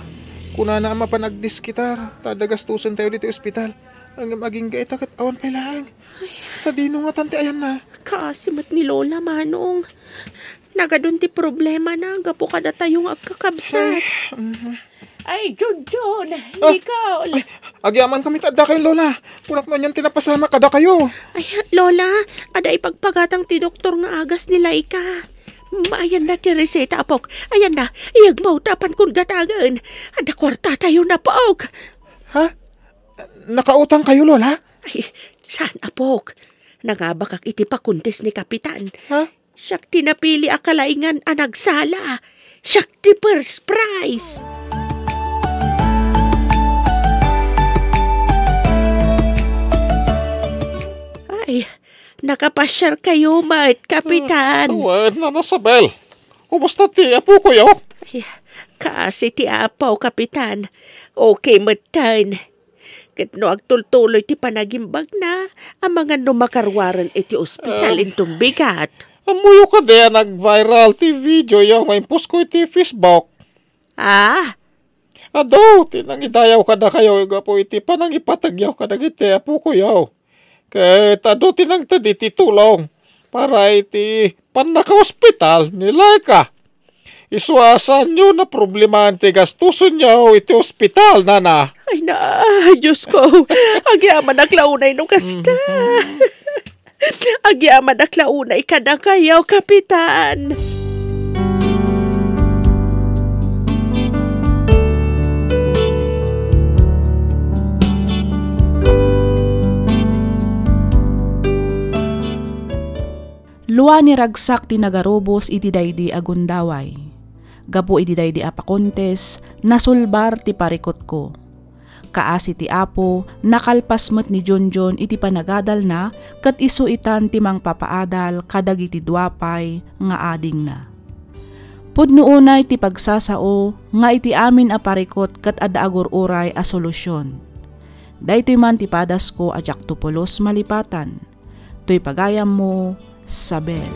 Kunana a mapan agdiskitar, ta adda gastusen tayo ditoy ospital. Ngem agingga ita ket awan pay laeng. Sadino ngatan ti ayanna? Kaasi met ni Lola, Manong. Nagadun ti problemana gapu kadatayo nga agkakabsat. Ay, mhm. Ay, Junjun, Ah, Nicole. Ay, agyaman kami ta adda kayo, Lola. Kunak no anian ti napasamak kadakayo. Ay, Lola, adda ipagpagatang ti doktor nga agas ni Laika. Ayanna ti reseta, apok. Ayanna, iyegmo ta apankon gatagen. Adda kuartatayo, apok. Ha? Nakautang kayo, Lola? Ay, saan, apok? Nangabakak iti pakuntis ni Kapitan. Ha? Siak ti napili a kalaingan a nagsala. Siak ti first prize. Ay, nakapasiar kayo met, Kapitan. Ah, wen, Nana Sabel. Kumusta ti apokoyo? Ay, kaasi ti apo, Kapitan. Okay metten. Ket no agtultuloy ti panagimbagna, amangan no makaruaren iti ospital Ah. inton bigat. Ammoyo kadi a nag-viral ti videoyo nga imposko iti Facebook? Ah? Adu ti nangidayaw kadakayo gapu iti panangipategyo kadagiti apokoyo. Ket adu ti nangted iti tulong para iti pannakaospital ni Laika. Isu a saanyo naproblemaan ti gastusenyo iti ospital, Nana. Ay na, Diyos ko. Agyamanak la unay no kasta. Mhm. Agyamanak la unay kadakayo, Kapitan. Lua ni ragsak ti nagarubos iti daydi a gundaway. Gapu iti daydi a pakontes, nasulbar ti parikutko. Kaasi ti Apo, nakalpas met ni Junjun iti panagadalna ket isu itan ti mangpapaadal kadagiti dua pay nga adingna. Pudno unay ti pagsasao nga iti amin a parikut ket adda agur-uray a solusion. Daytoy man ti padasko a diakto pulos malipatan. Toy pagayammo, Sabel.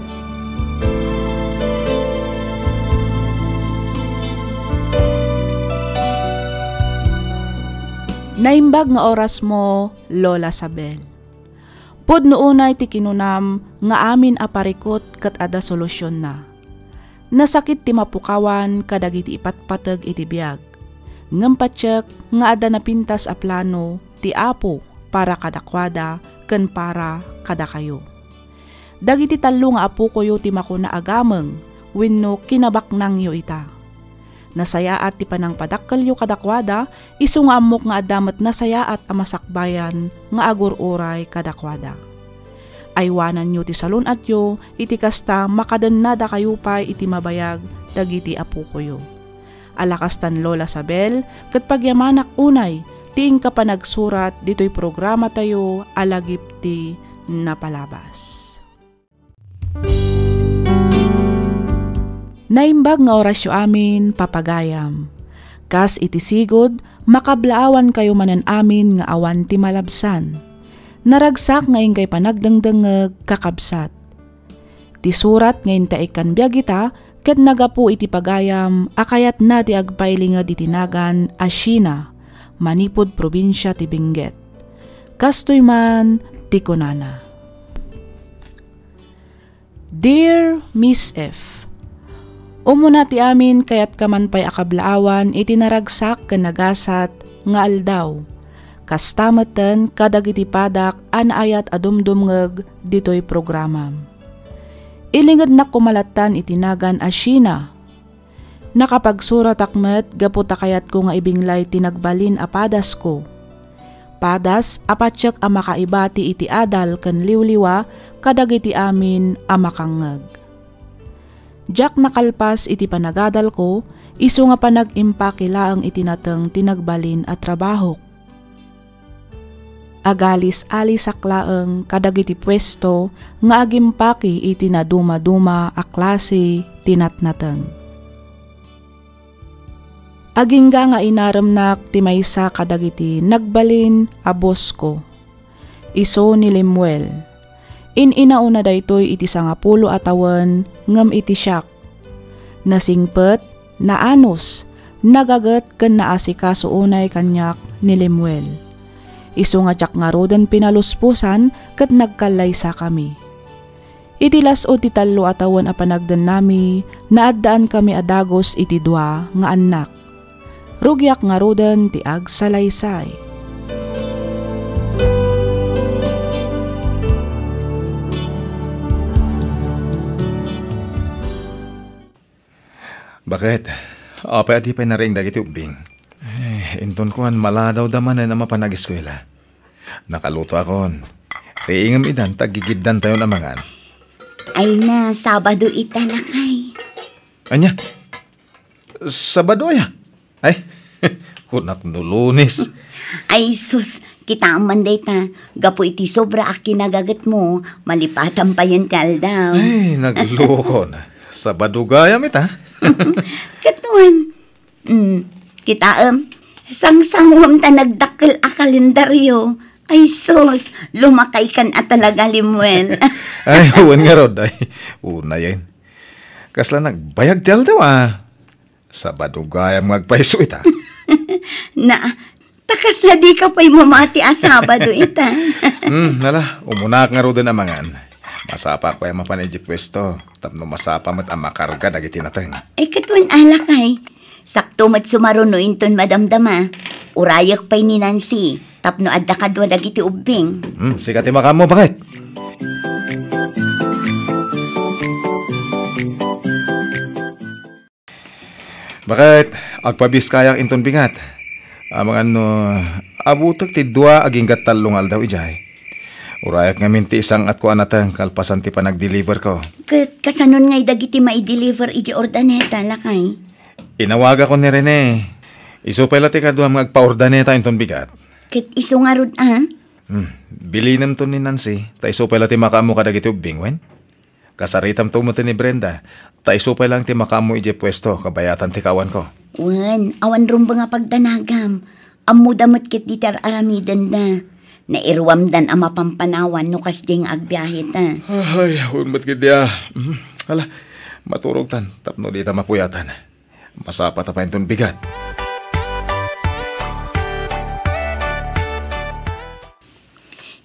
Naimbag nga orasmo, Lola Sabel. Pudno unay ti kinunam nga amin a parikut ket adda solusionna. Nasakit ti mapukawan kadagiti ipatpateg iti biag. Ngem patiek nga adda napintas a plano ti Apo para kadakuada ken para kadakayo. Dagiti tallo nga apokoyo ti makuna a gameng wenno kinabaknangyo ita. Nasayaat ti panangpadakkelyo kadakuada, isu nga ammok nga adda met nasayaat a masakbayan nga agur-uray kadakuada. Aywananyo ti salun-atyo, iti kasta, makadennadakayo pay iti mabayag dagiti apokoyo. Ala kastan, Lola Sabel, ket pagyamanak unay ti inka panagsurat ditoy programatayo a Lagip ti Napalabas. Naimbag nga orasyo amin, papagayam. Kas iti sigud, makablaawankayo manen amin nga awan ti malabsan. Naragsak nga inkay panagdengdengngeg, kakabsat. Ti surat nga intaekkan biag ita ket nagapu iti pagayam a kayatna ti agpailinged iti nagan a Sheena, manipud probinsia ti Benguet. Kastoy man ti kunana. Dear Miss F, umuna ti amin, kayatka man pay a kablaawan iti naragsak ken nagasat nga aldaw. Kasta metten kadagiti padak a naayat a dumdumngeg ditoy programam. Ilingednak koma lattan iti nagan a Sheena. Nakapagsuratak met gapu ta kayatko nga ibinglay ti nagbalin a padasko. Padas a patiek a makaibati iti adal ken liwliwa kadagiti amin a makangngeg. Diak nakalpas iti panagadalko, isu nga panag-impaki laeng iti nateng ti nagbalin a trabahok. Agalis-alisak laeng kadagiti puesto nga agimpaki iti nadumaduma a klase ti natnateng. Agingga nga inaremnak ti maysa kadagiti nagbalin a bosko. Isu ni Lemuel. In-inauna daytoy iti sangapulo a tawen ngem iti siak. Nasingpet, naanus, nagaget ken naasikaso unay kaniak ni Lemuel. Isu nga diak ngaruden pinalusposan ket nagkallaysakami. Iti las-ud ti tallo a tawen a panagdennami, naaddaankami a dagus iti dua nga annak. Rugiak ngaruden ti agsalaysay. Baket, apay a di pay nariing dagiti ubbing? Eh, inton kuan, maladawda manen a mapan ageskuela. Nakalutoakon. Riingem idan ta aggigiddantayon a mangan. Ay na, Sabado ita, lakay. Ania? Sabado aya? Ay, kunak no Lunes. Ay, sus, kitaem man dayta. Gapu iti sobra a kinagagetmo, malipatan payen ti aldaw. Ay, naglukon. Sabado gayam ita. Ket nuan, mm, kitaem, sangsanguem ta nagdakkel a kalendaryo. Ay, sus, lumakaykan a talaga, Lemuel. Ay, wen ngarud. Ay, unayen. Kasla nagbayag ti aldaw, a. Sabado gayam nga agpayso ita. Na, ta kasla dika pay mamati a Sabado ita. Hmm, nala, umunak ngaruden a mangan. Masapak pay a mapan idiay puesto, tapno masapa met a makarga dagiti nateng. Ay, ket wen a, lakay. Sakto met sumaruno inton madamdama. Urayek pay ni Nancy, tapno adda kadua dagiti ubbing. Hmm, sika ti makaammo, baket. Baket, agpabiskayak inton bingat. Amangan no abutek ti dua agingga tallo nga aldaw idiay. Urayak ngamin ti isang-atko a nateng kalpasan ti panagdeliverko. Ket kasanon ngay dagiti maideliver idiay Urdaneta, lakay? Inawagakon ni Rene. Isu pay la ti kaduam nga agpaurdaneta inton bigat. Ket isu ngarud a? Hmm, bilinemton ni Nancy, ta isu pay la ti makaammo kadagiti ubbing, wen? Kasaritamto met ni Brenda, ta isu pay laeng ti makaammo idiay puesto kabayatan ti kaawanko. Wen, awan rumbeng a pagdanagam. Ammoda met ketdi ti ar-aramidenda. Nairuamdan a mapampanawan no kasdiay nga agbiaheta. Ay, wen met ketdi a. Mhm. Ala, maturogtan tapno dita mapuyatan. Masapata pay inton bigat.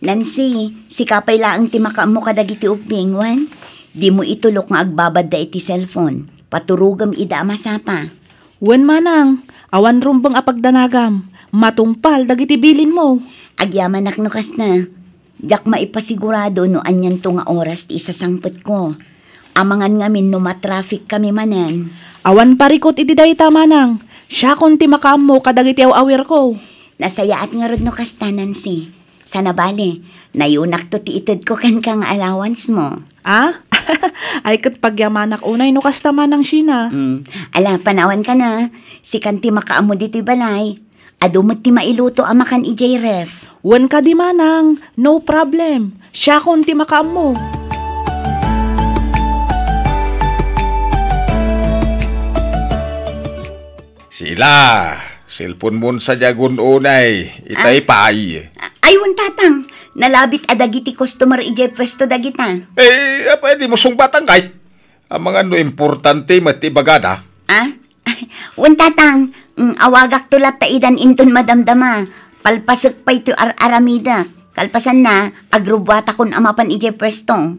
Nancy, sika pay laeng ti makaammo kadagiti ubbing, wen? Dimo itulok nga agbabadda iti cellphone. Paturogem ida a masapa. Wen manang, awan rumbeng a pagdanagam. Matungpal dagiti bilinmo. Agyamanak no kasta. Diak maipasigurado no anianto nga oras ti isasangpetko. Amangan ngamin no matraffic kami manen. Awan parikut iti dayta, manang. Siakon ti makaammo kadagiti aw-awirko. Nasayaat ngarud no kasta, Nancy. Sana bale, nayonakto ti itedko kenka nga allowance mo. Ah? Ay, ket pagyamanak unay no kasta, manang Sheena. Mm. Ala, panawanka na. Sikan ti makaammo ditoy balay. Adu met ti mailuto a makan idiay ref. Wen kadi manang, no problem. Siakon ti makaammo. Sila, cellphone mon sadiagon unay, itay Ah. pay. A-, ay, wen, tatang. Nalabit a dagiti customer idiay pwesto dagita. Eh, apay dimo sungbatangkay? Amangan no importante met ti ibagada. Ah? Wen, tatang, mm, awagakto latta idan inton madamdama. Palpasek pay ti ar-aramidek. Kalpasanna, agrubbuatakon a mapan idiay pwesto.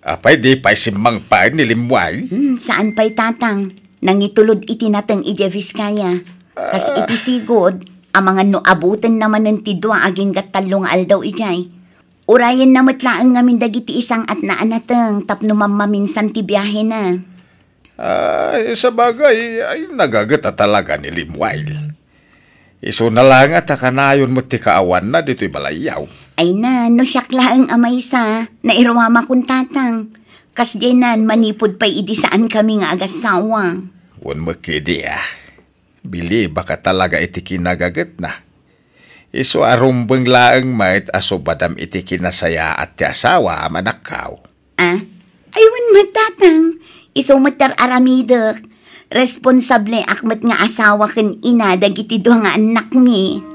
Apay di pay simmangpet ni Lemuel? Hmm, saan pay, tatang. Nangitulod iti nateng idiay Vizcaya. Kas Ah. iti sigud, amangan no abutenna manen ti dua agingga tallo nga aldaw idiay. Urayenna met laeng ngamin dagiti isang-atna a nateng tapno mammaminsan ti biahena. Ay, sabagay, ay, nagaget a talaga ni Lemuel. Isuna laeng a ta kanayon met ti kaawanna ditoy balayyo. Ay na, no siak laeng a maysa, nairuamakon, tatang. Kasdiay nan, manipud pay idi saankami nga agassawa. Wen met ketdi a. Bilibak a talaga iti kinagagetna. Isu a rumbeng laeng met a subadam iti kinasayaat ti asawa a manakkaw. Ah? Ay, wen met, tatang. Isu met ti ar-aramidek. Responsabliak met nga asawa ken ina dagiti dua nga annakmi.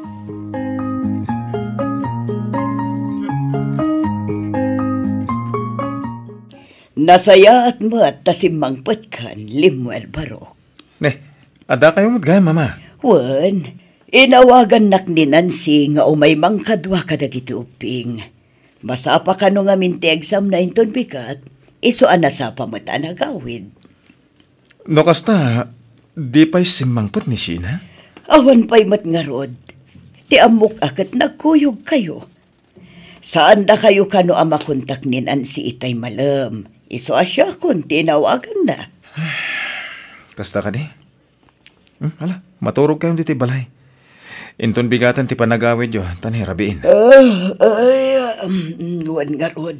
Nasayaat met ta simmangpetkan, Lemuel Barok. Ne, adda kayo met gayam, Mama? Wen, inawagannak ni Nancy nga umay mangkadua kadagiti ubbing. Masapa kano ngamin ti examna inton bigat, isu a nasapa met a nagawid. No kasta, di pay simmangpet ni Sheena? Awan pay met ngarud. Ti ammok a ket nagkuyogkayo. Saandakayo kano a makontak ni Nancy itay malem. Isu a siakon ti inawaganna. Kasta kadi? Hmm, ala, maturog kayo ditoy balay. Inton bigaten ti panagawidyo, ta ni rabiin. Ah, ay, um, wen ngarud.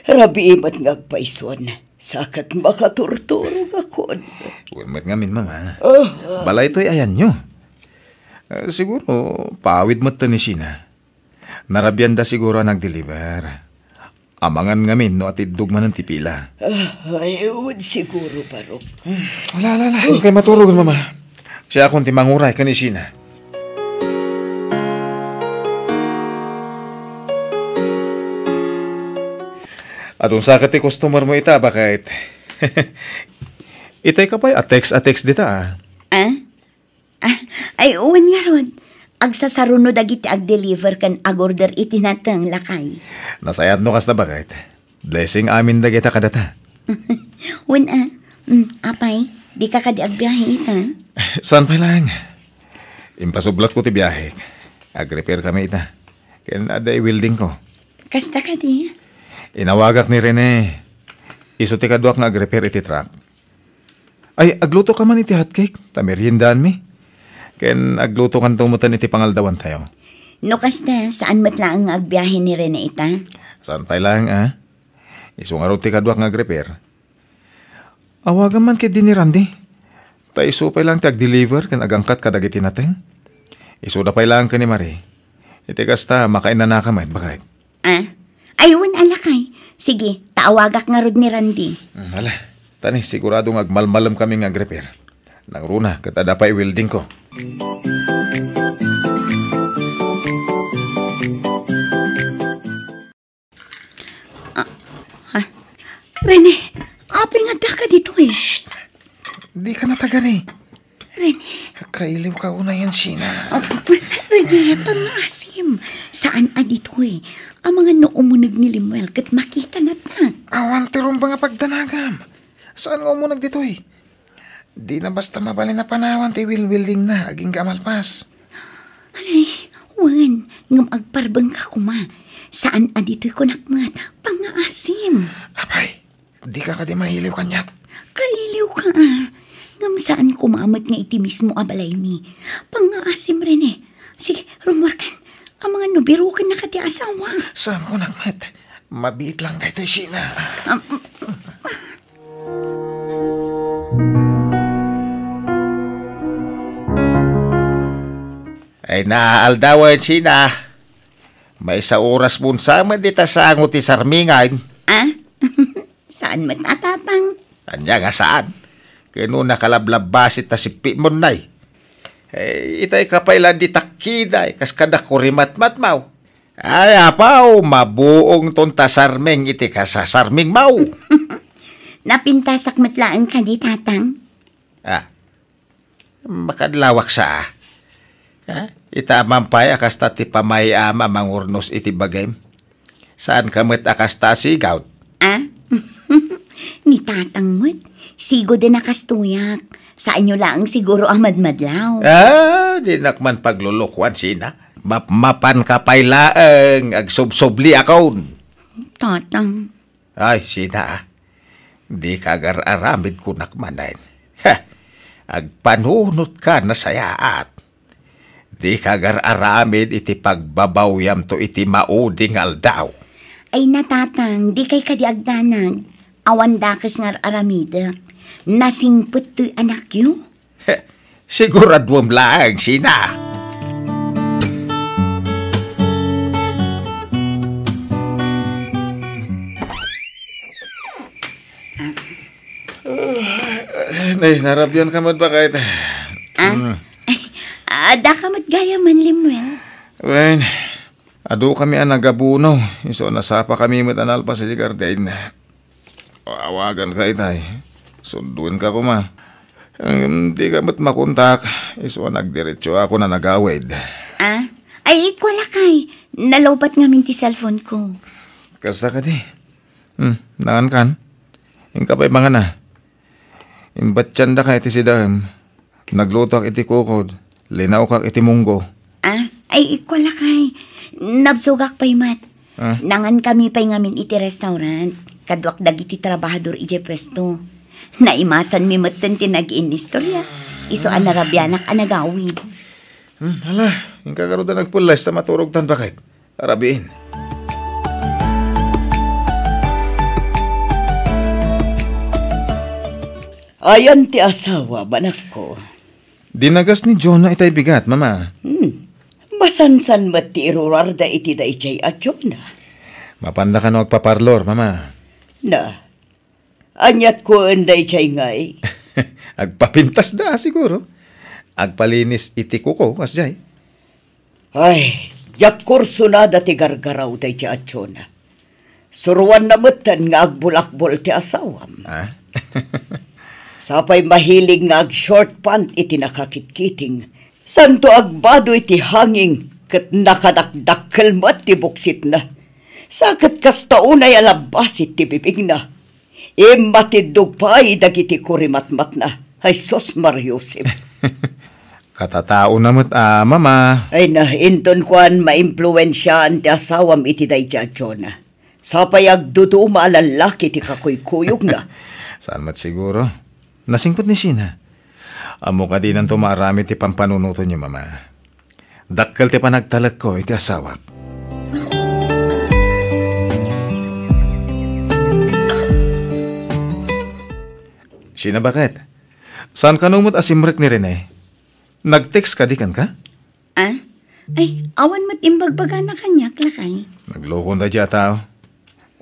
Rabii met nga agpayson. Sa ket makaturturogakon. Wen met ngamin, Mama. Ah, ah. Balay toy ayanyo. Ah, siguro, paawid met ni Sheena. Narabianda siguro a nag-deliver. Amangan ngamin no atiddog manen ti pila. Ah, ay, wen siguro, Barok. Hmm, ala, ala, ala. Huwag kayo maturog, Mama. Siakon ti manguray ken ni Sheena. Adun sa ket ti customer mo ita, baket. Itay ka pay a text a text dita, ah. Ah? Ah, ay, wen ngarud. Agsasaruno dagiti ag-deliver ken ag-order iti nateng, lakay. Nasayaat no kasta, baket. Blessing amin dagita kadata. Wen a. Mm, apay, di ka kadi agbiahe ita? Saan pay laeng? Impasublatko ti biahek. Ag-repair kami ita. Ken adda i-weldingko. Kasta kadi? Inawagak ni Rene. Isu ti kaduak nga ag-repair iti truck. Ay, agluto ka man iti hotcake, ta meriendaanmi. Ken agluto kanto metten iti pangaldawantayo. No kasta, saan met laeng nga agbiahe ni Rene ita? Saan pay laeng, a? Isu ngarud ti kaduak nga ag-repair. Awagam man ketdi ni Randy. Ta isu pay laeng ti agdeliver ken agangkat kadagiti nateng. Isuda pay laeng ken ni Marie. Iti kasta, makainanaka met, baket. Ah? Ay, wen a lakay. Sige, ta awagak ngarud ni Randy. Hmm, ala. Tani, sigurado nga agmalmalem kami nga agrepair. Nangruna, ket adda pay welding ko. Ah, ha? Rene, apay nga addaka ditoy? Shh! Dika natagari. Rene. Kailiwka unay, Sheena. Oh, Rene, pangngaasim. Saan a ditoy? Amangan no umuneg ni Lemuel ket makitanatna. Awan ti rumbeng a pagdanagam. Saan nga umuneg ditoy? Dina basta mabalin a panawan ti wilwildingna agingga a malpas. Ay, wen, ngem agparbengka koma. Saan a ditoy kunak met, pangngaasim. Apay, dika kadi mailiw kaniak? Kailiwka, a. Ngem saan koma met nga iti mismo a balaymi. Pangngaasim, Rene. Sige, rummuarkan. Amangan no birokennaka ti asawa. Saan kunak met? Mabiit lang daytoy, Sheena. Am, Ay, naaldawen, Sheena. Maysa oras mo sa met dita sango ti sarmingan. Ah? Saan met a, Tatang? Ania nga saan? Ken no nakalablabbas ita sippi mo nay. Eh, itay ka pay la di takkida, eh, kas kada kurimatmatmaw. Ay, apaw, mabuongton ta sarming iti kasasarmingmaw. Napintasak met laeng kadi, Tatang? Ah, makadlawak sa, ah. Ah, ita a mampay a kasta ti pamay-am a mangurnos iti bagim. Saan ka met a kasta a sigawd? Ah? Ni Tatang met, sigoden a kastoyak. Saanyo laeng siguro a madmadlaw. Ah, dinak man paglulukuan, Sheena. Mapmapan ka pay laeng, agsubsubliakon. Tatang. Ay, Sheena, ah. Dika agar-aramid kunak manen. Ha! Agpanunot ka nasayaat. Dika agar-aramid iti pagbabawyamto iti maudi nga aldaw. Ay, na, Tatang, dikay kadi agdanag. Awan dakes nga ar-aramidek. Nasingpet toy anakyo. He, siguraduem laeng, Sheena. Nay, narabian ka met, baket? Ah? Mm. Ay, adda ka met gayamen, Lemuel? Wen, adu kami a nagabuno, isu a nasapa kami met a nalpas iti garden. Awagan ka itay. Sunduen ka koma. Ngem di ka met makontak, isu a nagdiretso ako a nagawid. Ah? Ay, ikua lakay. Nalowbat ngamin ti cellphone ko. Kasta kadi? Hmm, nangankan? Inka pay mangana. Imbatiandaka iti sidaem. Naglutoak iti kukod. Linawkak iti munggo. Ah, ay, ikua lakay. Nabsogak pay met. Ah. Nangankami pay ngamin iti restaurant. Kaduak dagiti trabahador idiay puesto. Naimasanmi metten ti nag-iinistorya. Isu a narabianak a nagawid. Hmm, hala, inka garud a nagpulles ta maturogtan, baket. Arabiin. Ayan ti asawa, manakko. Dinagas ni Jonah itay bigat, Mama. Hmm. Masansan met ti irurarda iti daydiay a Jonah. Mapanda kano agpaparlor, Mama? Na, aniat kuen daydiay ngay? Agpapintas da, siguro. Agpalinis iti kuko, kasdiay. Ay, diak kursunada ti gargaraw daydiay a Jonah. Suroanna metten nga agbulakbol ti asawam. Ah? Sapay mahilig nga ag-short pant iti nakakitkiting. Santo agbado iti hanging ket nakadakdakkel met ti buksitna. Sa ket kasta unay a labbasit ti bibigna. Immatiddog pay dagiti kurimatmatna. Ay, sus, Mariusip. Katataona met a, Mama. Ay na, inton kuan, maimpluensiaan ti asawam iti daydiay a Jonah. Sapay agduduma a lallaki ti kakuykuyogna. Saan met siguro? Nasingpet ni Sheena. Ammo kadinanto maaramid ti pampanunotenyo, Mama. Dakkel ti panagtalekko iti asawak. Sheena, baket? Saan kano met a simrek ni Rene? Nag-text kadi kenka? Ah? Ay, awan met imbagbagana kaniak, lakay. Naglokon daydiay a tao.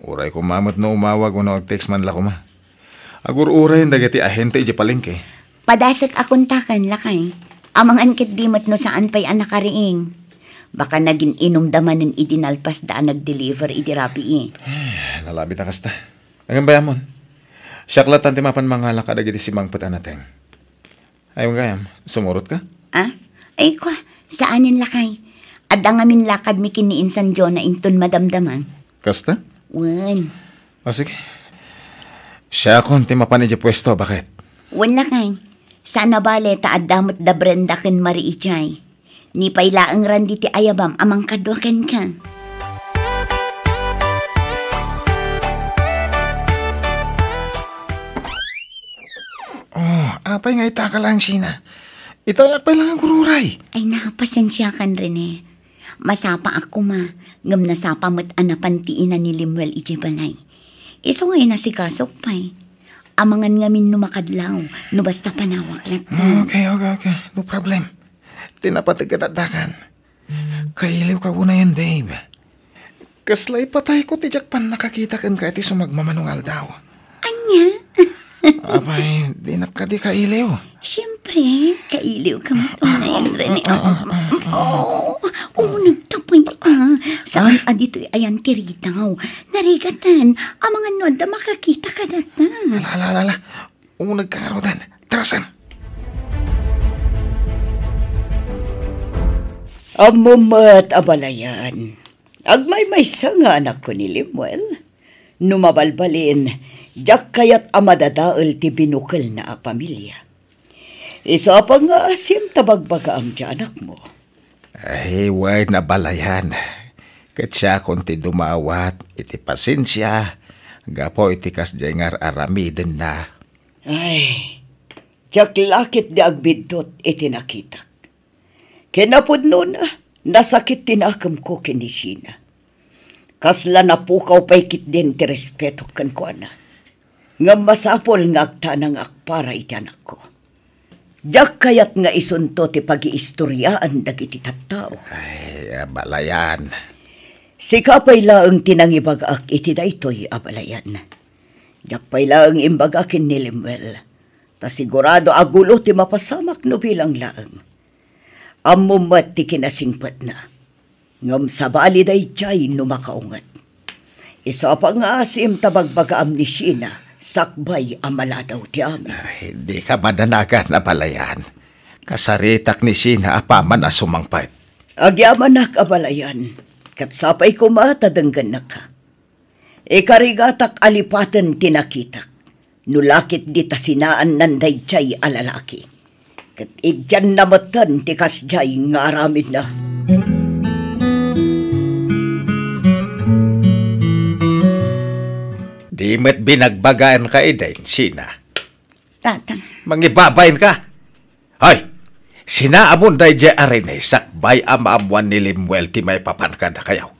Uray koma met no umawag wenno ag-text man la koma. Agur-urayen dagiti ahente idiay palengke. Padasek a kontaken, lakay. Amangan ketdi met no saan pay a nakariing. Baka nagin-inumda manen idi nalpasda a nag-deliver idi rabii. Nalabit a kasta. Ngem bay-amon, siak latta ti mapan mangala kadagiti simangpet a nateng. Ay, gayam, sumurotka? Ah? Ay, kwa, saanen lakay. Adda ngamin lakadmi ken ni Insan Jonah inton madamdama. Kasta? Wen. O, sige. Siakon ti mapan idiay puesto, baket? Wen lakay. Saan a bale ta adda met da Brenda ken Marie idiay. Ni pay laeng ran diti ayabam a mangkadua kenka. Oh, apay nga ita ka laeng, Sheena? Itayak pay lang agur-uray. Ay, napasensiakan, Rene. Masapa a koma, ngem nasapa met a napan ti ina ni Lemuel idiay balay. Isu nga inasikasok pay. Amangan ngamin no makadlaw, no basta panawak latta. Okay, okay, okay. No problem. Ti napateg ket addakan. Kailiwka unayen, babe. Kasla ipatayko ti diak pannakakita kenka iti sumagmamano nga aldaw. Ania? Apay, dinak kadi kailiw? Siempre, kailiwka met unayen, Rene. Oh, umunegta pay, ah. Saan a ditoy ayan ti ritaw. Narigaten, amangan no adda makakita kadata. Ala, ala, ala, ala. Uneg ka ngaruden. Tara, Sam. Ammom met, abalayan. Agmaymaysa nga anakko ni Lemuel. No mabalbalin, diak kayat a madadael ti binukelna a pamilia. Isu a pangngaasim ta bagbagaam ti anakmo. Ay, wen, abalayan. Ket siakon ti dumawat iti pasensia gapu iti kasdiay nga ar-aramidenna. Ay, diak la ketdi agbiddut iti nakitak. Kinapudnona, nasakit ti nakemko ken ni Sheena. Kasla napukaw pay ketdin ti respetok kenkuana. Ngem masapul nga agtanangak para iti anakko. Diak kayat nga isunto ti pagiistoriaan dagiti tattao. Ay, abalayan. Sika pay laeng ti nangibagaak iti daytoy, abalayan. Diak pay laeng imbaga ken ni Lemuel. Ta sigurado a gulo ti mapasamak no bilang laeng. Ammom met ti kinasingpetna. Ngem sabali daydiay no makaunget. Isu a pangngaasim ta bagbagaam ni Sheena, sakbay a maladaw ti amin. Ay, dika madanagan, abalayan. Kasaritak ni Sheena apaman a sumangpet. Agyamanak, abalayan. Ket sapay koma ta denggennaka. Ikarigatak a lipaten ti nakitak, no la ketdi ta sinaannan daydiay a lalaki. Ket idianna metten ti kasdiay nga aramidna. Di met binagbagaanka idin, Sheena. Tata. Mangibabain ka. Hoy, sinaamon daydiay a Rene sakbay a maammuan ni Lemuel ti maipapan kadakayo.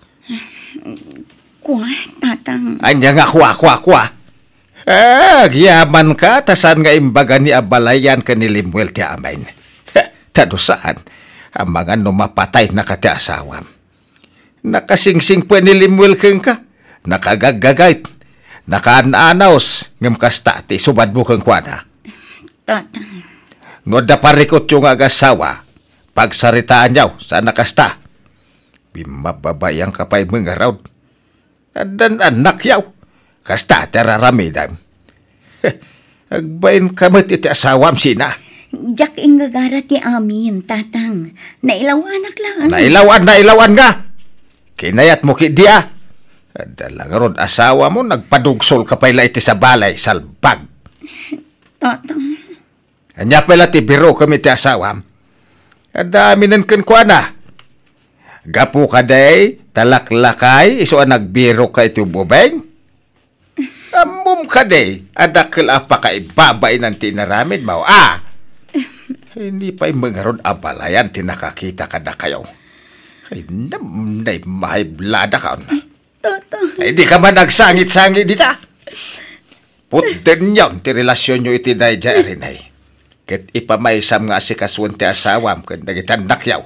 Kua, Tatang. Ania nga kua, kua, kua? Eh, agyaman ka, ta saan nga imbaga ni abalayan ken ni Lemuel ti amin. Ta no saan, amangan no mapataynaka ti asawam. Nakasingsingpet ni Lemuel kenka. Nakagaggagayt. Nakaan-anaos. Ngem kasta ti isubadmo kenkuana. Tata. No adda parikutyo nga agasawa, pagsaritaanyo, saan a kasta. Bimmababaianka pay met ngarud. Addan annakyo. Kasta ti ar-aramidem. Agbainka met iti asawam, Sheena. Diak ingagara ti amin, Tatang. Nailawanak laeng. Nailawan, nailawan nga! Kinayatmo ketdi a. Adda la ngarud asawam, nagpadugsolka pay la iti sabali, salbag. Tatang. Ania pay la ti birokem iti asawam? Adda aminen kenkuana. Gapu kadi ta laklakay isu a nagbirokka iti ububeng? Ammom kadi a dakkel a pakaibabainan ti inaramidmo, a? Idi pay met ngarud abalayan ti nakakita kadakayo. Ay, nam-, nay, mahibladakon. Tata. Ay, dika man agsangit-sangit dita. Putdenyon ti relasionyo iti daydiay a Rene. Ket ipamaysam nga asikasuen ti asawam ken dagiti annakyaw.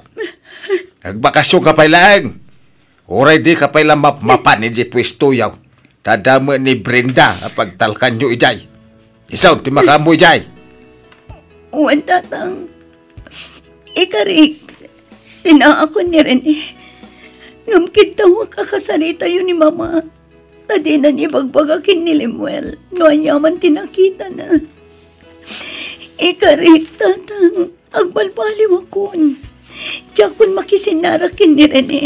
Agbakasyon ka pay laeng. Uray di ka pay la mapmapan iti puestoyaw. Ta adda met ni Brenda a pagtalkanyo idiay. Isu ti makaammo idiay. Wen, Tatang. Ikarik, sinaakon ni Rene. Ngem kidtawek a kasaritayo ni Mama. Ta dinan ibagbaga ken ni Lemuel no aniaman ti nakitana. Ikarik, Tatang, agbalbaliwakon. Diakon makisinnarak ken ni Rene.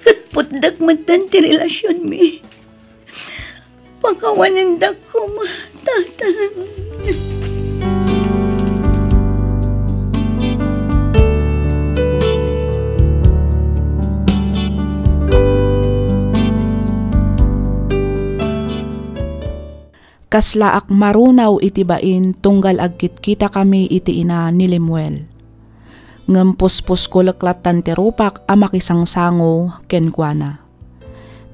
Ket putdek metten ti relasionmi. Pakawanendak koma, Tatang. Kaslaak marunaw iti bain tunggal agkitkitakami iti ina ni Lemuel. Ngem puspusko leklattan ti rupak a makisangsango kenkuana.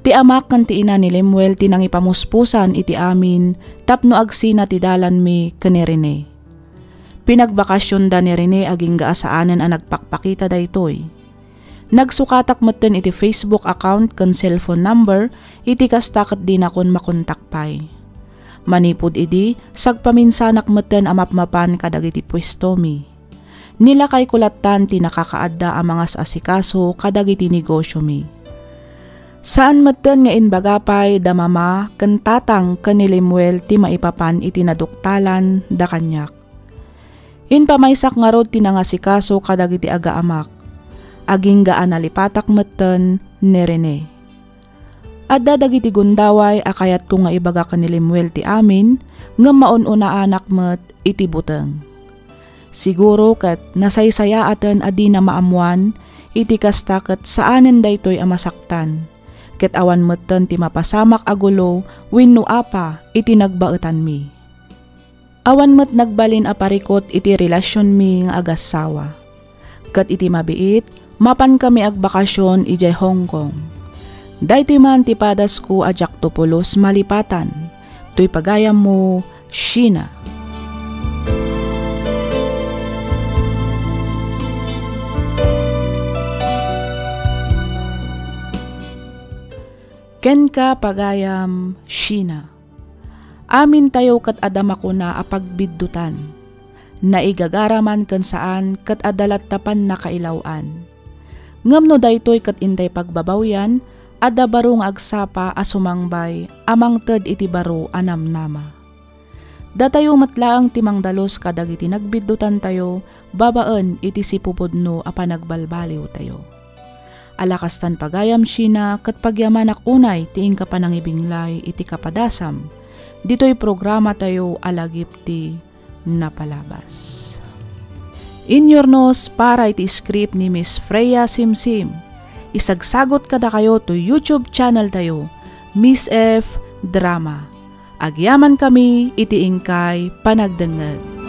Ti amak ken ti ina ni Lemuel ti nangipamuspusan iti amin tapno agsina ti dalanmi ken ni Rene. Pinagbakasionda ni Rene agingga a saanen a nagpakpakita daytoy. Nagsukatak metten iti Facebook account ken cellphone number, iti kasta ket dinakon makontak pay. Manipud idi, sagpaminsanak metten a mapmapan kadagiti puestomi. Nilakayko lattan ti nakakaadda a mangas-asikaso kadagiti negosiomi. Saan metten nga imbaga pay da Mama ken Tatang ken ni Lemuel ti maipapan iti naduktalan da kaniak. Impamaysak ngarud ti nangasikaso kadagiti agaamak. Agingga a nalipatak metten ni Rene. Adda dagiti gundaway a kayatko nga ibaga ken ni Lemuel ti amin, ngem maun-unaanak met iti buteng. Siguro ket nasaysayaaten a dina maammoan, iti kasta ket saanen daytoy a masaktan, ket awan metten ti mapasamak a gulo wenno apa iti nagbaetanmi. Awan met nagbalin a parikut iti relasionmi nga agassawa. Ket iti mabiit, mapankami agbakasion idiay Hong Kong. Daytoy man ti padasko a diakto pulos malipatan. Toy pagayammo, Sheena. Kenka, pagayam, Sheena. Amintayo ket adda makuna a pagbiddutan. Naigagara man ken saan ket adda latta pannakailaw-an. Ngem no daytoy ket intay pagbabawian, adda baro nga agsapa a sumangbay a mangted iti baro a namnama. Datayo met laeng ti mangdalus kadagiti nagbiddutantayo babaen iti sipupudno a panagbalbaliwtayo. Ala kastan pagayam, Sheena, ket pagyamanak unay ti inka panangibinglay iti kapadasam ditoy programatayo a Lagip ti Napalabas. Inyurnos para iti script ni Miss Freya Simsim. Isagsagot kadakayo to YouTube channel tayo, Miss F Drama. Agyamankami iti inkay panagdengngeg.